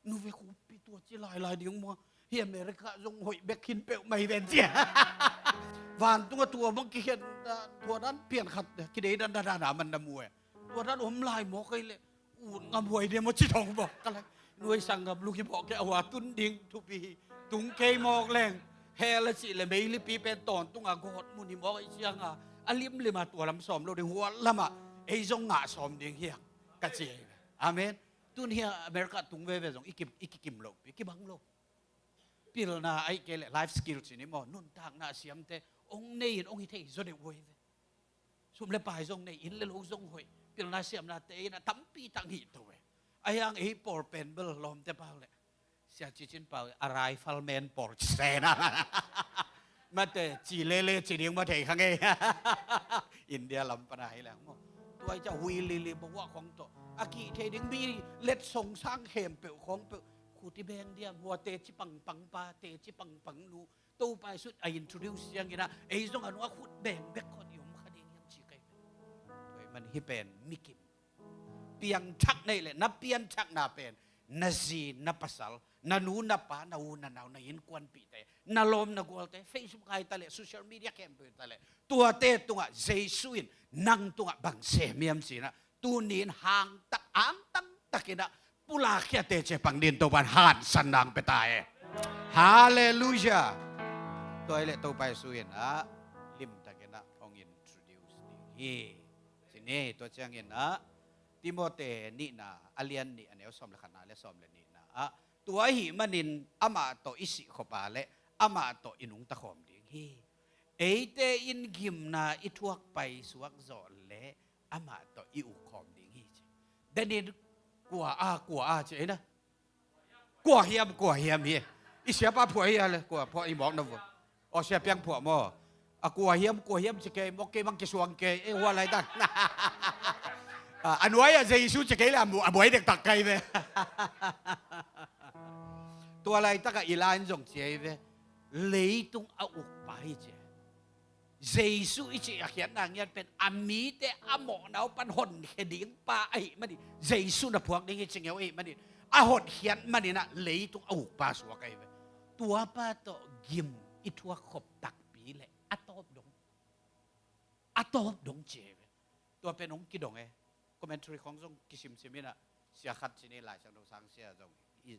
nu ve kumpi tua ci lailai ding maw, hi America zong hoih bek hin peuh mai ven cia. Vantung a tua bang kikhen, tua dan pian khat kidei dan dan dan a man na mu e. Tua dan om lai maw kei le ut ngam huai dia maw ci thong bawk ka lai. Nuai sanggam luk hi bawk kei a hua tun ding thupi hi. Tung kei mawk leng hell a cih le meilipi pen tawntung a gawt mun hi mawk ahi cianga a limlim a tua lam sawm lo ding, huat lamah ei zong ngah sawm ding hiang ka ci. Amen. Tun hi a America tung veve zong i kim, i kikim lo pi, kibang lo. Pilna ahi kei le life skill ci ni maw, nuntakna siamte ong nei in ong hi thei zaw deuh veve. Sum le pai zong nei, inn le lo zong hoih, pilna siamnate in a tampi tak hih to e. Ahi hang ei pawl pen bel lawmte pau le Sia Ci Cin pau a rifleman pawl ci sena. Mate ci lele ci ding maw thei kha ngei. India lam pana hi leng maw, tua i ca hui lili bawa khong to a kih thei ding mi let song sang khempeuh khong peuh khuti beng diam hua teci pangpang pa teci pangpang nu Topa Jesu a introduce ciangin a ei zong a nua khut beng bek khot i om kha ding hiam ci kai. Tua i man hi pen mikim piangthak nei le na pianthakna pen na zi na pasal, na nu na pa, na u na nau, na innkuanpihte, na lawm na gualte, Facebook ai ta le social media khempeuh ta le tuate tungah Jesu in nang tungah bang sem hiam cinah tuni in hangtak angtang takinah pulak khiate cia pang din Topan hansan nang pia ta e. Halleluia. Tua i le Topa Jesu in ah limtakinah hong introduce ding hi. Cini tua ciangin ah Timote nihna a lian nih a neu sawm le khatna le sawm le nihna ah tua ahih manin amah tawh i sihkhop a le amah tawh i nungta khawm ding hi. Eite in gimna i thuak paisuak zawh le amah tawh i uk khawm ding hi ci. Denin kua a kua a ci eina. Kua hiam kua hiam hi. I siapa phuah hi a le kua phuah i mawk na vua. Aw sia piang phuah maw. A kua hiam kua hiam ci kei mawk kei mang kisuang kei e hua laitak. A nuai a Jesu ci kei le a buai dektak kai ve. Tua laitak a i lain zong ci ei ve. Leitung a ukpa hi ci. Jesu i cih a khiatna ngiat pen a mite a mawhnau pan honkhia ding pa ahih manin Jesu na phuak ding hi ci ngeu ahih manin a hotkhiat maninah leitung a ukpa suak ahi ve. Tuapa tawh gim i thuak khop takpi le a tawp dong a tawp dong ci ahi ve. Tua pen hong kidong e. Commentary khong zong kisimsim inah sia khat cini Lai Siangtho sang sia zong i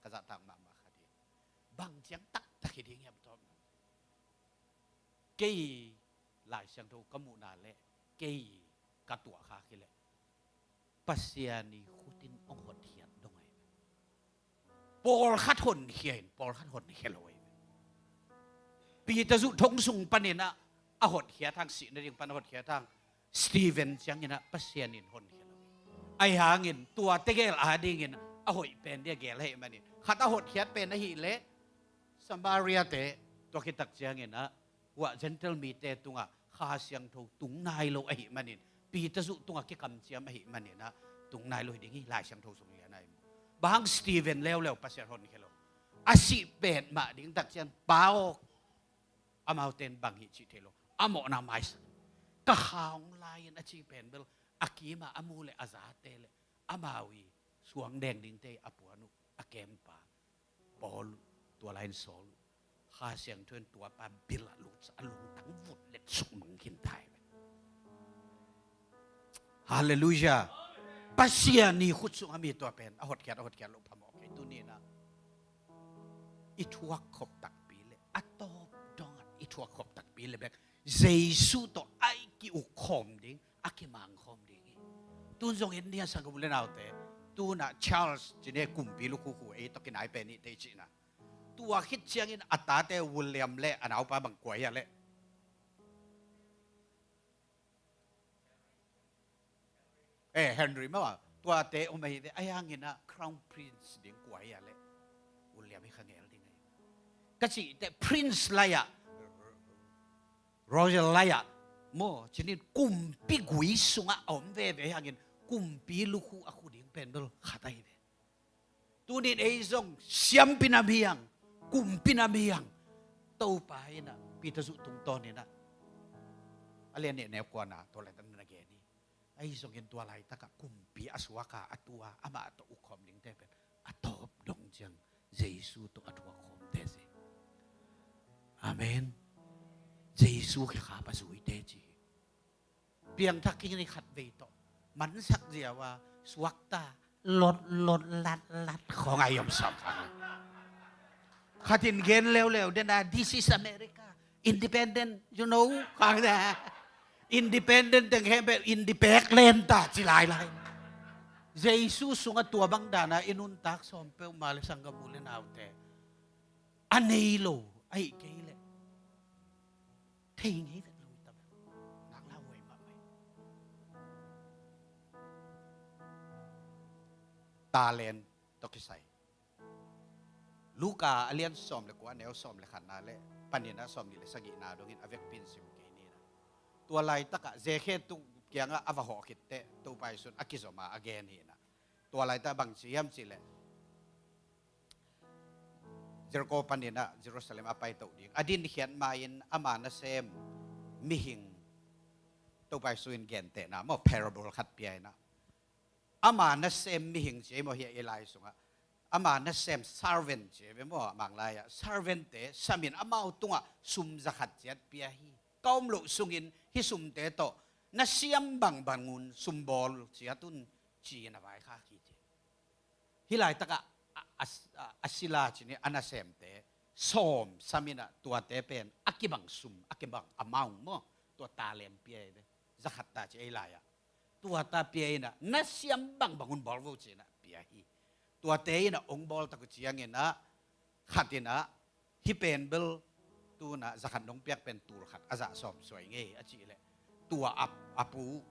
ka zahtak mahmah khat hi. Bang ciang taktak hi ding hiam tawp nang. Kei Lai Siangtho ka muhna le kei ka tuahkhak hi le Pasian i khutin hong hotkhiat dong ahi ve. Pawlkhat honkhia in pawlkhat honkhia lo ahi ve. Peter zuh thong sung paninah a hotkhiat hang sih nading pan a hotkhiat hang Stephen cianginah Pasian in honkhia lo hi. Ahi hangin tua tegel adingin a hoih pen dia gel ahih manin khat a hotkhiat pen ahih leh Samaria te tua khitak cianginah hua Gentile mite tungah Kha Siangtho tung nai lo ahih manin Peter zuh tungah kikamciam ahih maninah tung nai lo hi ding hi Lai Siangtho sung lian ahi. Bang Stephen leuleu Pasian honkhia lo a sih pet mah ding tak cian pau Amaute in bang hih cih thei lo a mawhna maisak. Ka kha hong lai-in a ci pen bel a kimah a mu le a zate le amau i suang deng dingte a puan uh a kempa Paul uh tua lai-in Saul uh Kha Siangtho in tuapa bil ah lut a lungtang vut let suk mang khin thai ve. Halleluia. Pasian i khut sungah mi tua pen a hotkhiat a hotkhiat loh phamawh kei tuninah i thuak khop takpi le a tawp dongah i thuak khop takpi le bek Jesu tawh a i ki-uk khawm ding a kimang khawm ding hi. Tun zong in nia sagum le naute tunah Charles cine kumpi lukhukhu ei tawh kinai pen ih tei cihna tua khit ciangin a tate William le a naupa bang kua hi a le Eh, Henry maw tuate om ahi ve a hianginah Crown Prince ding kua hi a le William hi kha ngel ding ahi. ka cih teh prince lai-ah, royal lai-ah maw, cinin kumpi gui sungah a om veve hangin kumpi lukhu a khu ding pen bel khat ahi ve. Tunin ei zong siampi nam hi hang, kumpi nam hi hang. Topa in ah Peter zuh tungtawn in ah a lian nih neu kuana tua laitak na gen hi. Ahi zongin tua laitakah kumpi a suaka a tua amah tawh ukkhawm dingte pen a tawp dong ciang Jesu tawh a thuak khawmte si. Amen. Jesu khekhap a zuite ci hi. Piangthak kini khatvei tawh mansak ziau a suakta lot lot lat lat khawng a i om sawm khang. Khatin gen leuleu den a, "This is America. Independent, you know," khang de. Independent teng hem pe independent ta ci lailai. Jesu sungah tua bang dana i nuntak sawm peuhmah le sanggam u le naute a nei lo ahi kei leh thei ngei vet lo hi ta bel. Nak la huai mahmah hi. Talent tawh kisai Luka a lian sawm le kua neu sawm le khatna le panin a sawm nih le sagihna dongin a vekpi in sim kei ni na. Tua laitakah Zekhe tung kiangah a va hawh khitteh Topa Jesu in a kizom a a gen hi na. Tua laitak bang ci hiam cih leh Jericho panin ah Jerusalem a paito ding a dinkhiat ma-in ama nasem mihing, Topa Jesu in gentehna maw, parable khat pia in ah, ama nasem mihing ci ei maw, hi a i lai sungah ama nasem servant ci ei ve maw, a Manglai ah servant-te samin amau tungah sum za khat ciat pia hi. Ka om loh sungin hih sumte tawh na siam bangbangun sum bawl ciat un, ci-in a vaikhak hi ci. Hih laitakah a, a, a, a sila cini a nasemte sawm samin ah tuate pen a kibang sum, a kibang amount maw, tua talent pia hi ve. Za khat ta ci ei lai-ah. Tua ta pia in ah na siam bangbang hun bawl vo ci-in ah pia hi. Tuate in ah hong bawl tak uh ciangin ah khat in ah, "Hih pen bel tu-in ah za khat nong piak pen tul khat a zah sawm suai ngei," a cih leh tua a, a pu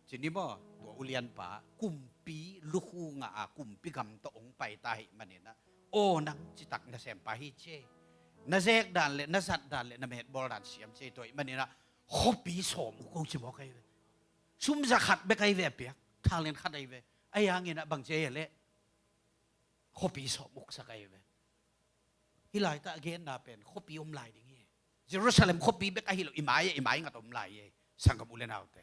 cini maw, tua ulianpa kumpi lukhu ngah a kumpi gam tawh hong paita ahih manin ah, "Aw, nang citak nasempa hi ci ei. Na zek dan le na zat dan le na metbawl dan siam ci ei. Tua ahih manin ah khuapi sawm uh ko," ci mawk ahi ve. Sum za khat bek ahi ve a piak, talent khat ahi ve. Ahi hangin ah bang ci ei a leh khuapi sawm uksak ahi ve. Hih laitak a genna pen khuapi om lai ding hi. Jerusalem khuapi bek ahi lo, i mai, i mai ngat om lai hi. Sanggam u le naute,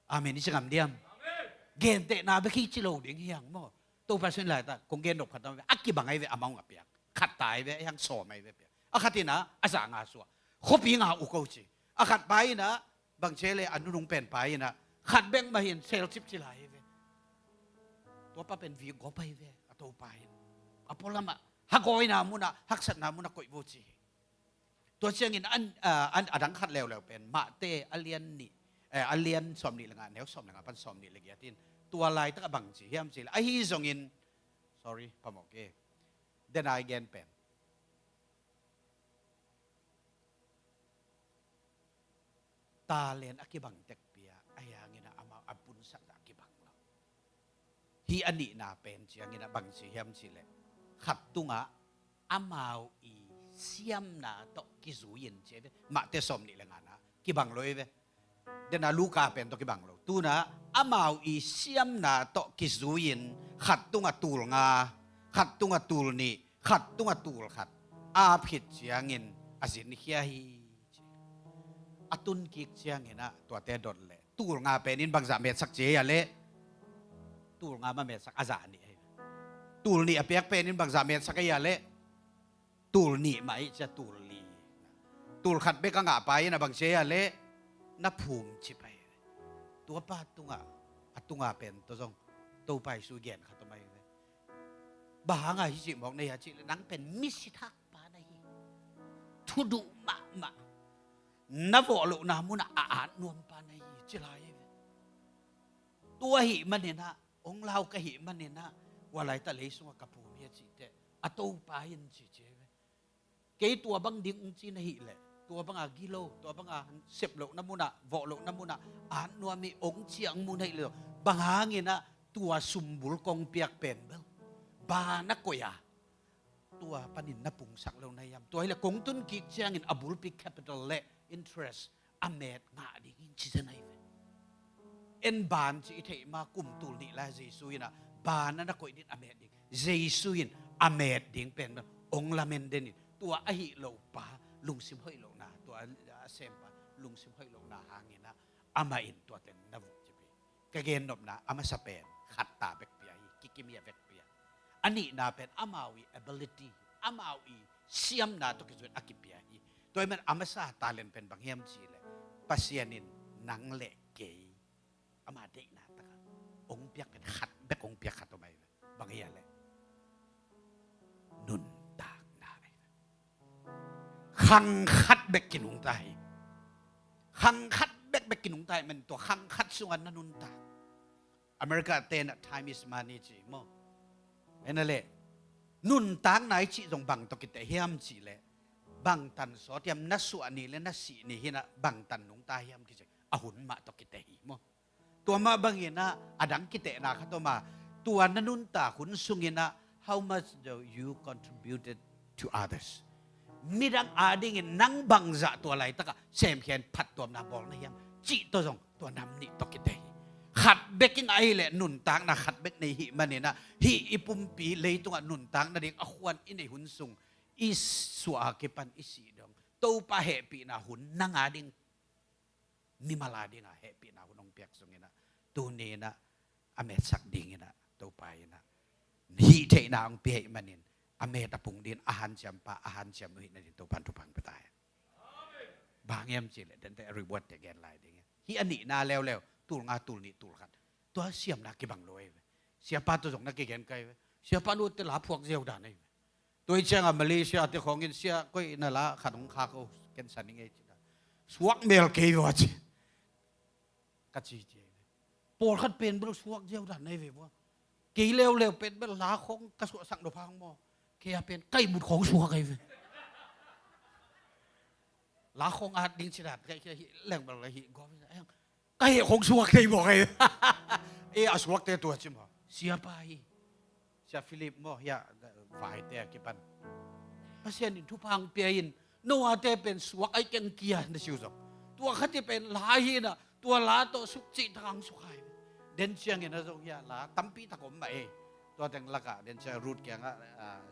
amen i ci ngam diam? Gentehna bek hi ci lo ding hi hang maw. Topa Jesu in laitak kong gen nop khat om ve, a kibang ahi ve, amount a piak khat ta ahi ve, ahi hang sawm ahi ve piak. A khat in ah a zah nga suah, khuapi nga uh ko ci. A khatpa in ah bang ci ei leh a nunung penpa in ah khat bek mah hi in selcip ci lai hi ve. Tuapa pen vik gawp ahi ve, a topa in a pualamah hagawina munah, haksatna munah koih vo ci hi. Tua ciangin an, a, an, a dang khat leuleu pen Mahte a lian nih, eh, a lian sawm nih le nga, neu sawm le nga pan sawm nih le giat in, tua laitak a bang ci hiam cih leh, ahi zongin, sorry, phamawh kei, den a i gen pen talent a kibang tek pia, ahi hangin ah amau a bunsak a kibang lo. Hih a nihna pen ciangin ah bang ci hiam cih leh, khat tungah amau i siamna tawh kizui-in ci ei ve. Mahte sawm nih le ngana kibang lo ei ve. Den a Luka pen tawh kibang lo. Tu-in ah amau i siamna tawh kizui-in khat tungah tul nga, khat tungah tul nih, khat tungah tul khat ap khit ciangin a zinkhia hi. A tun kik ciangin ah tuate dot leh tul nga pen in bangzah metsak ci ei a leh, tul nga mah metsak, a zah nih ahi. Tul nih a piak pen in bangzah metsak ei a leh, tul nih mah ahi ci a, tul li. Tul khat bek a ngahpa in ah bang ci ei a leh, na phum cip ahi. Tuapa tungah, a tunga pen tawh zong Topa Jesu gen khat om ahi ve. Bang hanga hih cih mawk na hia cih leh, nang pen misi thakpa na hi. Thuduh mahmah. Na vawh lohna munah a at nuampa na hi ci lai hi ve. Tua ahih manin ah, hong lau ka hih manin ah, kua laitak lei sungah ka phum hi a cih teh, a topa in ci ci hi ve. Kei tua bang ding ung ci na hih leh, tua banga gilo, tua banga sep lohna munah, vawh lohna munah at nuam hi ung ci a hong mu na hih leh, bang hangin ah tua sumbul kong piak pen bel, bang na koih a, tua panin na pungsak lo na hiam? Tua hileh kong tun kik ciangin a bulpi capital le interest a met ngah dingin ci zen ahi ve. En ban ci i theih ma kum tul nih lai Jesu in a ban a na koih din a met ding. Jesu in a met ding pen ong lamen den in tua ahi lo pa lungsim hoih lohna, tua a sempa lungsim hoih lohna hangin a amah in tua teng na vuk ci pi. Ka gennopna a masa pen khat ta bek pia hi, kikim hi a vek pia. A nihna pen amau i ability, amau i siamna tawh kizuin a kipia hi. Tua hi man a masa talent pen bang hiam cih leh Pasian in nang le kei ama deihna takah ong piak pen khat bek ong piak khat om ahi ve. Bang hiam leh nuntakna ahi ve. Khang khat bek kinungta hi. Khang khat bekbek kinungta hi man tua khang khat sungah na nuntak. America te in a time is money ci maw. Hi na leh nuntakna i cih zong bang tawh kiteh hiam cih leh bangtan sawt hiam na suah ni le na sih ni hi na bangtan nungta hiam kici a hun mah tawh kiteh hi maw. Tua mah bangin a a dang kitehna khat om a, tua na nuntak hun sungin a how much do you contributed to others? Midang adingin nang bangzah tua laitakah semkhiat phattuamna bawl na hiam cih tawh zong tua nam nih tawh kiteh hi. Khat bek i ngah hi leh nuntakna khat bek nei hi manin a hih i pumpi leitungah nuntak nading a khuan i neih hun sung i suah a kipan i sih dong Topa hehpihna hun nang ading mimal a dinga hehpihna hun hong piak sungin a tuni in a a metsak dingin a Topa in a hih theihna hong pia hi manin a met a pung din a hanciam pa a hanciam nu hih nadin Topa in thupha hong pia ta hen. Bang hiam cih leh dente a reward te gen lai ding hi. Hih a nihna leuleu tul nga tul nih tul khat tua siamna kibang lo ahi ve. Siapa tawh zong na kigen kai ve. Siapa nu te la phuak ziau dan ahi ve. Tua hi ciangah Malaysia te khawngin sia koi na la khat hong khak o ken sa ning ei ci ta. Suak mel kei vua ci. Ka ci ci ei ve. Pawlkhat pen bel suak ziau dan ahi ve vua. Kei leuleu pen bel la khawng ka suahsak nop hang maw. Kei a pen kai mut khawng suak ahi ve. La khawng at ding ci dan kai kia hih leng bel la hih gawp hi. Ka heh khong suak thei mawk ei. E a suakte tua ci maw. Siapa hi. Sia Philip maw hia vaite a kipan Pasian in thupha hong pia in Noah te pen suak ai keng kia na siu zong tua khati pen la hi na tua la tawh suk cih tak hong suk hai. Den ciangin a zong hia la tampi tak om mah ei. Tua teng lakah den ciang Ruth kiangah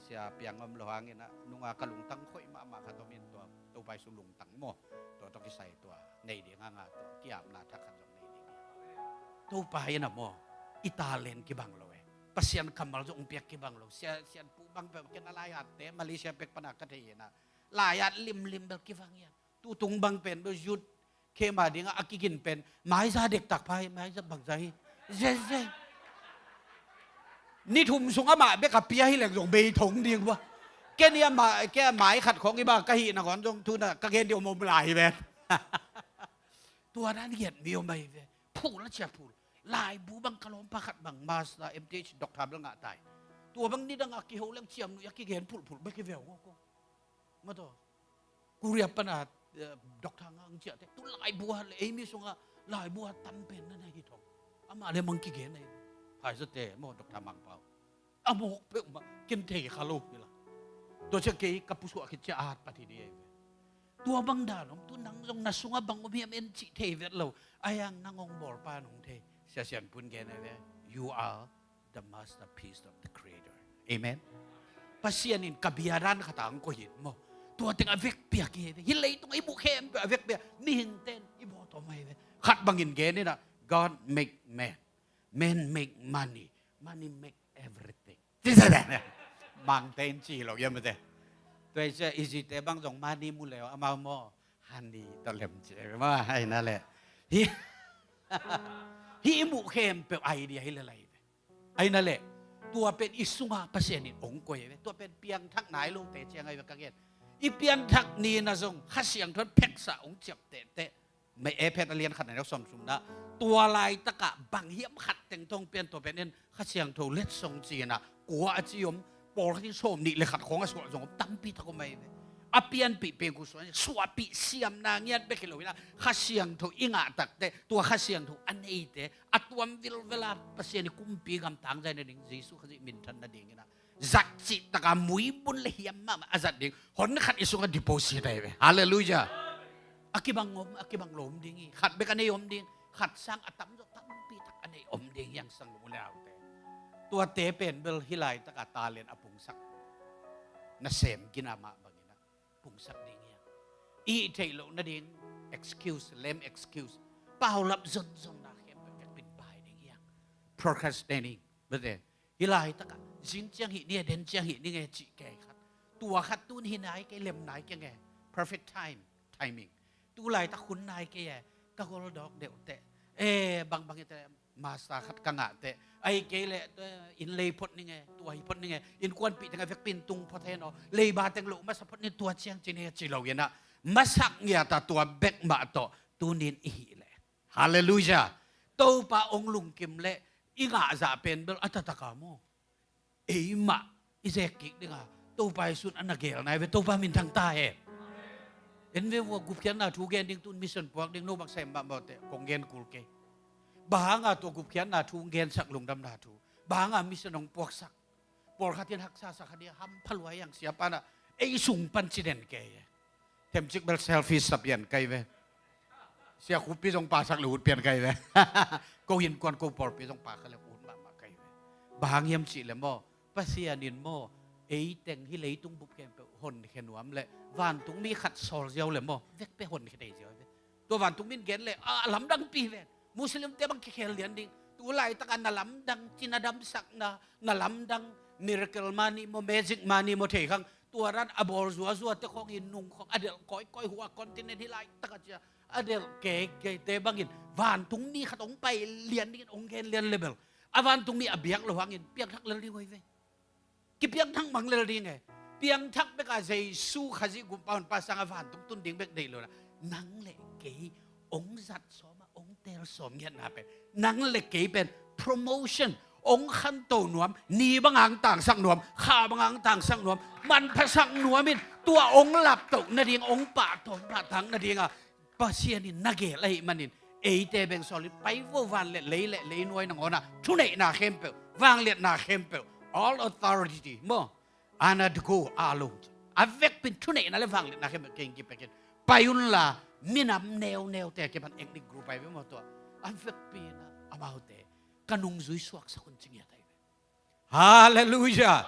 sia piang om lo hangin a nunga ka lungtang khoih mahmah khat om in tua Topa i su lungtang maw. Tua tawh kisai tua nei ding a nga tua kiapna thak khat zong nei ding. Topa in a maw i talent kibang lo e. Pasian kammal zong piak kibang lo. Sia sian pu bang peuh ken a lai-atte Malaysia pek pana ka thei in a lai-at limlim bel kibang ian. Tutung bang pen bel youth khe ma ding a kigin pen maiza dektak pha hi maiza bangza hi. Zeze. Ni thum sung amah bek a pia hi leng zong bei thong ding bua. Ken i a mai khat khong i ba ka hih na kon zong thu na ka gen ding om om lai hi ven. Tua dan giat mi om ahi ve. Phul a cia phul. Laibu bang ka lawmpa khat bang master M T H doctor bel ngah tai. Tua bang nidang a kiho leng ciam nuih a kigen phulphul bek hi veu ngawk ko. Mataw. Korea pana doctor ngah ang ciahte tu laibu hat le eimi sungah laibu hat tam pen na na hi thong. Amah le mang kigen ahi. Phaizate maw doctor Mangpau. A mawk peuhmah ken thei kha lo hi la. Tua ciah kei ka pusuah khit ciah a hat pat hi dih ahi ve. Tua bang dan om tu nang zong na sungah bang om hiam en cih thei vet lo. A hiang nang hong bawlpa nong thei. Sia Sian Pun gen ahi ve. You are the masterpiece of the Creator. Amen. Pasian in ka bia dan khat a hong koih hi maw. Tua teng a vekpiak hi ahi ve. Hi leitung a i muh khempeuh a vekpiak. Mihingte in i bawltawm ahi ve. Khat bangin gen in a God make man. Men make money. Money make everything. Mangte in ci lo ia mate. Tua i cia i zite bang zong money mu leo amau maw honey tawh lem ci maw ahi na leh. Hih i muh khempeuh idea hi le lai ve. Ahi na leh tua pen i sungah Pasian in ong koih ve. Tua pen piangthak nai lote ciang ahi ve ka gen. I pianthak ni na zong Kha Siangtho in pheksa ong ciapteh teh. Mei Ephet a lian khat na neu sawm sum na tua laitakah bang hiam khat teng tawng pian tua pen in Kha Siangtho letsong ci-in ah kua a ci om pawlkhat in sawm nih le khat khawng a suah zong om tampi tak om ahi ve. A pianpih pengkul suah suahpih siamna ngiat bek hi lo in ah Kha Siangtho i ngah takte tua Kha Siangtho a neite a tuam vilvel a Pasian i kumpi gamtang zai nading Jesuh Khazih minthan nading in ah zat cih taka muibun le hiam mahmah a zat ding hon khat i sungah deposit ahi ve. Halleluiah. A kibang om, a kibang lo om ding hi. Khat bek a nei om ding, khat sang a tamzaw tampi tak a nei om ding hi hang, sang lung u le naute. Tuate pen bel hih laitaka talent a pungsak nasem gina mah bangin a pungsak ding hi hang. I hih theih loh nading excuse, lame excuse, paulap zonzonna khempeuh vekpin pai ding hi hang. Procrastinating. Bete, hih laitakah zing ciang hih ni e, den ciang hih ni nge cih kei khat. Tua khat tun hi nai kei, lem nai kei nge. Perfect time, timing. Tu laitak hun nai kei e, ka goldawk deuh teh. E, bangbang hi teh, master khat ka ngah teh. Ahih kei leh, eh, inn lei phot ni nge, tua hi phot ni nge. Innkuanpih teng a vekpin tung phot hen aw. Leiba teng loh masa phot ni, tua ciang ci ni nge ci lo in ah, masak ngiat a tua bek mah tawh tunin i hih leh. Halleluiah. Topa hong lungkim leh i ngahzah pen bel a taktak a maw, eimah i zek kik ding a, Topa Jesuh in a na geel nai ve. Topa minthang ta hen. En ve vua, gupkhiatna thu gen ding, tun mission puak ding, no bang sem mahmah teh kong gen kul kei. Bang hanga tua gupkhiatna thu hong gensak, lungdamna thu? Bang hanga mission hong puaksak? Pawlkhat in haksa sa kha dia, hampha lua hi hang, sia pa in ah ei sung pan ci den kei e. Themcik bel selfie sa pian kai ve. Sia khupi zong pasak le ut pian kai ve. Ko innkuan, ko pawlpi zong pa kha le ut mahmah kai ve. Bang hang hiam cih leh maw, Pasian in maw, ei teng hih leitung bup khempeuh honkhia nuam leh vantungmi khat sawl ziau leh maw, vekpi honkhia thei ziau ve. Tua vantungmi in gen leh a lamdangpi ven. Muslimte bang kikhel lian ding. Tu laitaka na lamdang cina damsakna, na lamdang miracle money maw, magic money maw thei khang, tua dan a bawl zuazua te khawng in nung khawng a delh kawikawi, hua continent hih laitaka cia a delh keikeite bangin vantungmi khat hong pai lian dingin hong gen lian leh bel a vantungmi a biak loh hangin piangthak lel ding uh hi ve. Kipiangthak mang lel ding e. Piangthak bek a Jesuh Khazih gumpa honpa sanga vantung tun ding bek deih lo in ah, nang le kei hong zat sawm a, hong teel sawm ngiatna pen, nang le kei pen promotion, hong khanto nuam, ni bang hang tangsak nuam, kha bang hang tangsak nuam, manphasak nuam in tua hong laptoh nading, hong pahtawi pahtak nading a Pasian in na geel ahih manin, eite beng sawlin pai vo, van le lei le leinuai nangawn ah thuneihna khempeuh, vangliatna khempeuh, all authority maw, ana dku alung, a vekpin thuneihna le vangliatna khempeuh kei hong kipekin pai unla, minam neuneute a kipan ethnic group ahi ve maw, tua a vekpin ah amaute ka nungzui suaksak un ci ngiat ahi ve. Halleluiah.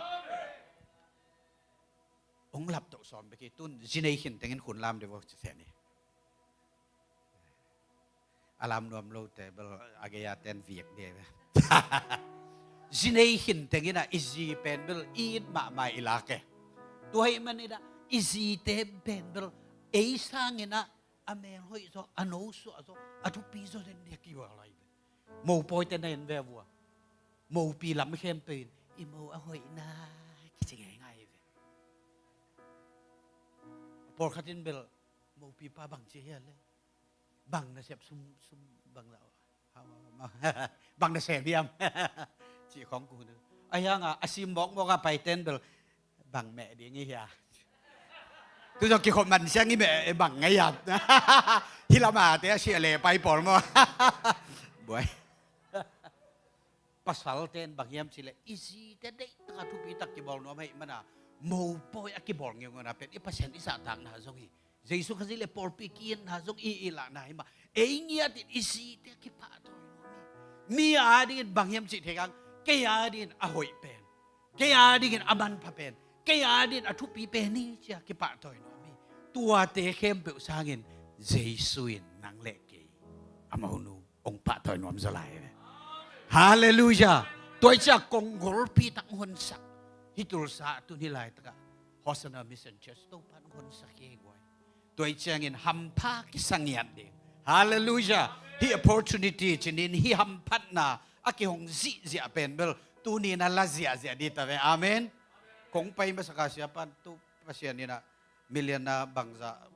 Hong laptoh sawm bek hi. Tun zi nei khin tengin khun lam dih vo ci se ni. A lam nuam lote bel a gei a ten viak dih ve. Zi nei khin tengin ah i zi pen bel it mahmah i lak e. Tua ahih manin ah i zite pen bel ei sangin ah a mel hoih zaw, a no suah zaw, a thupi zaw den dih a kiual ahi ve. Mopawite na en ve vua, mopi lam khempeuh in i mo a hoihna kici ngeingai ve. Pawlkhat in bel mopipa bang ci hiam le, bang nasep, sum, sum bang la, bang nasep hiam? Cih khawng kul. A hianga a sim mawkmawk a paiten bel bang meh ding i hia? Tu zong kikhop man siang i meh bang ngai hiam? Hih lamate a sia le pai pawl maw? Buai. Pasalte in bang hiam cih leh i zite deihtaka thupitak kibawl nuam ahih mana, mopawi a kibawl ngeungeu na pen i Pasian i zahtakna zong hi. Jesuh Khazih le pawlpi ki-itna zong i, i lahna hi mah. Ei ngiatin i zite kipahtawi nuam hi. Mi adingin bang hiam cih thei kang, kei adingin a hoih pen, kei adingin a manpha pen, kei adingin a thupi pen hi ci-a kipahtawi nuam hi. Tuate khempeuh sangin Jesuh in nang le kei a monu hong pahtawi nuam zaw lai ve. Halleluiah. Tua hi ciah kong golpi tak hong honsak. Hih Tulsa ah tun hih laitakah Hosanna Mission Church Topa in hong honsak hi guai. Tua hi ciangin hampha kisa ngiat ding. Halleluiah. Hih opportunity cinin hih hamphatna a kihong zihziah pen bel tuni-in a la ziahziah dih ta ve. Amen. Kong pai masaka siapa in tu Pasian in a million na bangzah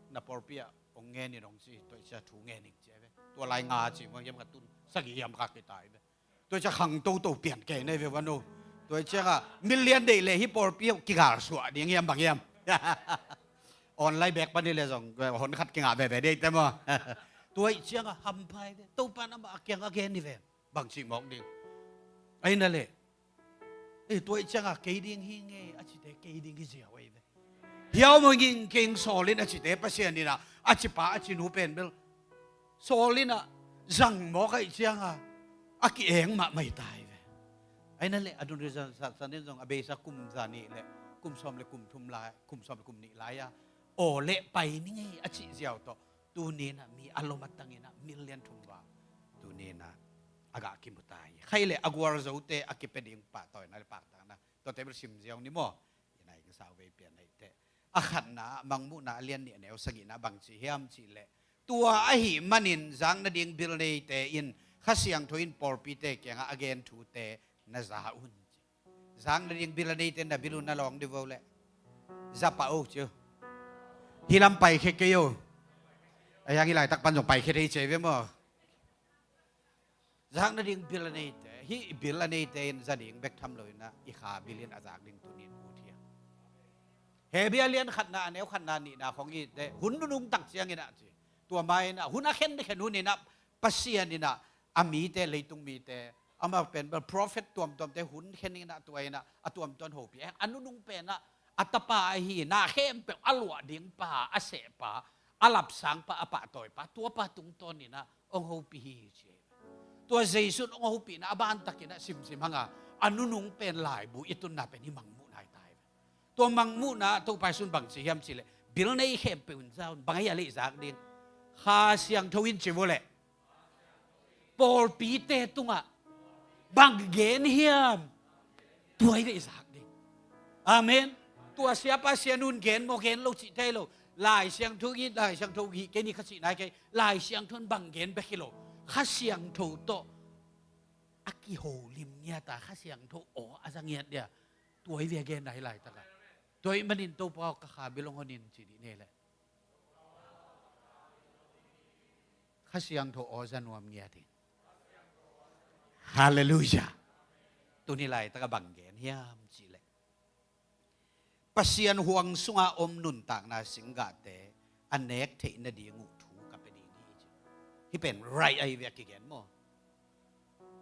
na pawlpi ah hong ngen in hong ci, tua hi ciah thu ngen ing ci a ve. Tua lai nga ci mah hiam, khat tun sagih hiam kha kitai ve. Tua hi ciah khang toto pian kei nei ve vano. Tua hi ciangah million deih leh hih pawlpi uh kigalsuah ding hiam bang hiam? Online bek pan hi leh zong hon khat kingah veve dei te maw? Tua hi ciangah hampha hi ve. Topa in amah a kiang a gen hi ve. Bang cih mawk ding? Ahi na leh Eh, tua ih ciangah kei ding hi nge a cite kei ding hi ziau ahi ve. Hiau mawh ngingking sawl in a cite Pasian inah a cipa a cinu pen bel sawl inah zang mawk aih ciangah a ki-eng mahmah hi ta hi ve. Aina le a dun rizan satsan in zong a beisa kum za nih le kum sawm le kum thum lai, kum sawm le kum nih lai-a aw le pai ni ngei a cih ziau tawh tuninah mi a lom a tanginah million thum val tuninah a gah kimu ta hi. Khai le a gualzote a kipia ding pahtawina le paktakna tuate bel sim ziau ni maw? Inai ka sau vei pian aih teh. A khatna ah Mangmuhna a lian nih a neu sagihna bangci hiam cih leh tua ahi manin zak nading bil neite in Kha Siangtho in pawlpite kiangah a gen thute na za un ci. Zak nading bil a neite na bil un na lawng dih vo leh za pah o ci uh. Hi lam paikhia kei o. A hiang hi laitak pan zong paikhia thei ci ve maw? Zak nading bil a neite, hih bil a neite in za ding bek tham lo inah i kha bil in a zak ding tunin ut hi a. Hebru a lian khatna a neu khatna nihna khong i te hun nunung tak cianginah ci. Tua ma inah hun a khen khen hun inah Pasian inah a mite, leitung mite, amah pen bel prophet tuamtuamte hun khen inah tua inah a tuamtuam hopih a nunung penah a tapa ahi na khempeuh a luah ding pa, a sehpa, a lapsang pa, a pahtawi pa, tua pa tungtawn inah hong hopih hi ci. Tua Jesu in hong hopihna a bantakinah simsim hanga a nunung pen laibu i tunna pen hi Mangmuhna hi ta hi ve. Tua Mangmuhna Topa Jesu in bang ci hiam cih leh bil nei khempeuh in za un, bang ahi a leh zak ding? Kha Siangtho in ci vo leh pawlpite tungah bang gen hiam? Tua hi ve i zak ding. Amen. Tua siapa sianun gen maw gen lo cih thei lo. Lai Siangtho hi, Lai Siangtho hi kei ni kha cih nai kei. Lai Siangtho in bang gen bek hi lo. Kha Siangtho tawh a kiholim ngiata, Kha Siangtho aw a za ngiat dia. Tua hi ve a genna hi laitakah. Tua hi manin Topa aw ka kha bil hong honin ci dih nei leh Kha Siangtho aw za nuam ngiat in. Halleluiah. Tuni laitakah bang gen hiam cih leh Pasian huang sunga om nuntakna singgahte a nek theih nading uh thu ka pia ding hi ci. Hih pen right ahi ve a kigen maw?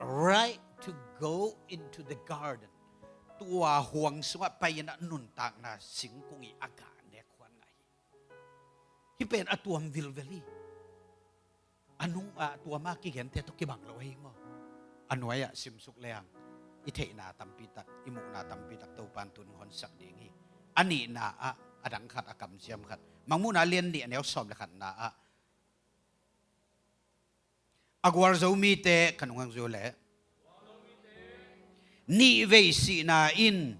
Right to go into the garden. Tua huang sungah pai inah nuntakna singkung i a gah nek huan ngah hi. Hih pen a tuam vilvel hi. A nung ah tua ma kigente tawh kibang lo ahi maw? A nuai-ah simsuk leng i theihna tampitak, i muhna tampitak Topan tun honsak ding hi. A nihna ah a dang khat, a kamciam khat, Mangmuhna lian nih a neu sawm le khatna ah a gualzo mite ka nunghang zu leh nihvei sihna in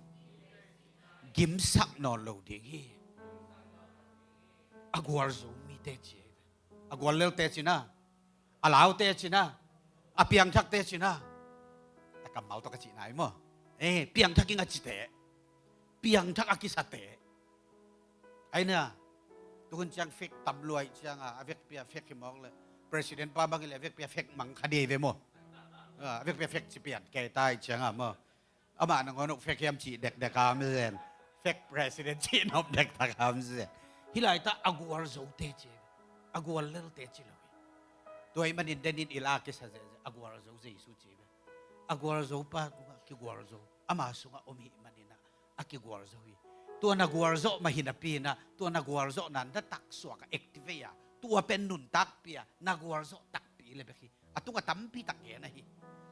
gimsak nawn lo ding hi. A gualzo mite ci hi. A guallelte cina, a laute cina, a piangthakte cina. A kammal tawh ka cihna hi maw? Eh, piangthak ing a cite, piangthak a kisate. Aina tuhun ciang fek tam luai cianga a vekpia fek hi mawk le president pa bang hi le a vekpia fek mang kha dei ve maw? A vekpia fek ci pian kei tai cianga maw? Amah nangawn uh fek hiam cih dekdek a om zen. Fek president cih nop dektak a om zen. Hih laita a gualzote ci, a guallelte ci lo hi. Tua ih manin denin i la kisa zehzeh a gualzo Jesu ci ve. A gualzo pa tungah kigualzo, ama sungah om hih maninah a kigualzo hi. Tua na gualzawh mah hi napi inah tua na gualzawhna na taksuak a activate a, tua pen nuntakpi a na gualzawh takpi le bek hi. A tungah tampitak gen ahi.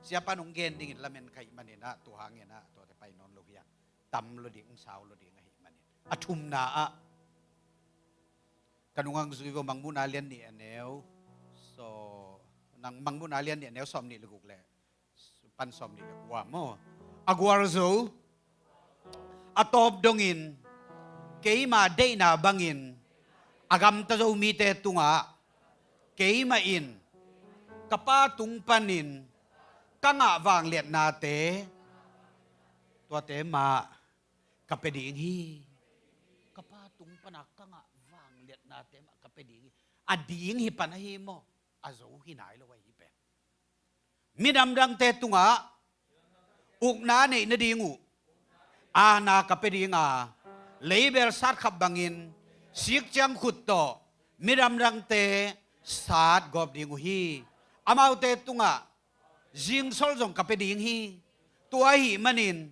Siapa nung gen dingin lamen ka hih maninah tua hanginah tuate pai nawn lo hi a, tam lo ding, sau lo ding ahih manin. A thumna ah ka nungang zui vo, Mangmuhna lian nih a neu, so, nang Mangmuhna lian nih a neu sawm nih le guk le pan sawm nih le kua maw? A gualzo a tawp dongin keima deihna bangin a gamta zo mite tungah keimah in ka Pa tung panin ka ngah vangliatnate tuate mah ka pia ding hi. Ka Pa tung pana ka ngah vangliatnate mah ka pia ding hi. A ding hi pan ahi maw? A zo hi nai lo ahi pen. Midang dangte tungah ukna neih nading uh aana ka pia ding a, leibel sat khap bangin sik ciang khut tawh midang dangte sat gawp ding uh hi. Amaute tungah zingsol zong ka pia ding hi. Tua ahih manin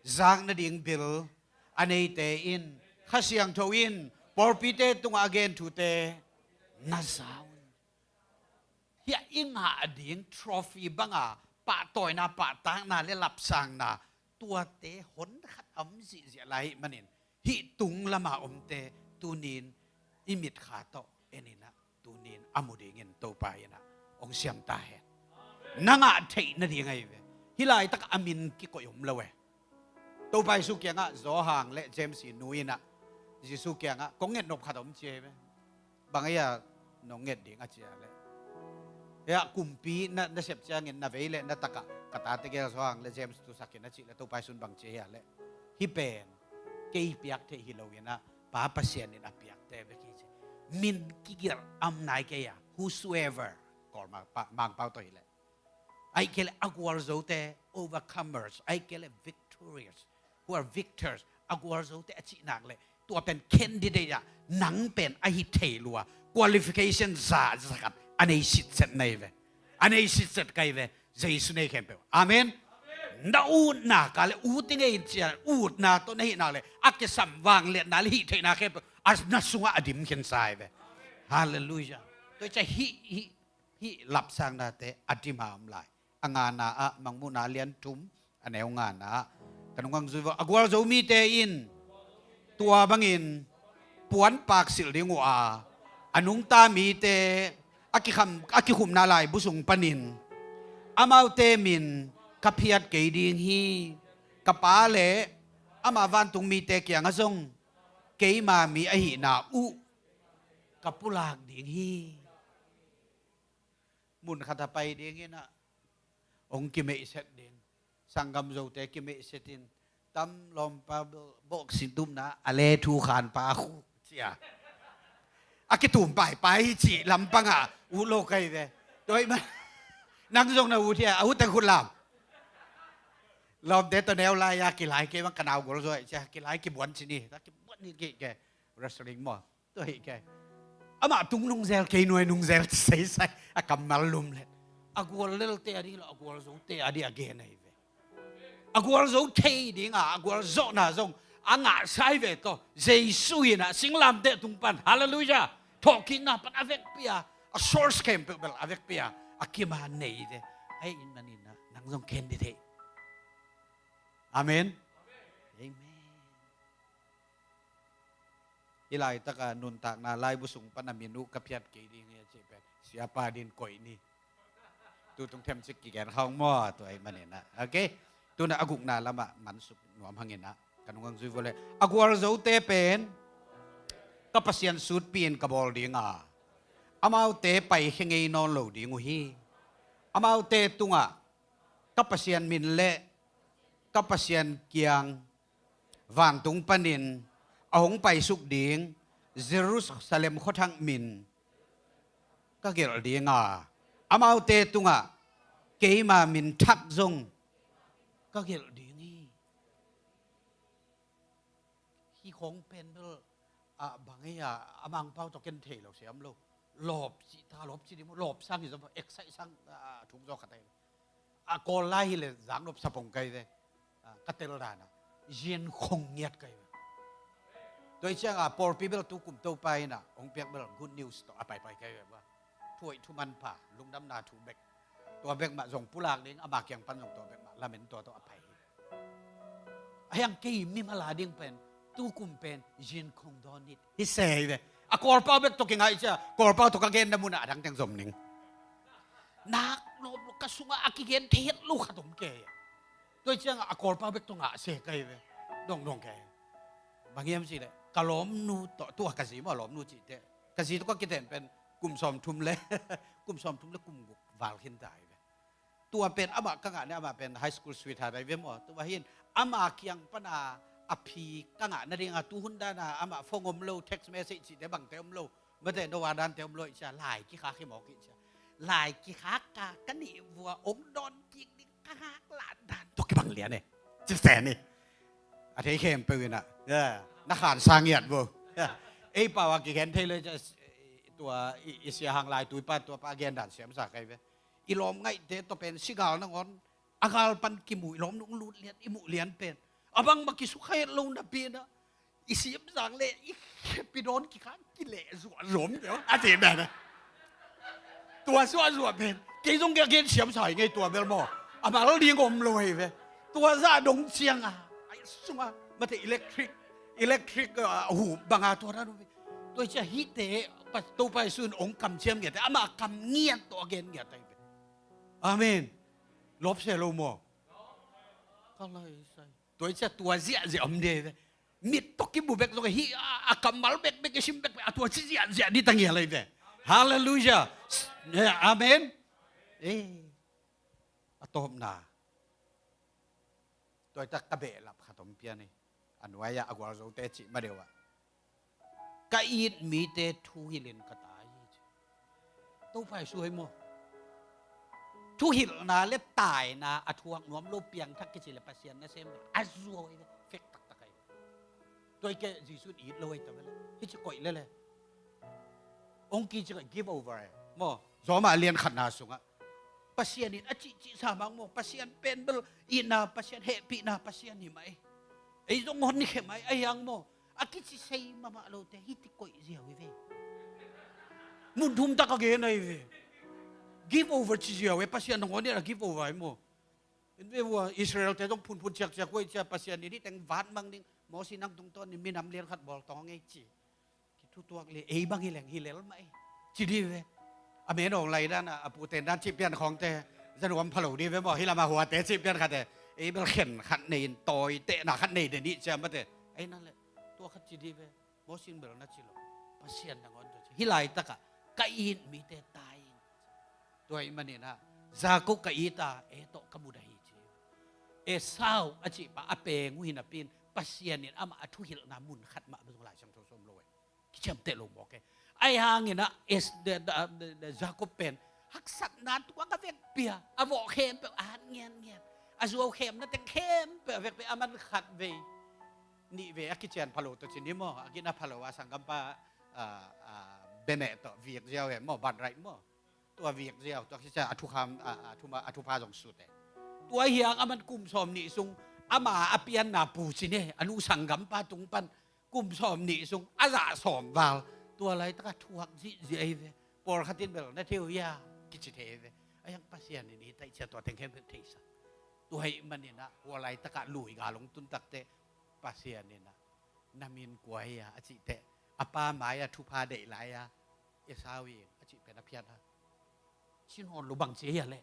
zak nading bil a neite in Kha Siangtho in pawlpite tungah a gen thute na za un. Hih a i ngah ding trophy banga pahtawina, pahtakna le lapsangna tuate hon khat a om zihziah lai ahih manin, hih tung lama omte tunin i mitkha tawh en in ah, tunin a mu dingin Topa in ah hong siam ta hen. Na ngah theih nading ahi ve. Hih laitak a min kikoih om lo e. Topa Jesu kiangah Johan le James i nu in ah Jesu kiangah, "Kong nget nop khat om," ci ahi ve. "Bang ei a nong nget ding?" a ci a leh, "Hia, kumpi na, na sep ciangin na vei le na takah ka tate gel Johan le James tusak in," a cih leh Topa Jesu in bang ci ahi a leh, "Hih pen kei piak theih hi lo in ah Pa Pasian in a piakte bek hi," ci. Min kigelh a om nai kei a, whosoever, Kawl Mangpau tawh hi leh. Ahih kei leh a gualzote, overcomers, ahih kei leh victorious, who are victors, a gualzote a cih nak leh, tua pen candidate ah nang pen ahi thei lua, qualification za, za khat a nei sitset na hi ve. A nei sitset ka hi ve. Jesu nei khempeuh. Amen. Na utna ka leh ut i ngei in ci a, utna tawh na hih nak leh a kisam vangliatna le hih theihna khempeuh a na sungah a dim khinsa hi ve. Halleluiah. Tua hi ciah hih, hih hih lapsangnate a dim a om lai. A ngana ah, Mangmuhna lian thum, a neu ngana ah ka nung hong zui vo. A gualzo mite in tua bangin puanpak silh ding uh a, a nungta mite a kikham, a kikhumna laibu sung panin amaute min ka phiat kei ding hi. Ka Pa le ama vantung mite kiangah zong keima mi ahihna uh ka pulak ding hi. Mun khat a pai ding in ah hong kimeihset ding. Sanggam Zote kimeihset in, tam lawmpa bawk sin tumna a le thu khan pa khu cia a kitum paipai hi cih lampangah uh lo kai ve. Tua ahih man nang zong na ut hia, a ut teng khut lam. Lawmte tawh neu lai-a kilai kei bang ka nau gol zaw cia kilai kibuan cin hi, ta kibuan hi kei ke. Wrestling maw? Tua hi kei. Amah tung nungzel kei nuai nungzel seisai a kammal lum let. A gual lelte a ding lo, a gual zote a ding a gen ahi ve. A gual zo thei dinga a gual zawhna zong a ngahsai ve tawh. Jesu in ah singlamteh tung pan, halleluiah, thawhkikna pan a vekpi-a, a source khempeuh bel a vekpi-a a kima nei ve. Ahi in manin ah nang zong ken di thei. Amen. Amen. Hih laitaka nuntakna laibu sung pan a min uh ka phiat kei ding hi a cih pen siapa din koih ni. Tutung themcik kigen khawng maw, tua ahih manin ah. Okay. Tuna a gukna lamah mansuk nuam hangin ah ka nung hong zui vua le. A gualzote pen ka Pasian sutpi in ka bawl dinga, amaute paikhia ngei nawn lo ding uh hi. Amaute tungah ka Pasian min le ka Pasian kiang vantung panin a hong paisuk ding Jerusalem khuathak min ka gelh dinga, amaute tungah keima min thak zong ka gelh ding hi. Hih khong pen bel, ah, bang ei a, a Mangpau tawh ken thei lo siam lo. Lawp cih ta, lawp cih ding maw, lawp sang hi zong, excite sang, ah, thum zaw khat ahi. A Kawl lai hi le zang nop sapong kai ve. Ah, ka tel dan a zin khong ngiat kai ve. Tua hi cianga pawlpi bel tukum Topa in ah hong piak bel good news tawh a paipai kai ve. Thuaih thuman pha, lungdamna thu bek. Tua bek mah zong pulak ding, ama kiang pan zong tua bek mah lamen tua tawh a pai hi. A hiang kei mimal a ding pen, tukum pen zin khong dawn it hi se hi ve. A Kawlpau bek tawh kingai cia, Kawlpau tawh ka genna munah a dang teng zom ning. Nak lawm lo ka sungah a kigen thei het lo khat om kei. Tua hi ciangah a Kawlpau bek tawh ngah se kai ve. Dongdong kei. Bang hiam cih leh ka lawmnu tawh, tua ka zi maw, lawmnu cihte. Ka zi tawh ka kiten pen kum sawmthum le kum sawmthum le kum guk val khin ta hi ve. Tua pen amah ka ngah ne, amah pen high school sweetheart ahi ve maw. Tua hi in ama kiang pana a phi ka ngah nadinga tuhun dana amah phone om lo, text message cihte bangte om lo. Mate no a dante om lo i cia, lai kikhak hi mawk i cia. Lai kikhak ka, ka nih vua ong dawn kik ding ka ngak lan dan tua kibang lian e. Ci sen i a thei khempeuh in ah, ya, na khan sa ngiat vo. Ya. Ei pau a kikhen thei lo i cia, tua i, i sia hang lai tuipa tuapa gen dan siam sa kai ve. I lawm ngaihte tawh pen sigal nangawn a gal pan kimu, i lawm nung lut lian, i muh lian pen A bangmah kisukha het lo napi-in ah, i siamzang le i khepi dawn kikhang kileh zuahzuah om deuh a ti pen. Tua zuahzuah pen kei zong kei a gen siamsa hi ngei tua bel maw. A mal ding om lo hi ve. Tua zah dong ciang a, a sungah mate electric, electric, ah, hu banga tua dan uh ve. Tua hi ciah hihte, pa, Topa Jesu in hong kamciam ngiat, amah kam ngiat tawh a gen ngiat ahi ve. Amen. Lawpsia lo maw? Ka lai sai. Tua hi ciah tua ziahziah om ding ve. Mit tawh kimu bek zong hi a, a kammal bekbek i sim bekbek a tua ci ziahziah ding ta ngial ahi ve. Halleluiah. Amen. Eh, a tawpna. Tua hi tak ka behlap khat om pian hi. A nuai-ah a gualzote cih ma deuh ah, ka it mite thuhilhin ka tai hi ci. Topa Jesu hi maw? Thuhilhna le taina a thuak nuam lo piangthak kici le Pasian nasem a zuau hi ve. Fek taktak ahi ve. Tua hi kei Jesu in it lo ahi ta ve le. Hi ci koih le le. Ong kici koih give over ahi maw. Zawmah a lian khatna sungah Pasian in a cihcih sa mang maw. Pasian pen bel itna Pasian, hehpihna Pasian hi mah ei. Ei zong hon khe mah ei, ahi hang maw. A kici sei mahmah lote hih ti koih ziau hi ve. Mun thum tak a gen ahi ve. Give over ci ziau e, Pasian nangawn in a give over ahi maw. In ve vua Israel-te zong phunphun ciakciak uh ahi ciah Pasian in hih teng vat mang ding, Mosi nang tungtawn in minam lian khat bawl tawng ei ci. Kithutuak le ei bang hi leng hi lel mah ei. Ci dih ve. A menawng lai dan a, a puten dan cih pian khawngte zanuam pha lo dih ve maw, hih lamah huate cih pian khate. Ei bel khen khat nei in tawi tehna khat nei den ih ciam mate. Ei na le tua khat ci dih ve. Mosi in bel na ci lo. Pasian nangawn tua ci. Hih laitakah ka it mite tai in. Tua ih maninah Jakob ka it a, e tawh ka mudah hi ci. Esau a cihpa a peng uh hi napi in Pasian in amah a thuhilhna mun khat mah zong Lai Siangtho sawm lo e. Kiciamteh lo mawk e. Ahi hanginah Es-, de, de, de, de, Jakob pen haksatna tuak a vekpi a, a vawh khempeuh a hat ngiatngiat, a zuau khemna teng khempeuh a vekpi a, a man khat vei nih vei a kician phalo tawh ci ni maw, a gina phalo a sanggampa, a, a, bemeh tawh vik ziau e maw, ban raih maw. Tua vik ziau, tua kisia a thukham, a, a, thuma, a thupha zong sut e. Tua hiang a man kum sawm nih sung ama a pianna pu ci ne, a nu sanggampa tung pan kum sawm nih sung a zah sawm val. Tua laitaka thuak zihziah hi ve. Pawlkhat in bel na thei uh hia kici thei hi ve. A hiang Pasian in i taihcia tua teng khempeuh theisa. Tua hih maninah hua laitakah lui gal hong tun takte Pasian inah na min kua hi a, a cihteh a pa mai-ah thupha deih lai-a Esau hi a cih pen a phiat a. Ci nawn lo bang ci hi a leh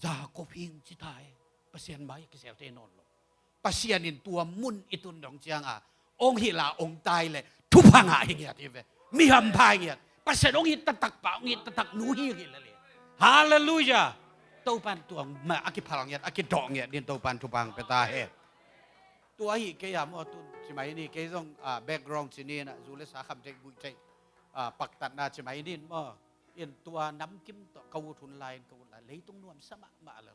Jakob hi ci ta e. Pasian mai-ah kisel thei nawn lo. Pasian in tua mun i tun dong cianga hong hilh a hong tai leh thupha ngah hi ngiat hi ve. Mi hampha hi ngiat. Pasian hong it taktak pa, hong it taktak nu hi hi leh le. Halleluiah. Topan tua mah a kiphal ngiat, a kidawh ngiat din Topan thupha hong pia ta hen. Tua ahi kei a maw tun ci mai ni, kei zong, ah, background ci ni inah zu le sa kham theih guih theih, ah, paktatna ci mai ni in maw. In tua namkim tawh ka ut hun lai in ka ut lai leitung nuamsa mahmah lo.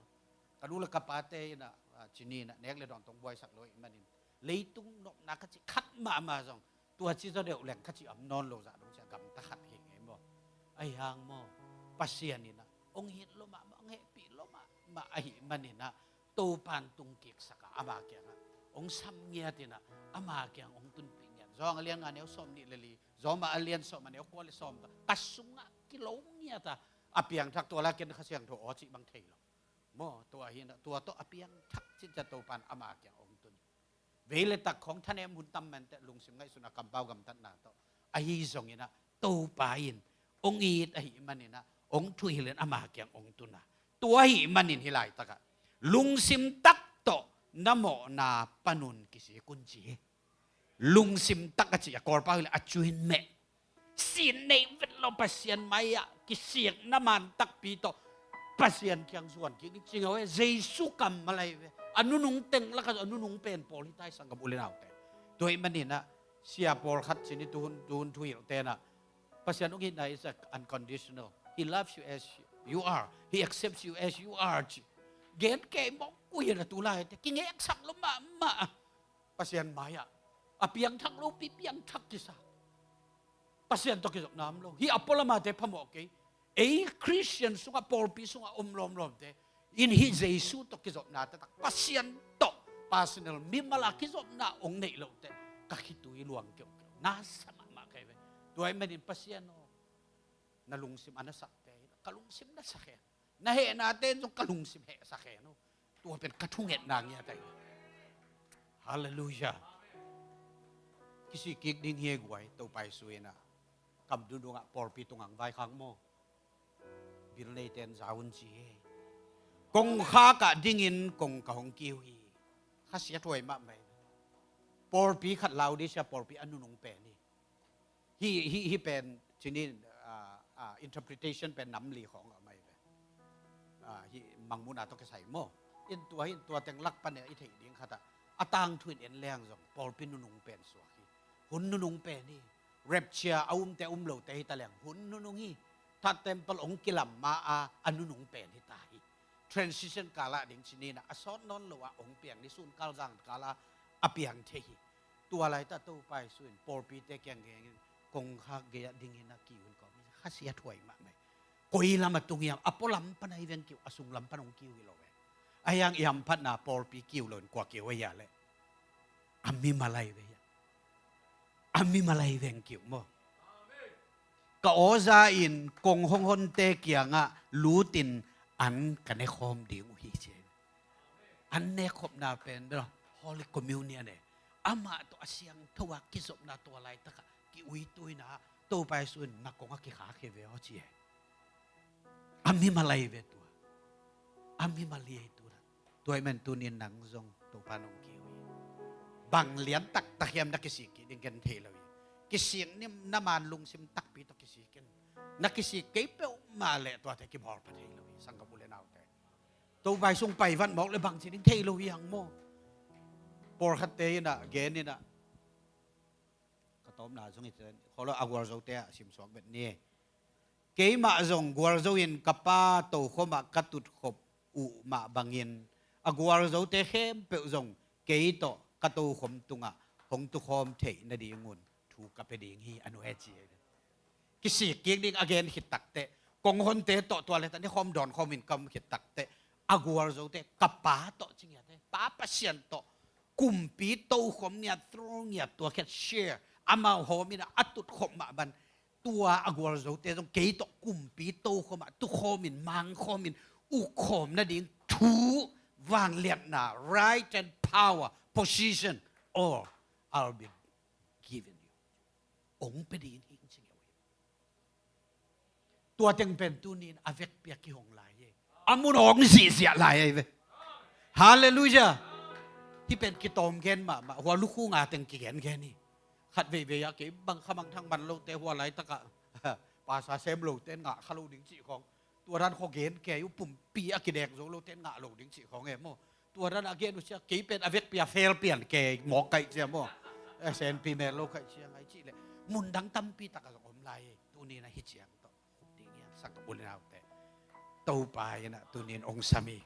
Ka nu le ka pate inah, ah, ci ni inah nek le dawn tong buaisak lo ih manin leitung nopna ka ci khat mahmah zong tua ci zaw deuh leng ka ci am nawn lo zah dong cia gamta khat hi ngei maw. Ahi hang maw Pasian inah hong hit lo mahmah, hong hehpih lo mahmah ahi maninah Topan tung kiksak a ama kiangah hong sam ngiat inah ama kiang hong tunpih ngiat. Zawng a lian nga neu sawm nih le li, Zawmah a lian sawm a neu kua le sawm tawh ka sungah kilo ngiat a, a piangthak tua la ken Kha Siangtho aw cih bang thei lo. Maw, tua hi inah tua tawh a piangthak cih ciah Topan ama kiang hong tun hi. Vei le tak khawng thanem hun tam menteh lungsim ngaihsun a kampau gamtatna tawh ahi zonginah Topa in hong it ahi maninah hong thuhilh in ama kiang hong tun a. Tua ahi manin hih laitakah lungsim tak tawh na mawhna panun kisik un ci hi. Lungsim tak a cih a Kawlpau hileh a cuin meh. Sin neih vet lo Pasian mai-ah kisikna man takpi tawh Pasian kiang zuan kik ding ci ngau e. Jesu kammal ahi ve. A nunung teng lakah a nunung pen pawl hi ta hi sanggam u le naute. Tua hih maninah sia pawlkhat ci ni tuhun, tuhun thuhilh tenah Pasian hong itna is a unconditional. He loves you as you are. He accepts you as you are. Gen kei mawk uh hi a tu laite kingeksak lo mahmah. Pasian mai-ah a piangthak lopi piangthak kisa. Pasian tawh kizopna om lo. Hih a pualamate phamawh kei. Ei Khristian sungah pawlpi sungah om lawmlawmte in hih Jesu tawh kizopna taktak Pasian tawh personal, mimal a kizopna hong neih loh teh ka khitui luang keukeu. Na sa mahmah kei ve. Tua ahih manin Pasian aw, na lungsim a na sakte hi lo. Ka lungsim na sak hen. Na hehnate in zong ka lungsim hehsak hen aw. Tua pen ka thungetna ngiat ahi. Halleluiah. Kisik kik ding hi e guai, Topa Jesu in ah kam dungdungah pawlpi tungah hong vaikhak maw. Bil neite in za un ci hi. Kongkhak ah dingin kong ka hong kiu hi. Kha siathuai mahmah hi. Pawlpi khat, Laodicea pawlpi a nunung pen hi. Hih, hih, hih pen cinin, ah, ah, interpretation pen nam li khawng a om ahi ve. Ah, hih Mangmuhna tawh kisai maw. In tua, in tua teng lak pan i theih ding khat ah, a tangthu in en leng zong pawlpi nunung pen suak hi. Hun nunung pen hi. Rapture a umte, a um lote hi ta leng hun nunung hi. Third temple hong kilam ma a, a nunung pen hi ta hi. Transition kal ah ding cinin ah, a sawt nawn lo ah hong piang ni, sunkal zangkal ah a piang thei hi. Tua laitak Topa Jesu in pawlpite kiang gengin, kongkhak gei ah dingin a kiu in kong, kha siathuai mahmah hi. Koi lam a tung hiam? A pualam pan ahi veng kiu, a sunglam pan hong kiu hi lo ve. Ahi hang i hamphatna pawlpi kiu lo in kua kiu ahi a leh? A mimal ahi ve hiam? A mimal ahi veng kiu maw. Ka awza in kong hong honte kiangah lutin an ka nekhawm ding uh hi ci. An nekhopna pen bel Holy Communion e. Amah tawh a siangtho a kizopna, tua laitakah ki-uituina, Topa Jesu in na kong a kikhak hi ve aw ci e. A mimal ahi ve tua. A mimal hi ei tu. Tua ahih man tunin nang zong Topa nong kiu hi. Bang lian taktak hiam na kisik kik ding ken thei lo hi. Kisik nim na man lungsim takpi tawh kisik in. Na kisik kei peuhmah leh tuate kibawl pha thei lo hi, sanggam u le naute. Topa Jesu hong pai vat mawk leh bangci ding thei lo hi hang maw. Pawlkhatte in ah, gen in ah, ka tawpna zong hi ten, kholo a gualzote ah simsuak bet ni. Keimah zong gualzo in ka Pa tokhom ah ka tutkhop uh mah bangin, a gualzote khempeuh zong kei tawh ka tokhom tungah hong tukhawm theih nadingun thu ka pia ding hi, a nuai ci. Kisik kik ding a gen khit takteh, kong honte tawh tua leh ta nekhawm dawnkhawm in ka om khit takteh, a gualzote, ka Pa tawh ci ngiat e, Pa Pasian tawh kumpi tokhom ngiat, throne ngiat, tua khiat share, amau hawm in ah a tutkhop mah bang, tua a gualzote zong kei tawh kumpi tokhom ah tukhawm in, mangkhawm in, ukkhawm nading thu, vangliatna, right and power, position, all I'll be given you. Hong pia ding hi ci ngiat uh hi. Tua teng pen tunin a vekpi a kihong lai hi. A mun hong zihziah lai ahi ve. Halleluiah. Hih pen kitawm gen mahmah, hua lukhu nga teng kigengen hi. Khat veivei ah kei bang khamangthang man lote hua laitakah pasa sem lote ngah kha lo ding cih khawng, tua dan khaw gen kei uh, pumpi a kidek zo lote ngah lo ding cih khawng e maw. Tua dan a gen uh cia, kei pen a vekpi a fel pian kei mawk kaih cia maw. Eh, senpi mel lo kaih cia ngai cih leh mundang tampi takah zong om lai hi. Tunin ah hih ciang tawh khup ding hiam, sanggam u le naute? Topa in ah tunin hong sam hi.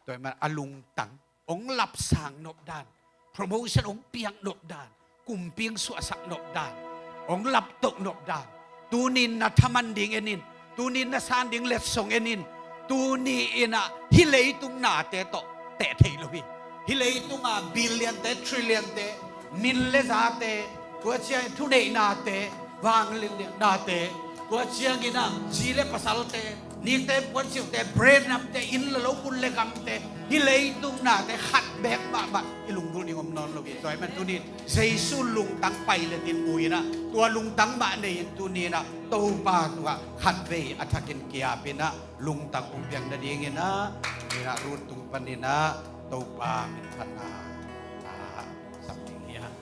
Tua ahih man a lungtang, hong lapsang nop dan, promotion hong piak nop dan, kumpi hong suahsak nop dan, hong laptoh nop dan, tunin na thaman ding en in, tunin na san ding letsong en in. Tuni in ah hih leitung nate tawh teh thei lo hi. Hih leitung a billion-te, trillion-te, min le zate, tua ciangin thuneihnate, vangliatnate, tua ciangin ah zi le pasalte, nikte puansilhte, brand namte, inn le lo, mun le gamte, hih leitung nate khat beek mahmah i lunggulh ding om nawn lo hi. Tua ahih man tunin Jesu lungtang pailet in mu in ah, tua lungtang mah nei in tunin ah Topa tungah khatvei a thakin ki-ap in ah lungtang hong piak nadingin ah, tunin ah Ruth tung panin ah Topa min phatna, ah, sak ding hi hang.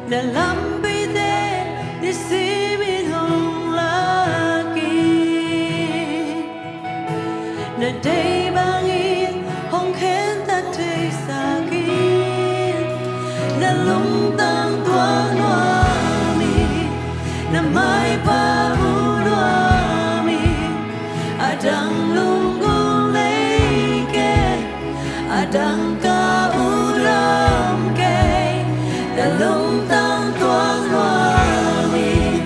Na lampite nisimin hong lak in, na deih bangin hong khentat theisak in. Na lungtang tuak nuam in, na maipha mu nuam in, a dang lunggulh nei kei, a dang ka ut om kei. Na lungtang tuak nuam in,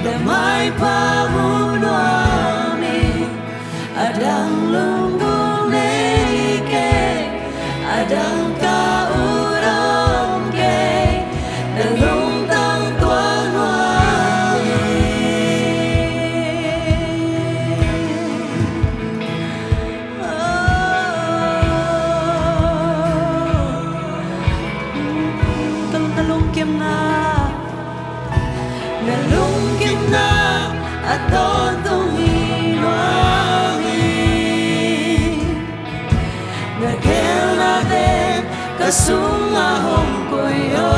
na maipha mu nuam in, a dang lunggulh nei kei, a dang ka ut om kei. Na lungtang tuak nuam in. Ka, ka lungkimna, na lungkimna a tawntung hi nuam hi. Na geelnate ka sungah hong koih aw,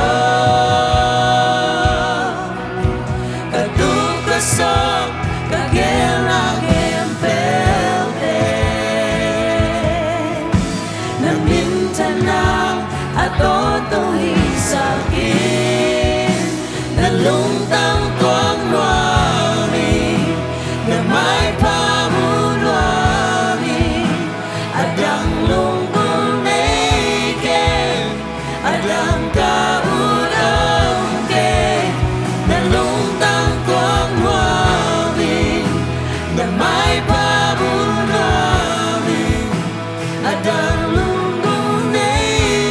ka tup ka sawp ka geelna khempeuhte, na minthanna a tawntung hisak in. Na lungtang tuak nuam in, na maipha mu nuam in, a dang lunggulh nei kei, a dang ka ut om kei. Na lungtang tuak nuam in, na maipha mu nuam in, a dang lunggulh nei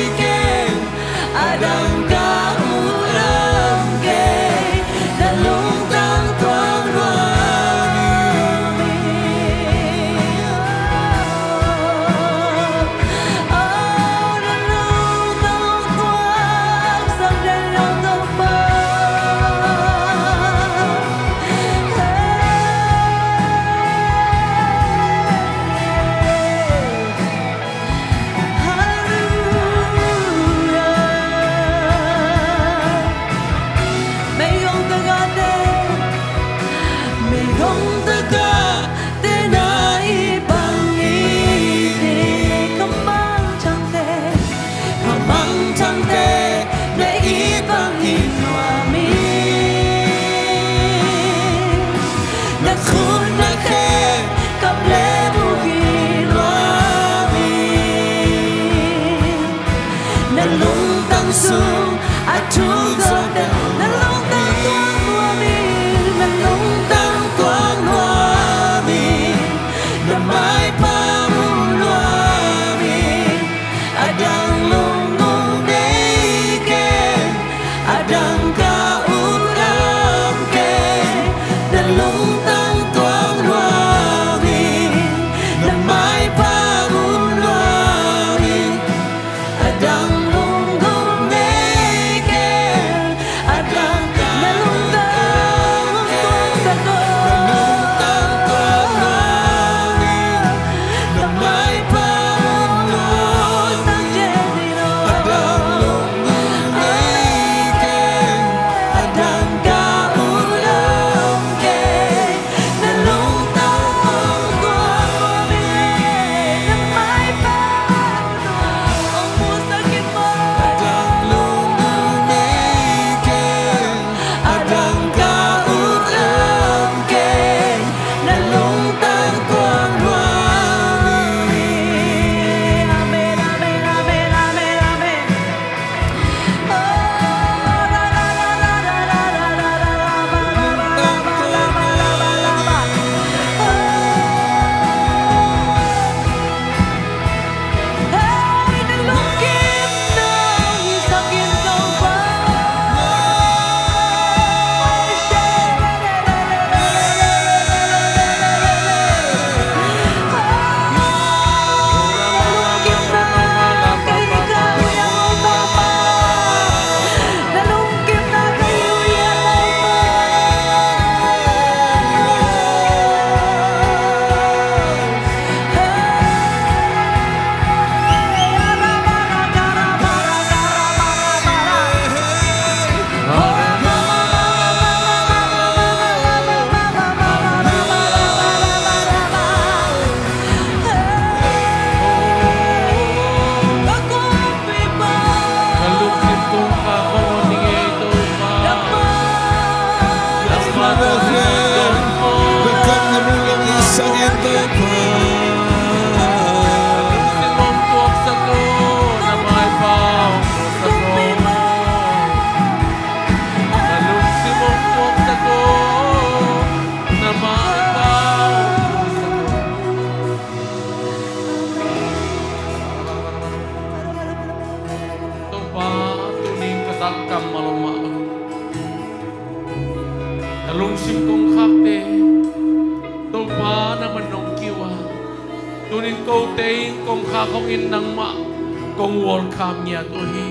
kammal om mah bang. Na lungsim kongkhakte Topa nangman nong kiu a, tunin kote in kongkhak hong in nangmah kong welcome ngiat uh hi.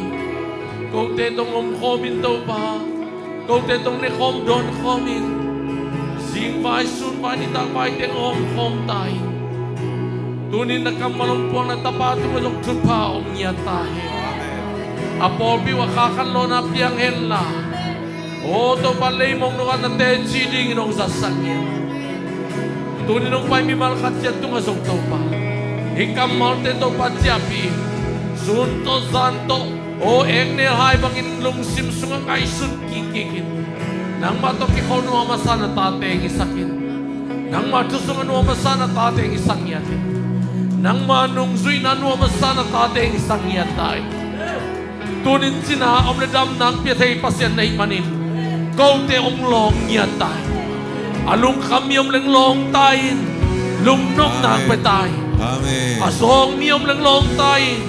Kote tong omkhawm in Topa, kote tong nekhawm dawnkhawm in, zingvai sunvai nitakvai teng omkhawm ta in. Tunin na kammal hong puakna Tapa tungah zong thupha om ngiat ta hen. A pawlpi uh a kha khat lo-in piang henla, aw Topa, leimong nungah na teci dingin hong zatsak ngiat. Tunin hong pai mimal khat ciat tungah zong Topa, hih kammalte Topa ciahpih in, sun tawh zan tawh, aw eknel hai bangin lungsim sungah ngaihsun kikkik in, nangmah tawh kikholh nuam a sa na tate hong hisak in. Nangmah thu sungah nuam a sa na tate hong hisak ngiat in. Nangmah nungzuihna nuam a sa na tate hong hisak ngiat ta in. Tunin cina om leh damna hong pia thei Pasian na hih manin, kote hong lawng ngiat ta in. A lungkham mi om leng lawng ta in, lungnopna hong pia ta in. Amen. A zawng mi om leng lawng ta in,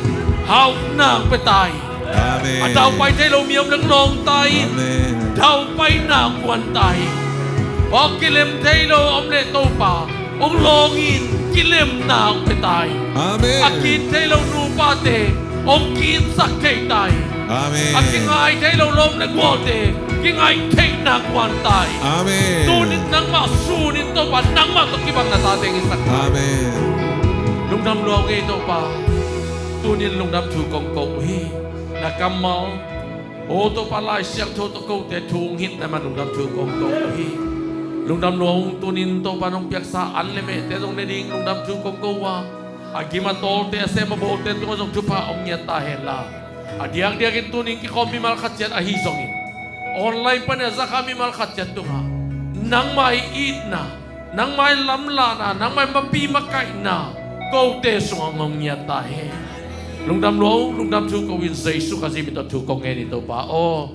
hauhna hong pia ta in. Amen. A daupai thei lo mi om leng lawng ta in. Amen. Daupaina hong guan ta in. Aw kilem thei lo om leh Topa, hong lawng in, kilemna hong pia ta in. Amen. A ki-it thei lo nupate hong ki-itsak thei ta in. Amen. A kingai thei lo lawm le gualte kingai theihna guan ta in. Amen. Tunin nangmah sun in Topa, nangmah tawh kibang na tate hong hisak ta in. Amen. Lungdam lua ung ei Topa. Tunin lungdam thu kong ko uh hi. Na kammal, aw Topa, Lai Siangtho tawh kote thu hong hilhna man lungdam thu kong ko uh hi. Lungdam lua ung, tunin Topa nong piaksa an le mehte zong ne ding lungdam thu kong ko uh a, a gim a tawlte, a sem a bawlte tungah zong thupha om ngiat ta henla, a diakdiakin tunin kikhawm mimal khat ciat ahi zongin, online panin a zakha mimal khat ciat tungah nangmah ii itna, nangmah ii lamlahna, nangmah ii mapi makaihna kote sungah hong om ngiat ta hen. Lungdam lua ung, lungdam thu ko in, Jesu Khazih min tawh thu kong ngen hi Topa aw.